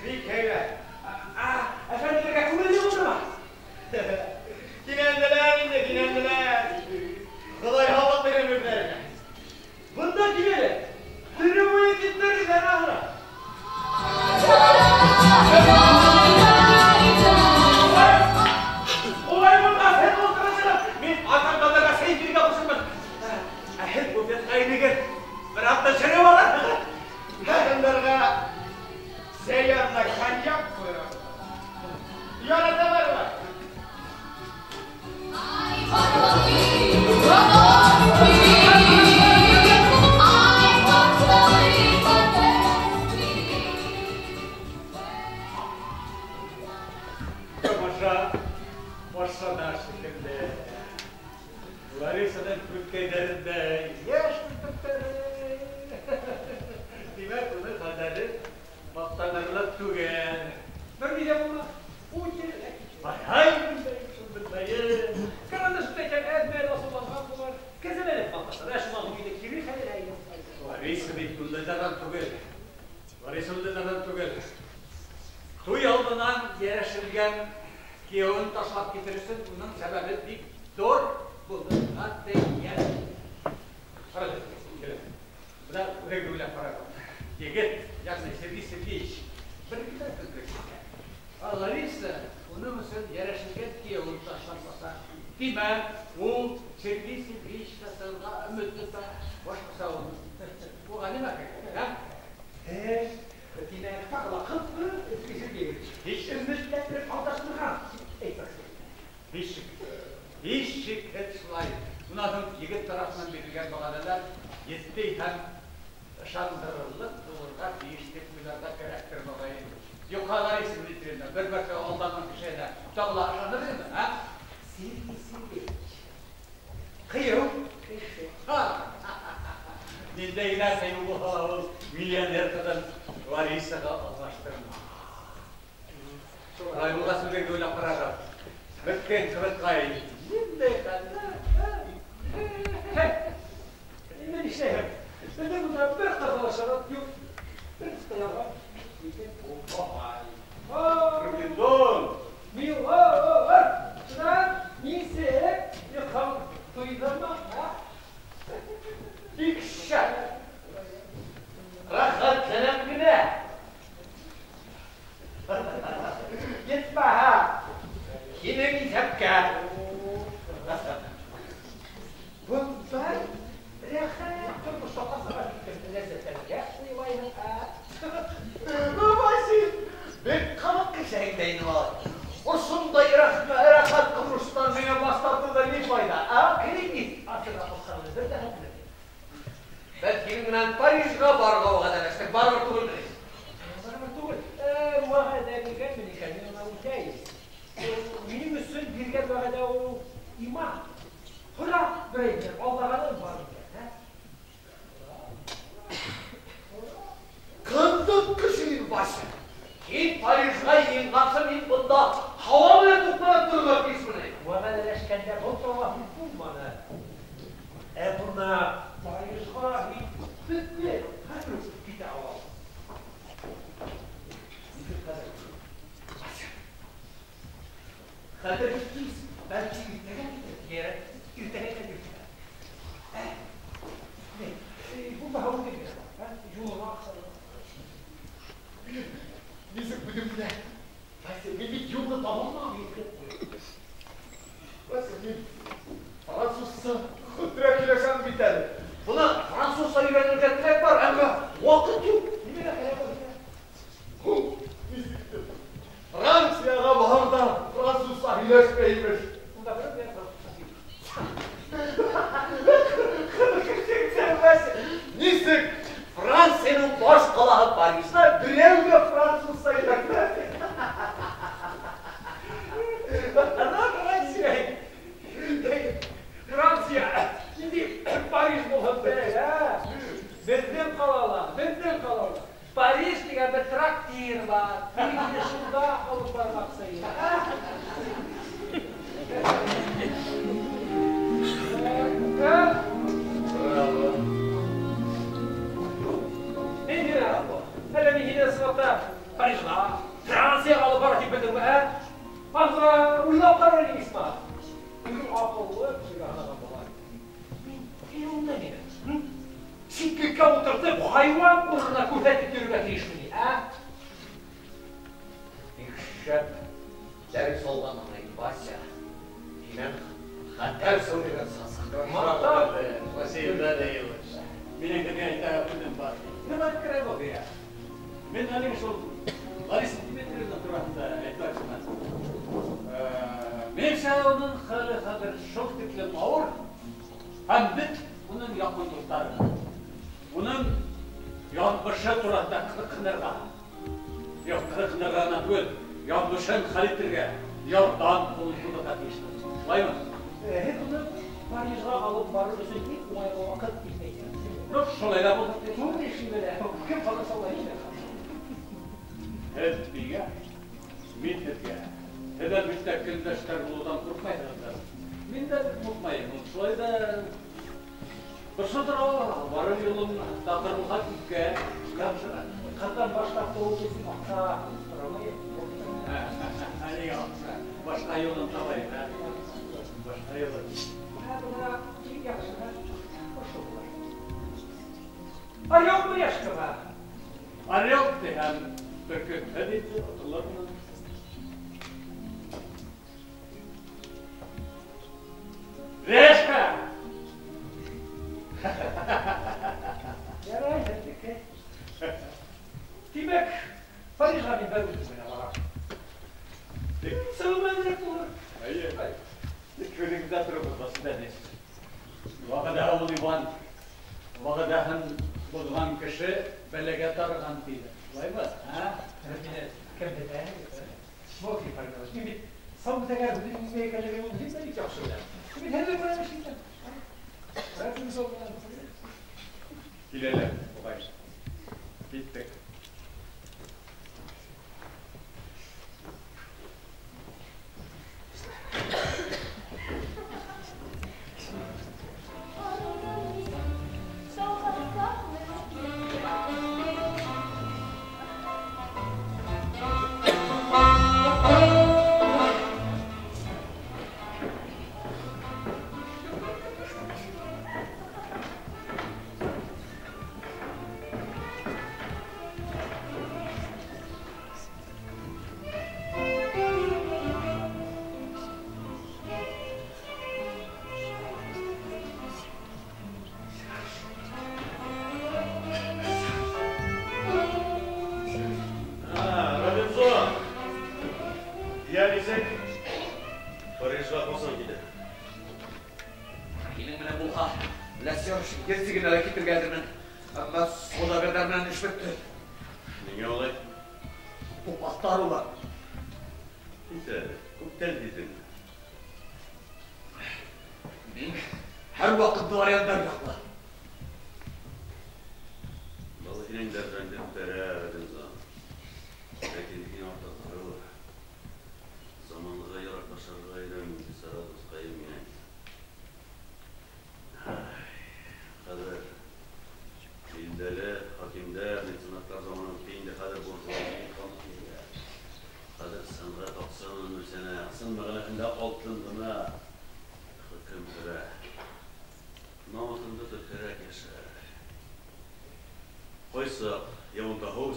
Бик һәйбәт. Әфәнделәргә күңелле булдымы? Кинәнделәр инде, кинәнделәр. Хоҙай һаулыҡ бирһен үҙҙәренә. Бында килә. Төнө буйы китмәгеҙ ахыры. Улай булмаҫ, һеҙ ултырығыҙ. Мин атамдарға сәй бирергә ҡушырмын. Ә һеҙ буфетҡа инегеҙ. Бер аҙ шәрәп алырһығыҙ. Ҡатындарға сәй янына коньяк ҡуйырға. Яраталар улар. Тамаша башлана шикелле. Ларисаның күҙкәйҙәрендә йәш бөртөктәре. Тимәк, уның хәлдәре маҡтанырлыҡ түгел. Бер ни ҙә булмаҫ. Үтә. Ай-һай, белмәйем шул, белмәйем. Карандашты икән, әҙ-мәҙ асыуланған булыр. Кәзәләнеп маташыр. Ә шунан һуң инде кире хәленә әйләнеп ҡайтыр. Лариса бит ундайҙарҙан түгел. Лариса ундайҙарҙан түгел. Туй алдынан йәрәшелгән кейәүен ташлап китер өсөн уның сәбәбе бик ҙур булырға тейеш. Ҡарағыҙ, килеп. Бына үҙегеҙ уйлап ҡарағыҙ. Егет, йәғни Сергей Сергеевич, бер генә көнлөк икән. Ә Лариса уның өсөн йәрәшелгән кейәүен ташлап баҫа. Тимәк, ул Сергей Сергеевичҡа сығырға өмөт тота. Башҡаса ул. Уға нимә кәрәк, ә? Тимәк, тағы ла ҡыҙҙы Сергей Сергеевич. Һис Өмөтләндереп алдаштырған. Әйтмәксе. Һис шикһеҙ. Һис шикһеҙ шулай. Унан һуң егет тарафынан бирелгән вәғәҙәләр етди һәм ышандырырлыҡ булырға тейеш тип уйларға кәрәктер, моғайын. Юҡһа, Лариса Дмитриевна, бер мәртәбә алданған кешегә тағы ла ышаныр инеме, ә? Сергей Сергеевич. Ҡыйыу кеше. Ниндәй генә ҡыйын булһа ла ул миллионер ҡыҙын Ларисаға алмаштырмаҫ. Шулай булғас, үҙегеҙ уйлап ҡарағыҙ. Бөткән ҡыҙыҡай ниндәй хәлдә? Инде нишләйһең? Беҙҙең бында бер ҡыҙыл шарап юҡ. Бер ҡыҙға егет булмай. Робинзон! Милорд! Шунан нисек йоҡоң туйҙымы? Бик шәп! Рәхәтләнәм генә. Етмәһә, һинең иҫәпкә. Бындай рәхәт тормошта ҡасанға тиклем ләззәтләнергә уйлайһың, ә? Васил, бик ҡыҙыҡ кешеһең дә инде, малай. Ошондай рәхәт тормоштан миңә баш тартыуҙа ни файҙа, ә? Кредит артына ҡушҡанды бер ҙә хәтерләмәйем. Беҙ һинең менән Парижға барырға вәғәҙәләштек, барыбер түгелме ни? Барыбер түгел. Вәғәҙә биргәнмен икән, мин уны үтәйем. Минең өсөн биргән вәғәҙә ул иман. Һора берәйҙән, алдағаным бар икән, ә? Ҡындыҡ кеше инде, Вася. Һин Парижға йыйынғансы, мин бында һауа менән туҡланып торорға тейешмен. Вәғәҙәләшкәндә был турала һүҙ булманы. Ә бына Парижға һин бөттө, хәҙер үк китә алам. Нисек хәҙер? Вася. Хәҙер бик тиз, бәлки иртәгә китер. Кәрәк, иртәгә лә иртәгә. Ни, булмаһа үҙең генә бар, ә? Юлыңа аҡса. Нисек үҙем генә? Вася, мин бит юлды таба алмам. Вася, мин французса хөтрәк һөйләшәм бит әле. Бына французса өйрәнергә теләк бар, әммә ваҡыт юҡ. Нимәгә кәрәк ул һиңә? Нисек итеп? Францияға бар ҙа французса һөйләшмәй имеш. Унда берәү ҙә французса һөйләшмәй. Нисек Францияның баш ҡалаһы Парижда берәү ҙә французса һөйләшмәй. Франция! Франция! Инде Париж булһын бер, ә? Беҙҙең ҡалала, беҙҙең ҡалала. Париж тигән бер трактир бар. Мин һине шунда алып бармаҡсы инем. Браво! Мин һине, әллә мин һине ысынлап та Парижға, Францияға алып бара тип белдеңме, ә? Аҙыра уйлап ҡара инең, Исмәғил. Үҙең аҡыллы кешегә һанаған була. Мин һине унда нимә? Ситлеккә ултыртып, хайуан урынына күрһәтеп йөрөргә тейешме ни, ә? Бик шәп дәрес алғанмын, Вася. Һинән хәтәр сәүдәгәр сығасаҡ. Маҡтап. Василий Данилович, минең һеҙгә әйтә һүҙем бар. Нимә кәрәк булды, ә? Мин әлеге шул Лариса Дмитриевна тураһында әйтмәксемен. Минеңсә, уның хәле хәҙер шул тиклем ауыр, һәм беҙ уның яҡын дуҫтары. Уның яҙмышы тураһында ҡыҙыҡһынырға. Юҡ, ҡыҙыҡһынырға ғына түгел, яҙмышын хәл итергә ярҙам ҡулын һуҙырға тейешбеҙ. Шулаймы? Һеҙ уны Парижға алып барыр өсөн иң уңайлы ваҡыт тип әйтәһегеҙ. Ну, шулай ҙа булһын. Түгел эшеңдә лә. Кем ҡамасаулай итә? Һеҙ миңә, мин һеҙгә. Һеҙ әлбиттә көндәштәр булыуҙан ҡурҡмайһығыҙҙыр. Мин дә бик ҡурҡмайым. Шулай ҙа борсолдора, барыр юлым таҡыр булһа күпкә яҡшыраҡ. Ҡыҙҙан баш тартыу өсөн аҡса һорамай. Әлегә аҡса. Башҡа юлын табайыҡ, ә? Башҡа юлын. Ә бына иң яҡшыһы ошо булыр. Орел Решкова. Орел тиһәм, бөркөт инде, отолормон. Решка! Ярай, һеҙҙеке. Тимәк, Парижға мин бер үҙем генә барам. Сәүмәнерәк булыр. Эйе. Тик үҙегеҙҙә тороғоҙ, Василий Данилович. Вәғәҙә ул Иван, вәғәҙәһен боҙған кеше бәләгә тарыған тиҙәр. Шулаймы? Ә? Мине кем белә? Смоки Парижға. Мин бит сәүдәгәр һүҙенең нимә икәнлеген ул һин дә бик яҡшы беләһең. Мин һеҙҙең менән эш итәм. Рәхмәт. Киләләр, буғай. Киттек.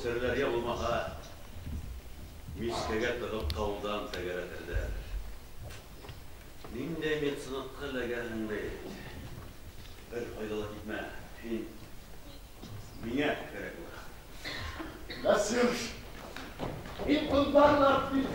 Үҫерләр йә булмаһа, мискәгә тығып тауҙан тәгәрәтерҙәр. Ниндәй меценатҡа эләгәһең бит. Бер ҡайҙа ла китмә, һин миңә кәрәк була. Насир, мин бындан артыҡ.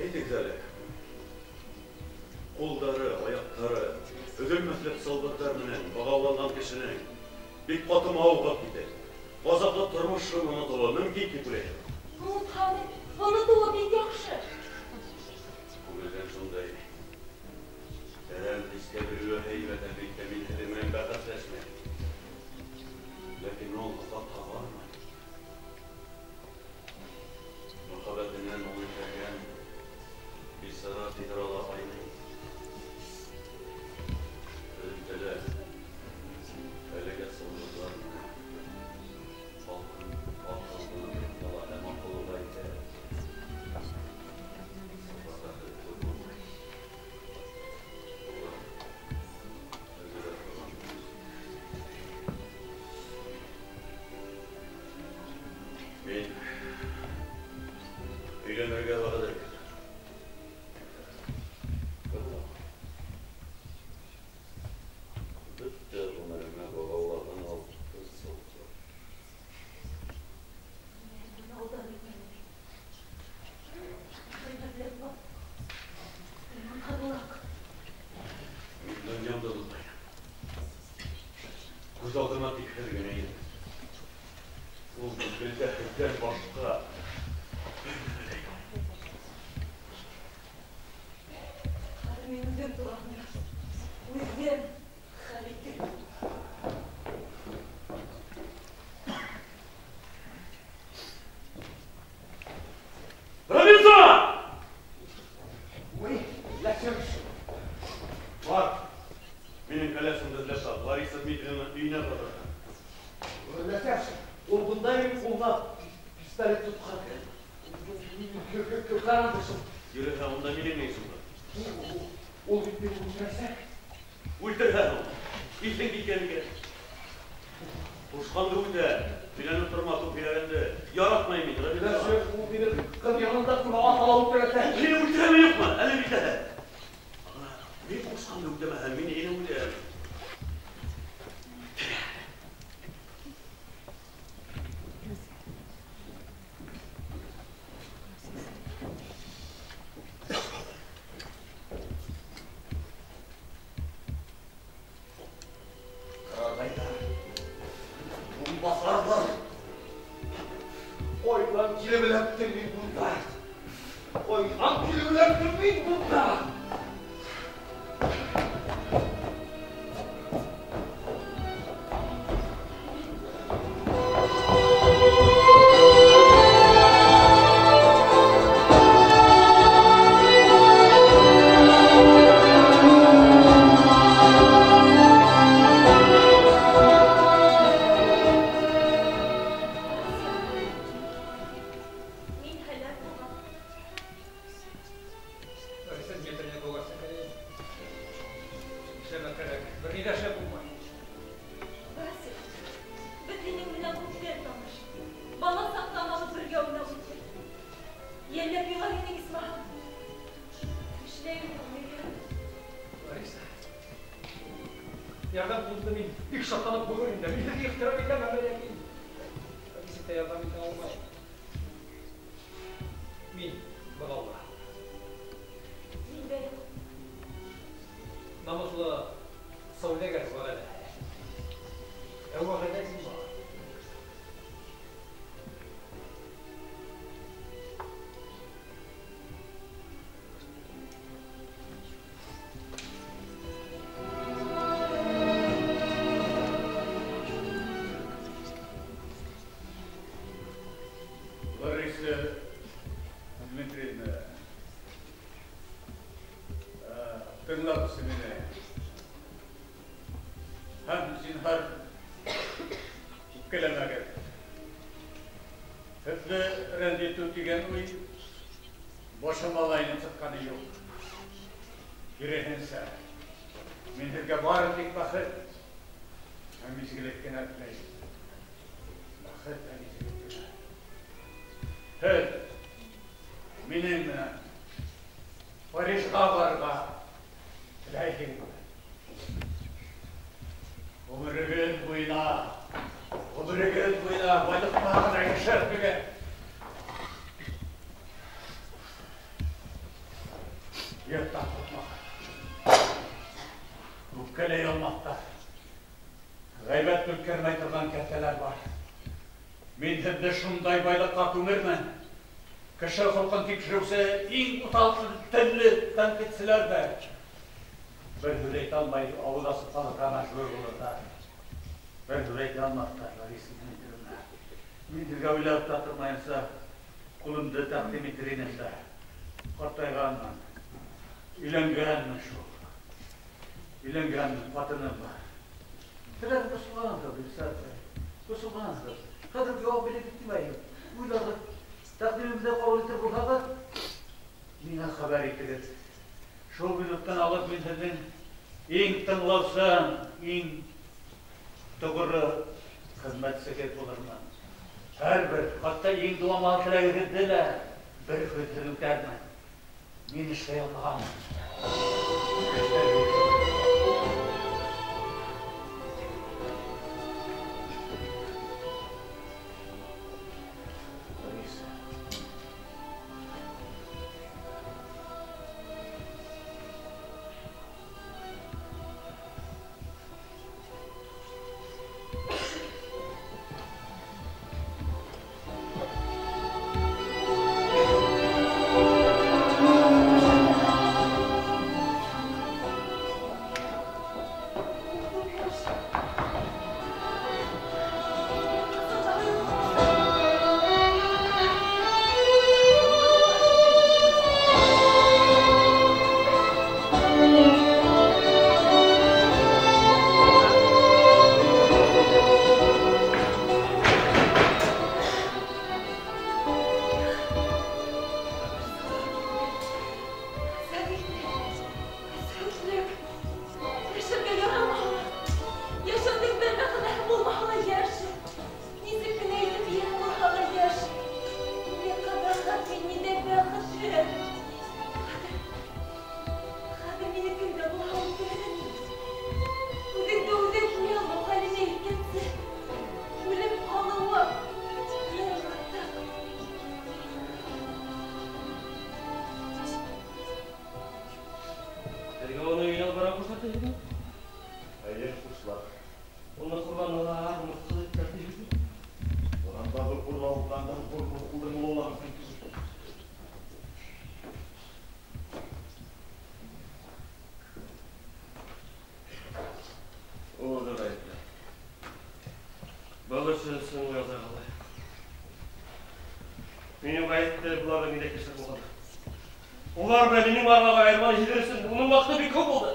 Әйтегеҙ әле, ҡулдары, аяҡтары өҙөлмәҫлек сылбырҙар менән бағауланған кешенең бик ҡаты мауығып китә. Ғазаплы тормошон онотоуы мөмкин тип уйлайһың. Онотҡаны, онотоуы бик яҡшы. Күңелдән шундай тәрән хискә бирелеүе һәйбәт, әлбиттә, мин һеҙҙең менән бәхәсләшмәйем. Ләкин ул оҙаҡҡа бармай. Мөхәббәтенән ул итәргән бисара тиҙ арала айный. Һөҙөмтәлә әлегә сылбырҙар менән һалҡын аҡыл ғына туҡтала һәм аҡылға итә. Сылбырҙар һөҙөтөп булмай. Улар өҙөлә торған көс. Мин өйләнергә вәғәҙә бирҙем. Бөтә ғүмеремә бағаулаған алты сылбыр. Мин алдан икәнмен. Хөрмәтле баб, иманһыҙлыҡ. Мин донъямды онотайым. Күҙ алдыма тик һеҙ генә инегеҙ. Ул миҙгелдә һеҙҙән башҡа бер нәмә лә юҡ. Хәҙер мин үҙем тураһында, үҙем хәл иттем. Робинзон! Ой, Ләсерш. Бар. Минең кәләшемде эҙләп тап. Лариса Дмитриевна өйөнә барырға. Ләсерш, ул бында мин ҡулына пистолет тотҡан. Карандашым. Йөрөһә, унда минең ни эшем бар? Ул бит мине үлтерәсәк. Үлтерһә ул. Иҫең киткән икән. Ҡушҡанды үтә. Һөйләнеп торма, күп һөйләгәнде. Яратмайым мин, Робинзон. Ләсерш, ул мине ҡыҙ янында күрә ата ла үлтерәсәк. Ул һине үлтерәме юҡмы? Әле бит әле. Мин ҡушҡанды үтәмәһәм, мин һине үлтерәм. Ҡарағайҙар, унбаҫарҙар. Ҡайҙан килеп эләктем мин бында? Ҡайҙан килеп эләктем мин бында? Мин һәләк булған. Лариса Дмитриевна булғаса кәрәк. Эшләмәк кәрәк. Бер ни ҙә эшләп булмай. Вася, беҙ һинең менән күптән таныш. Бала саҡтан алып бергә уйнап үҫтек. Йәлләп илай инең, исмаһам. Эшләйем һуң нигә? Лариса, ярҙам ҡулымды мин бик шатланып ҡуйыр инем. Мин һеҙгә ихтирам итәм, әммә ләкин нисек тә ярҙам итә алмайым. Мин бығауҙа. Мин дә юҡ. Намыҫлы сауҙагәр вәғәҙәһе. Ә вәғәҙә зинһар. Лариса Дмитриевна, тыңлағыҙсы мине. Һәм зинһар үпкәләмәгеҙ. Һеҙҙе рәнйетеү тигән уй башыма ла инеп сыҡҡаны юҡ. Киреһенсә, мин һеҙгә бары тик бәхет һәм изгелек кенә теләйем. Бәхет һәм изгелек кенә. Һеҙ минең менән Парижға барырға теләйһеңме? Ғүмерегеҙ буйына, ғүмерегеҙ буйына байлыҡта ғына йәшәрһегеҙ. Йорттан ҡотмаған. Үпкәләй алмаҫтар. Ғәйбәт үткәрмәй торған кәртәләр бар. Мин һеҙҙе шундай байлыҡҡа күмермен. Кеше холҡон тикшереүсе иң уҫал телле тәнҡитселәр ҙә бер һүҙ әйтә алмай ауыҙ асып ҡалырға мәжбүр булырҙар. Бер һүҙ әйтә алмаҫтар, Лариса Дмитриевна. Мин һеҙгә уйлап та тормайынса ҡулымды тәҡдим итер инем дә. Ҡартайғанмын. Өйләнгәнмен шул. Өйләнгәнмен, ҡатыным бар. Теләк босолғанһығыҙ, Илсаф. Босолғанһығыҙ. Хәҙер яуап биреп китмәйем. Уйлағыҙ, тәҡдимемде ҡабул итер булһағыҙ, миңә хәбәр итегеҙ. Шул минуттан алып мин һеҙҙең иң тыңлаусан, иң тоғро хеҙмәтсегеҙ булырмын. Һәр бер, хатта иң дуамал теләгегеҙҙе лә бер һүҙһеҙ үтәрмен. Мин эшләй алмағанмын. Улар белән минең аралағы айырманы һиҙер өсөн уның ваҡыты бик күп булды.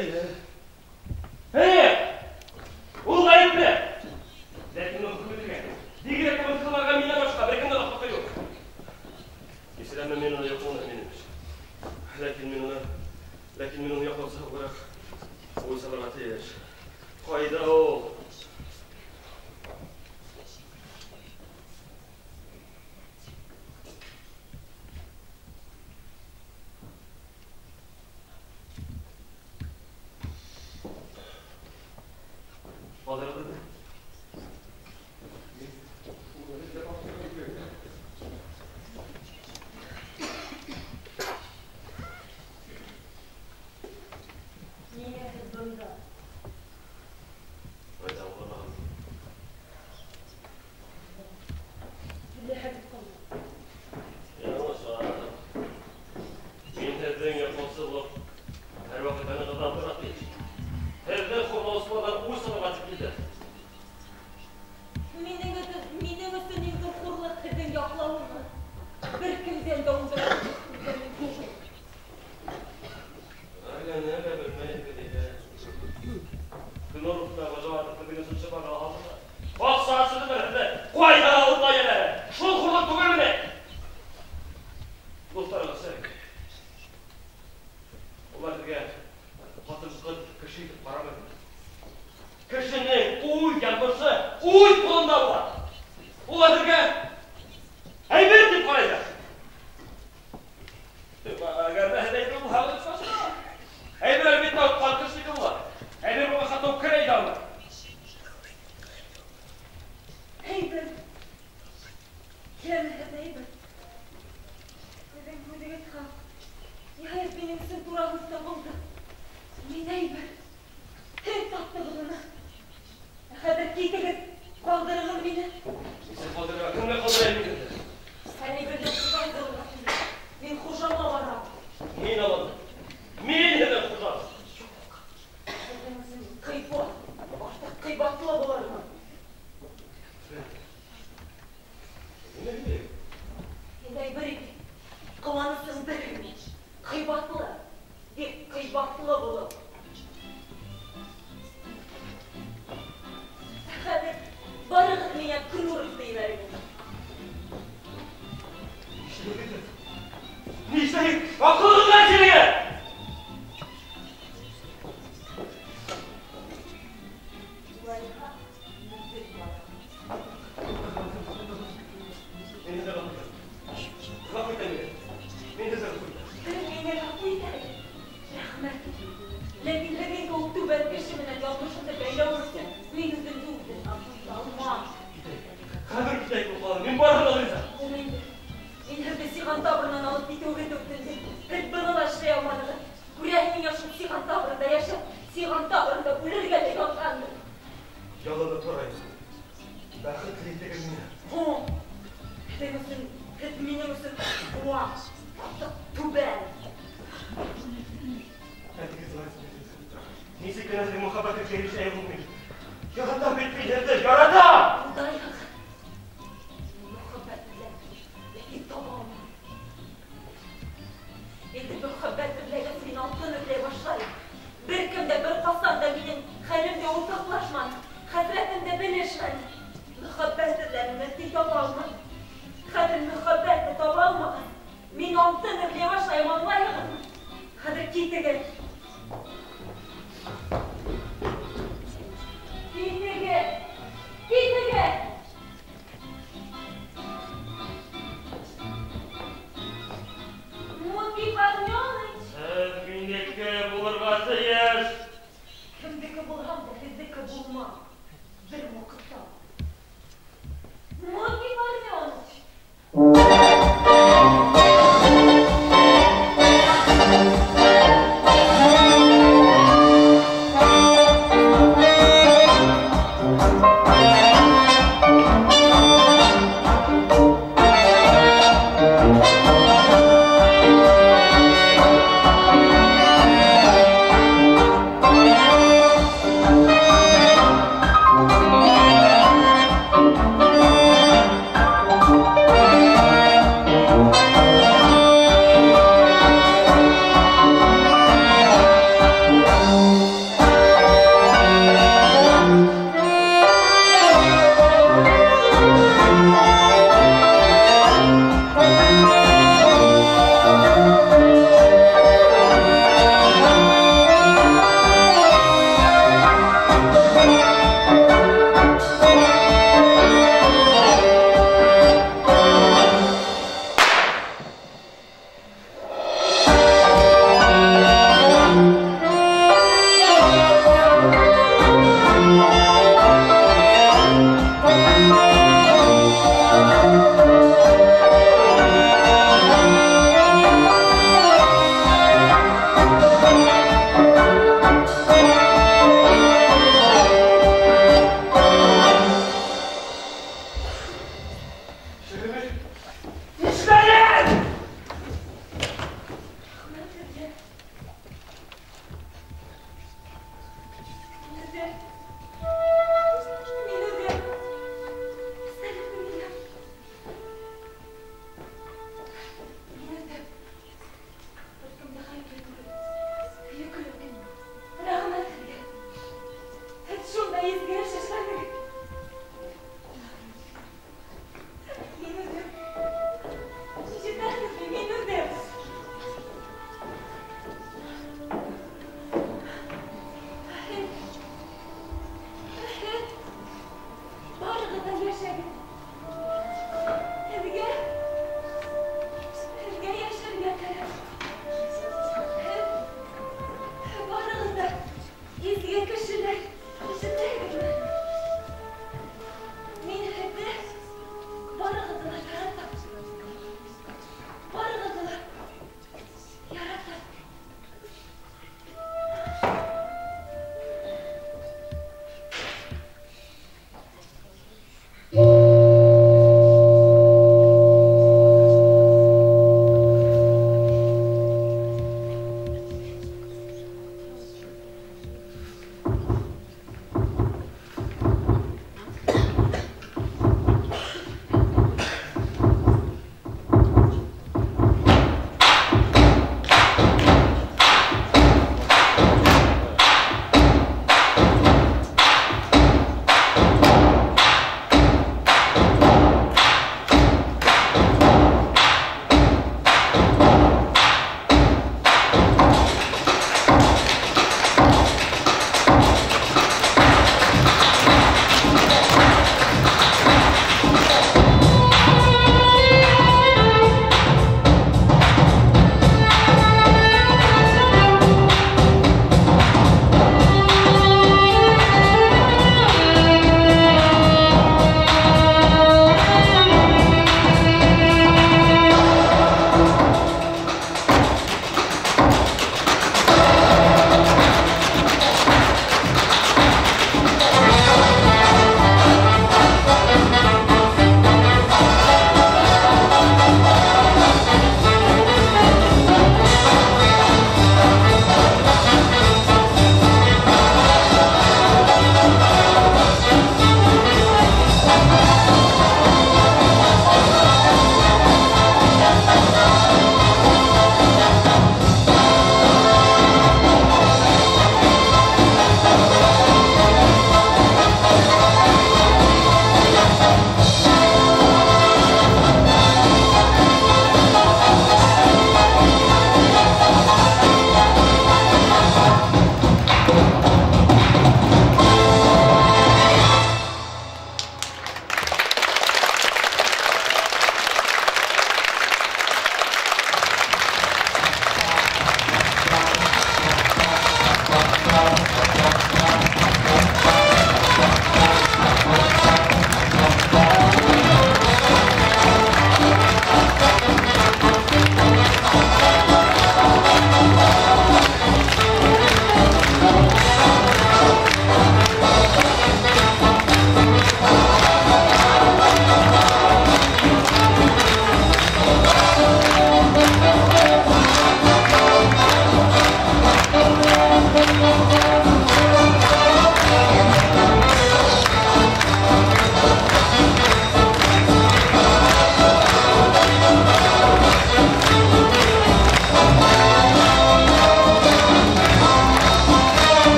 Әйе. Әйе! Ул ғәйепле. Ләкин уны хөкөм итергә, бигерәк тә мысҡылларға минән башҡа бер кемдә лә хаҡы юҡ. Кисерәмен мин уны, юҡ, уны мин имеш. Ләкин мин уны яҡлаусы булараҡ уй салырға тейеш. Ҡайҙа ул? Нишләйек? Аҡылығыҙға килегеҙ! Улайһа, мөдир бала. Мин һеҙҙе ғәфү итәм. Ғәфү итәм инде. Мин һеҙҙе ғәфү итәм. Һеҙ мине ғәфү итәһегеҙ. Рәхмәт. Ләкин һеҙҙең кеүек түбән кеше менән яҙмышымды бәйләү өсөн мин үҙемде үҙем ғәфү итә алмам. Китәйек. Хәҙер китәйек ул ҡаланан. Мин барыһын да риза. Ул инде. Мин һеҙҙе сиған таборынан алып китеүегеҙҙе үтендем. Һеҙ быны ла эшләй алманығыҙ. Күрәһең, миңә шул сиған таборында йәшәп, сиған таборында үлергә лә яҙғандыр. Ялынып торайым. Бәхетле итегеҙ мине. Һуң, һеҙҙең өсөн, һеҙ минең өсөн ҡыуаҡ, артыҡ түбән. Әйтегеҙ, Лариса Дмитриевна, нисек кенә һеҙҙең мөхәббәтегеҙгә ирешә алмыйм. Яратам бит мин һеҙҙе, яратам! Алдайһығыҙ. Мин мөхәббәт эҙләнем, ләкин таба алманым. Инде мөхәббәт эҙләгәс, мин алтын эҙләй башлайым. Бер кем дә, бер ҡасан да минең хәлемде уртаҡлашманы, хәсрәтемде белешмәне. Мөхәббәт эҙләнем, ләкин таба алманым. Хәҙер мөхәббәтте таба алмағас, мин алтын эҙләй башлайым, аңлайһығыҙмы? Хәҙер китегеҙ.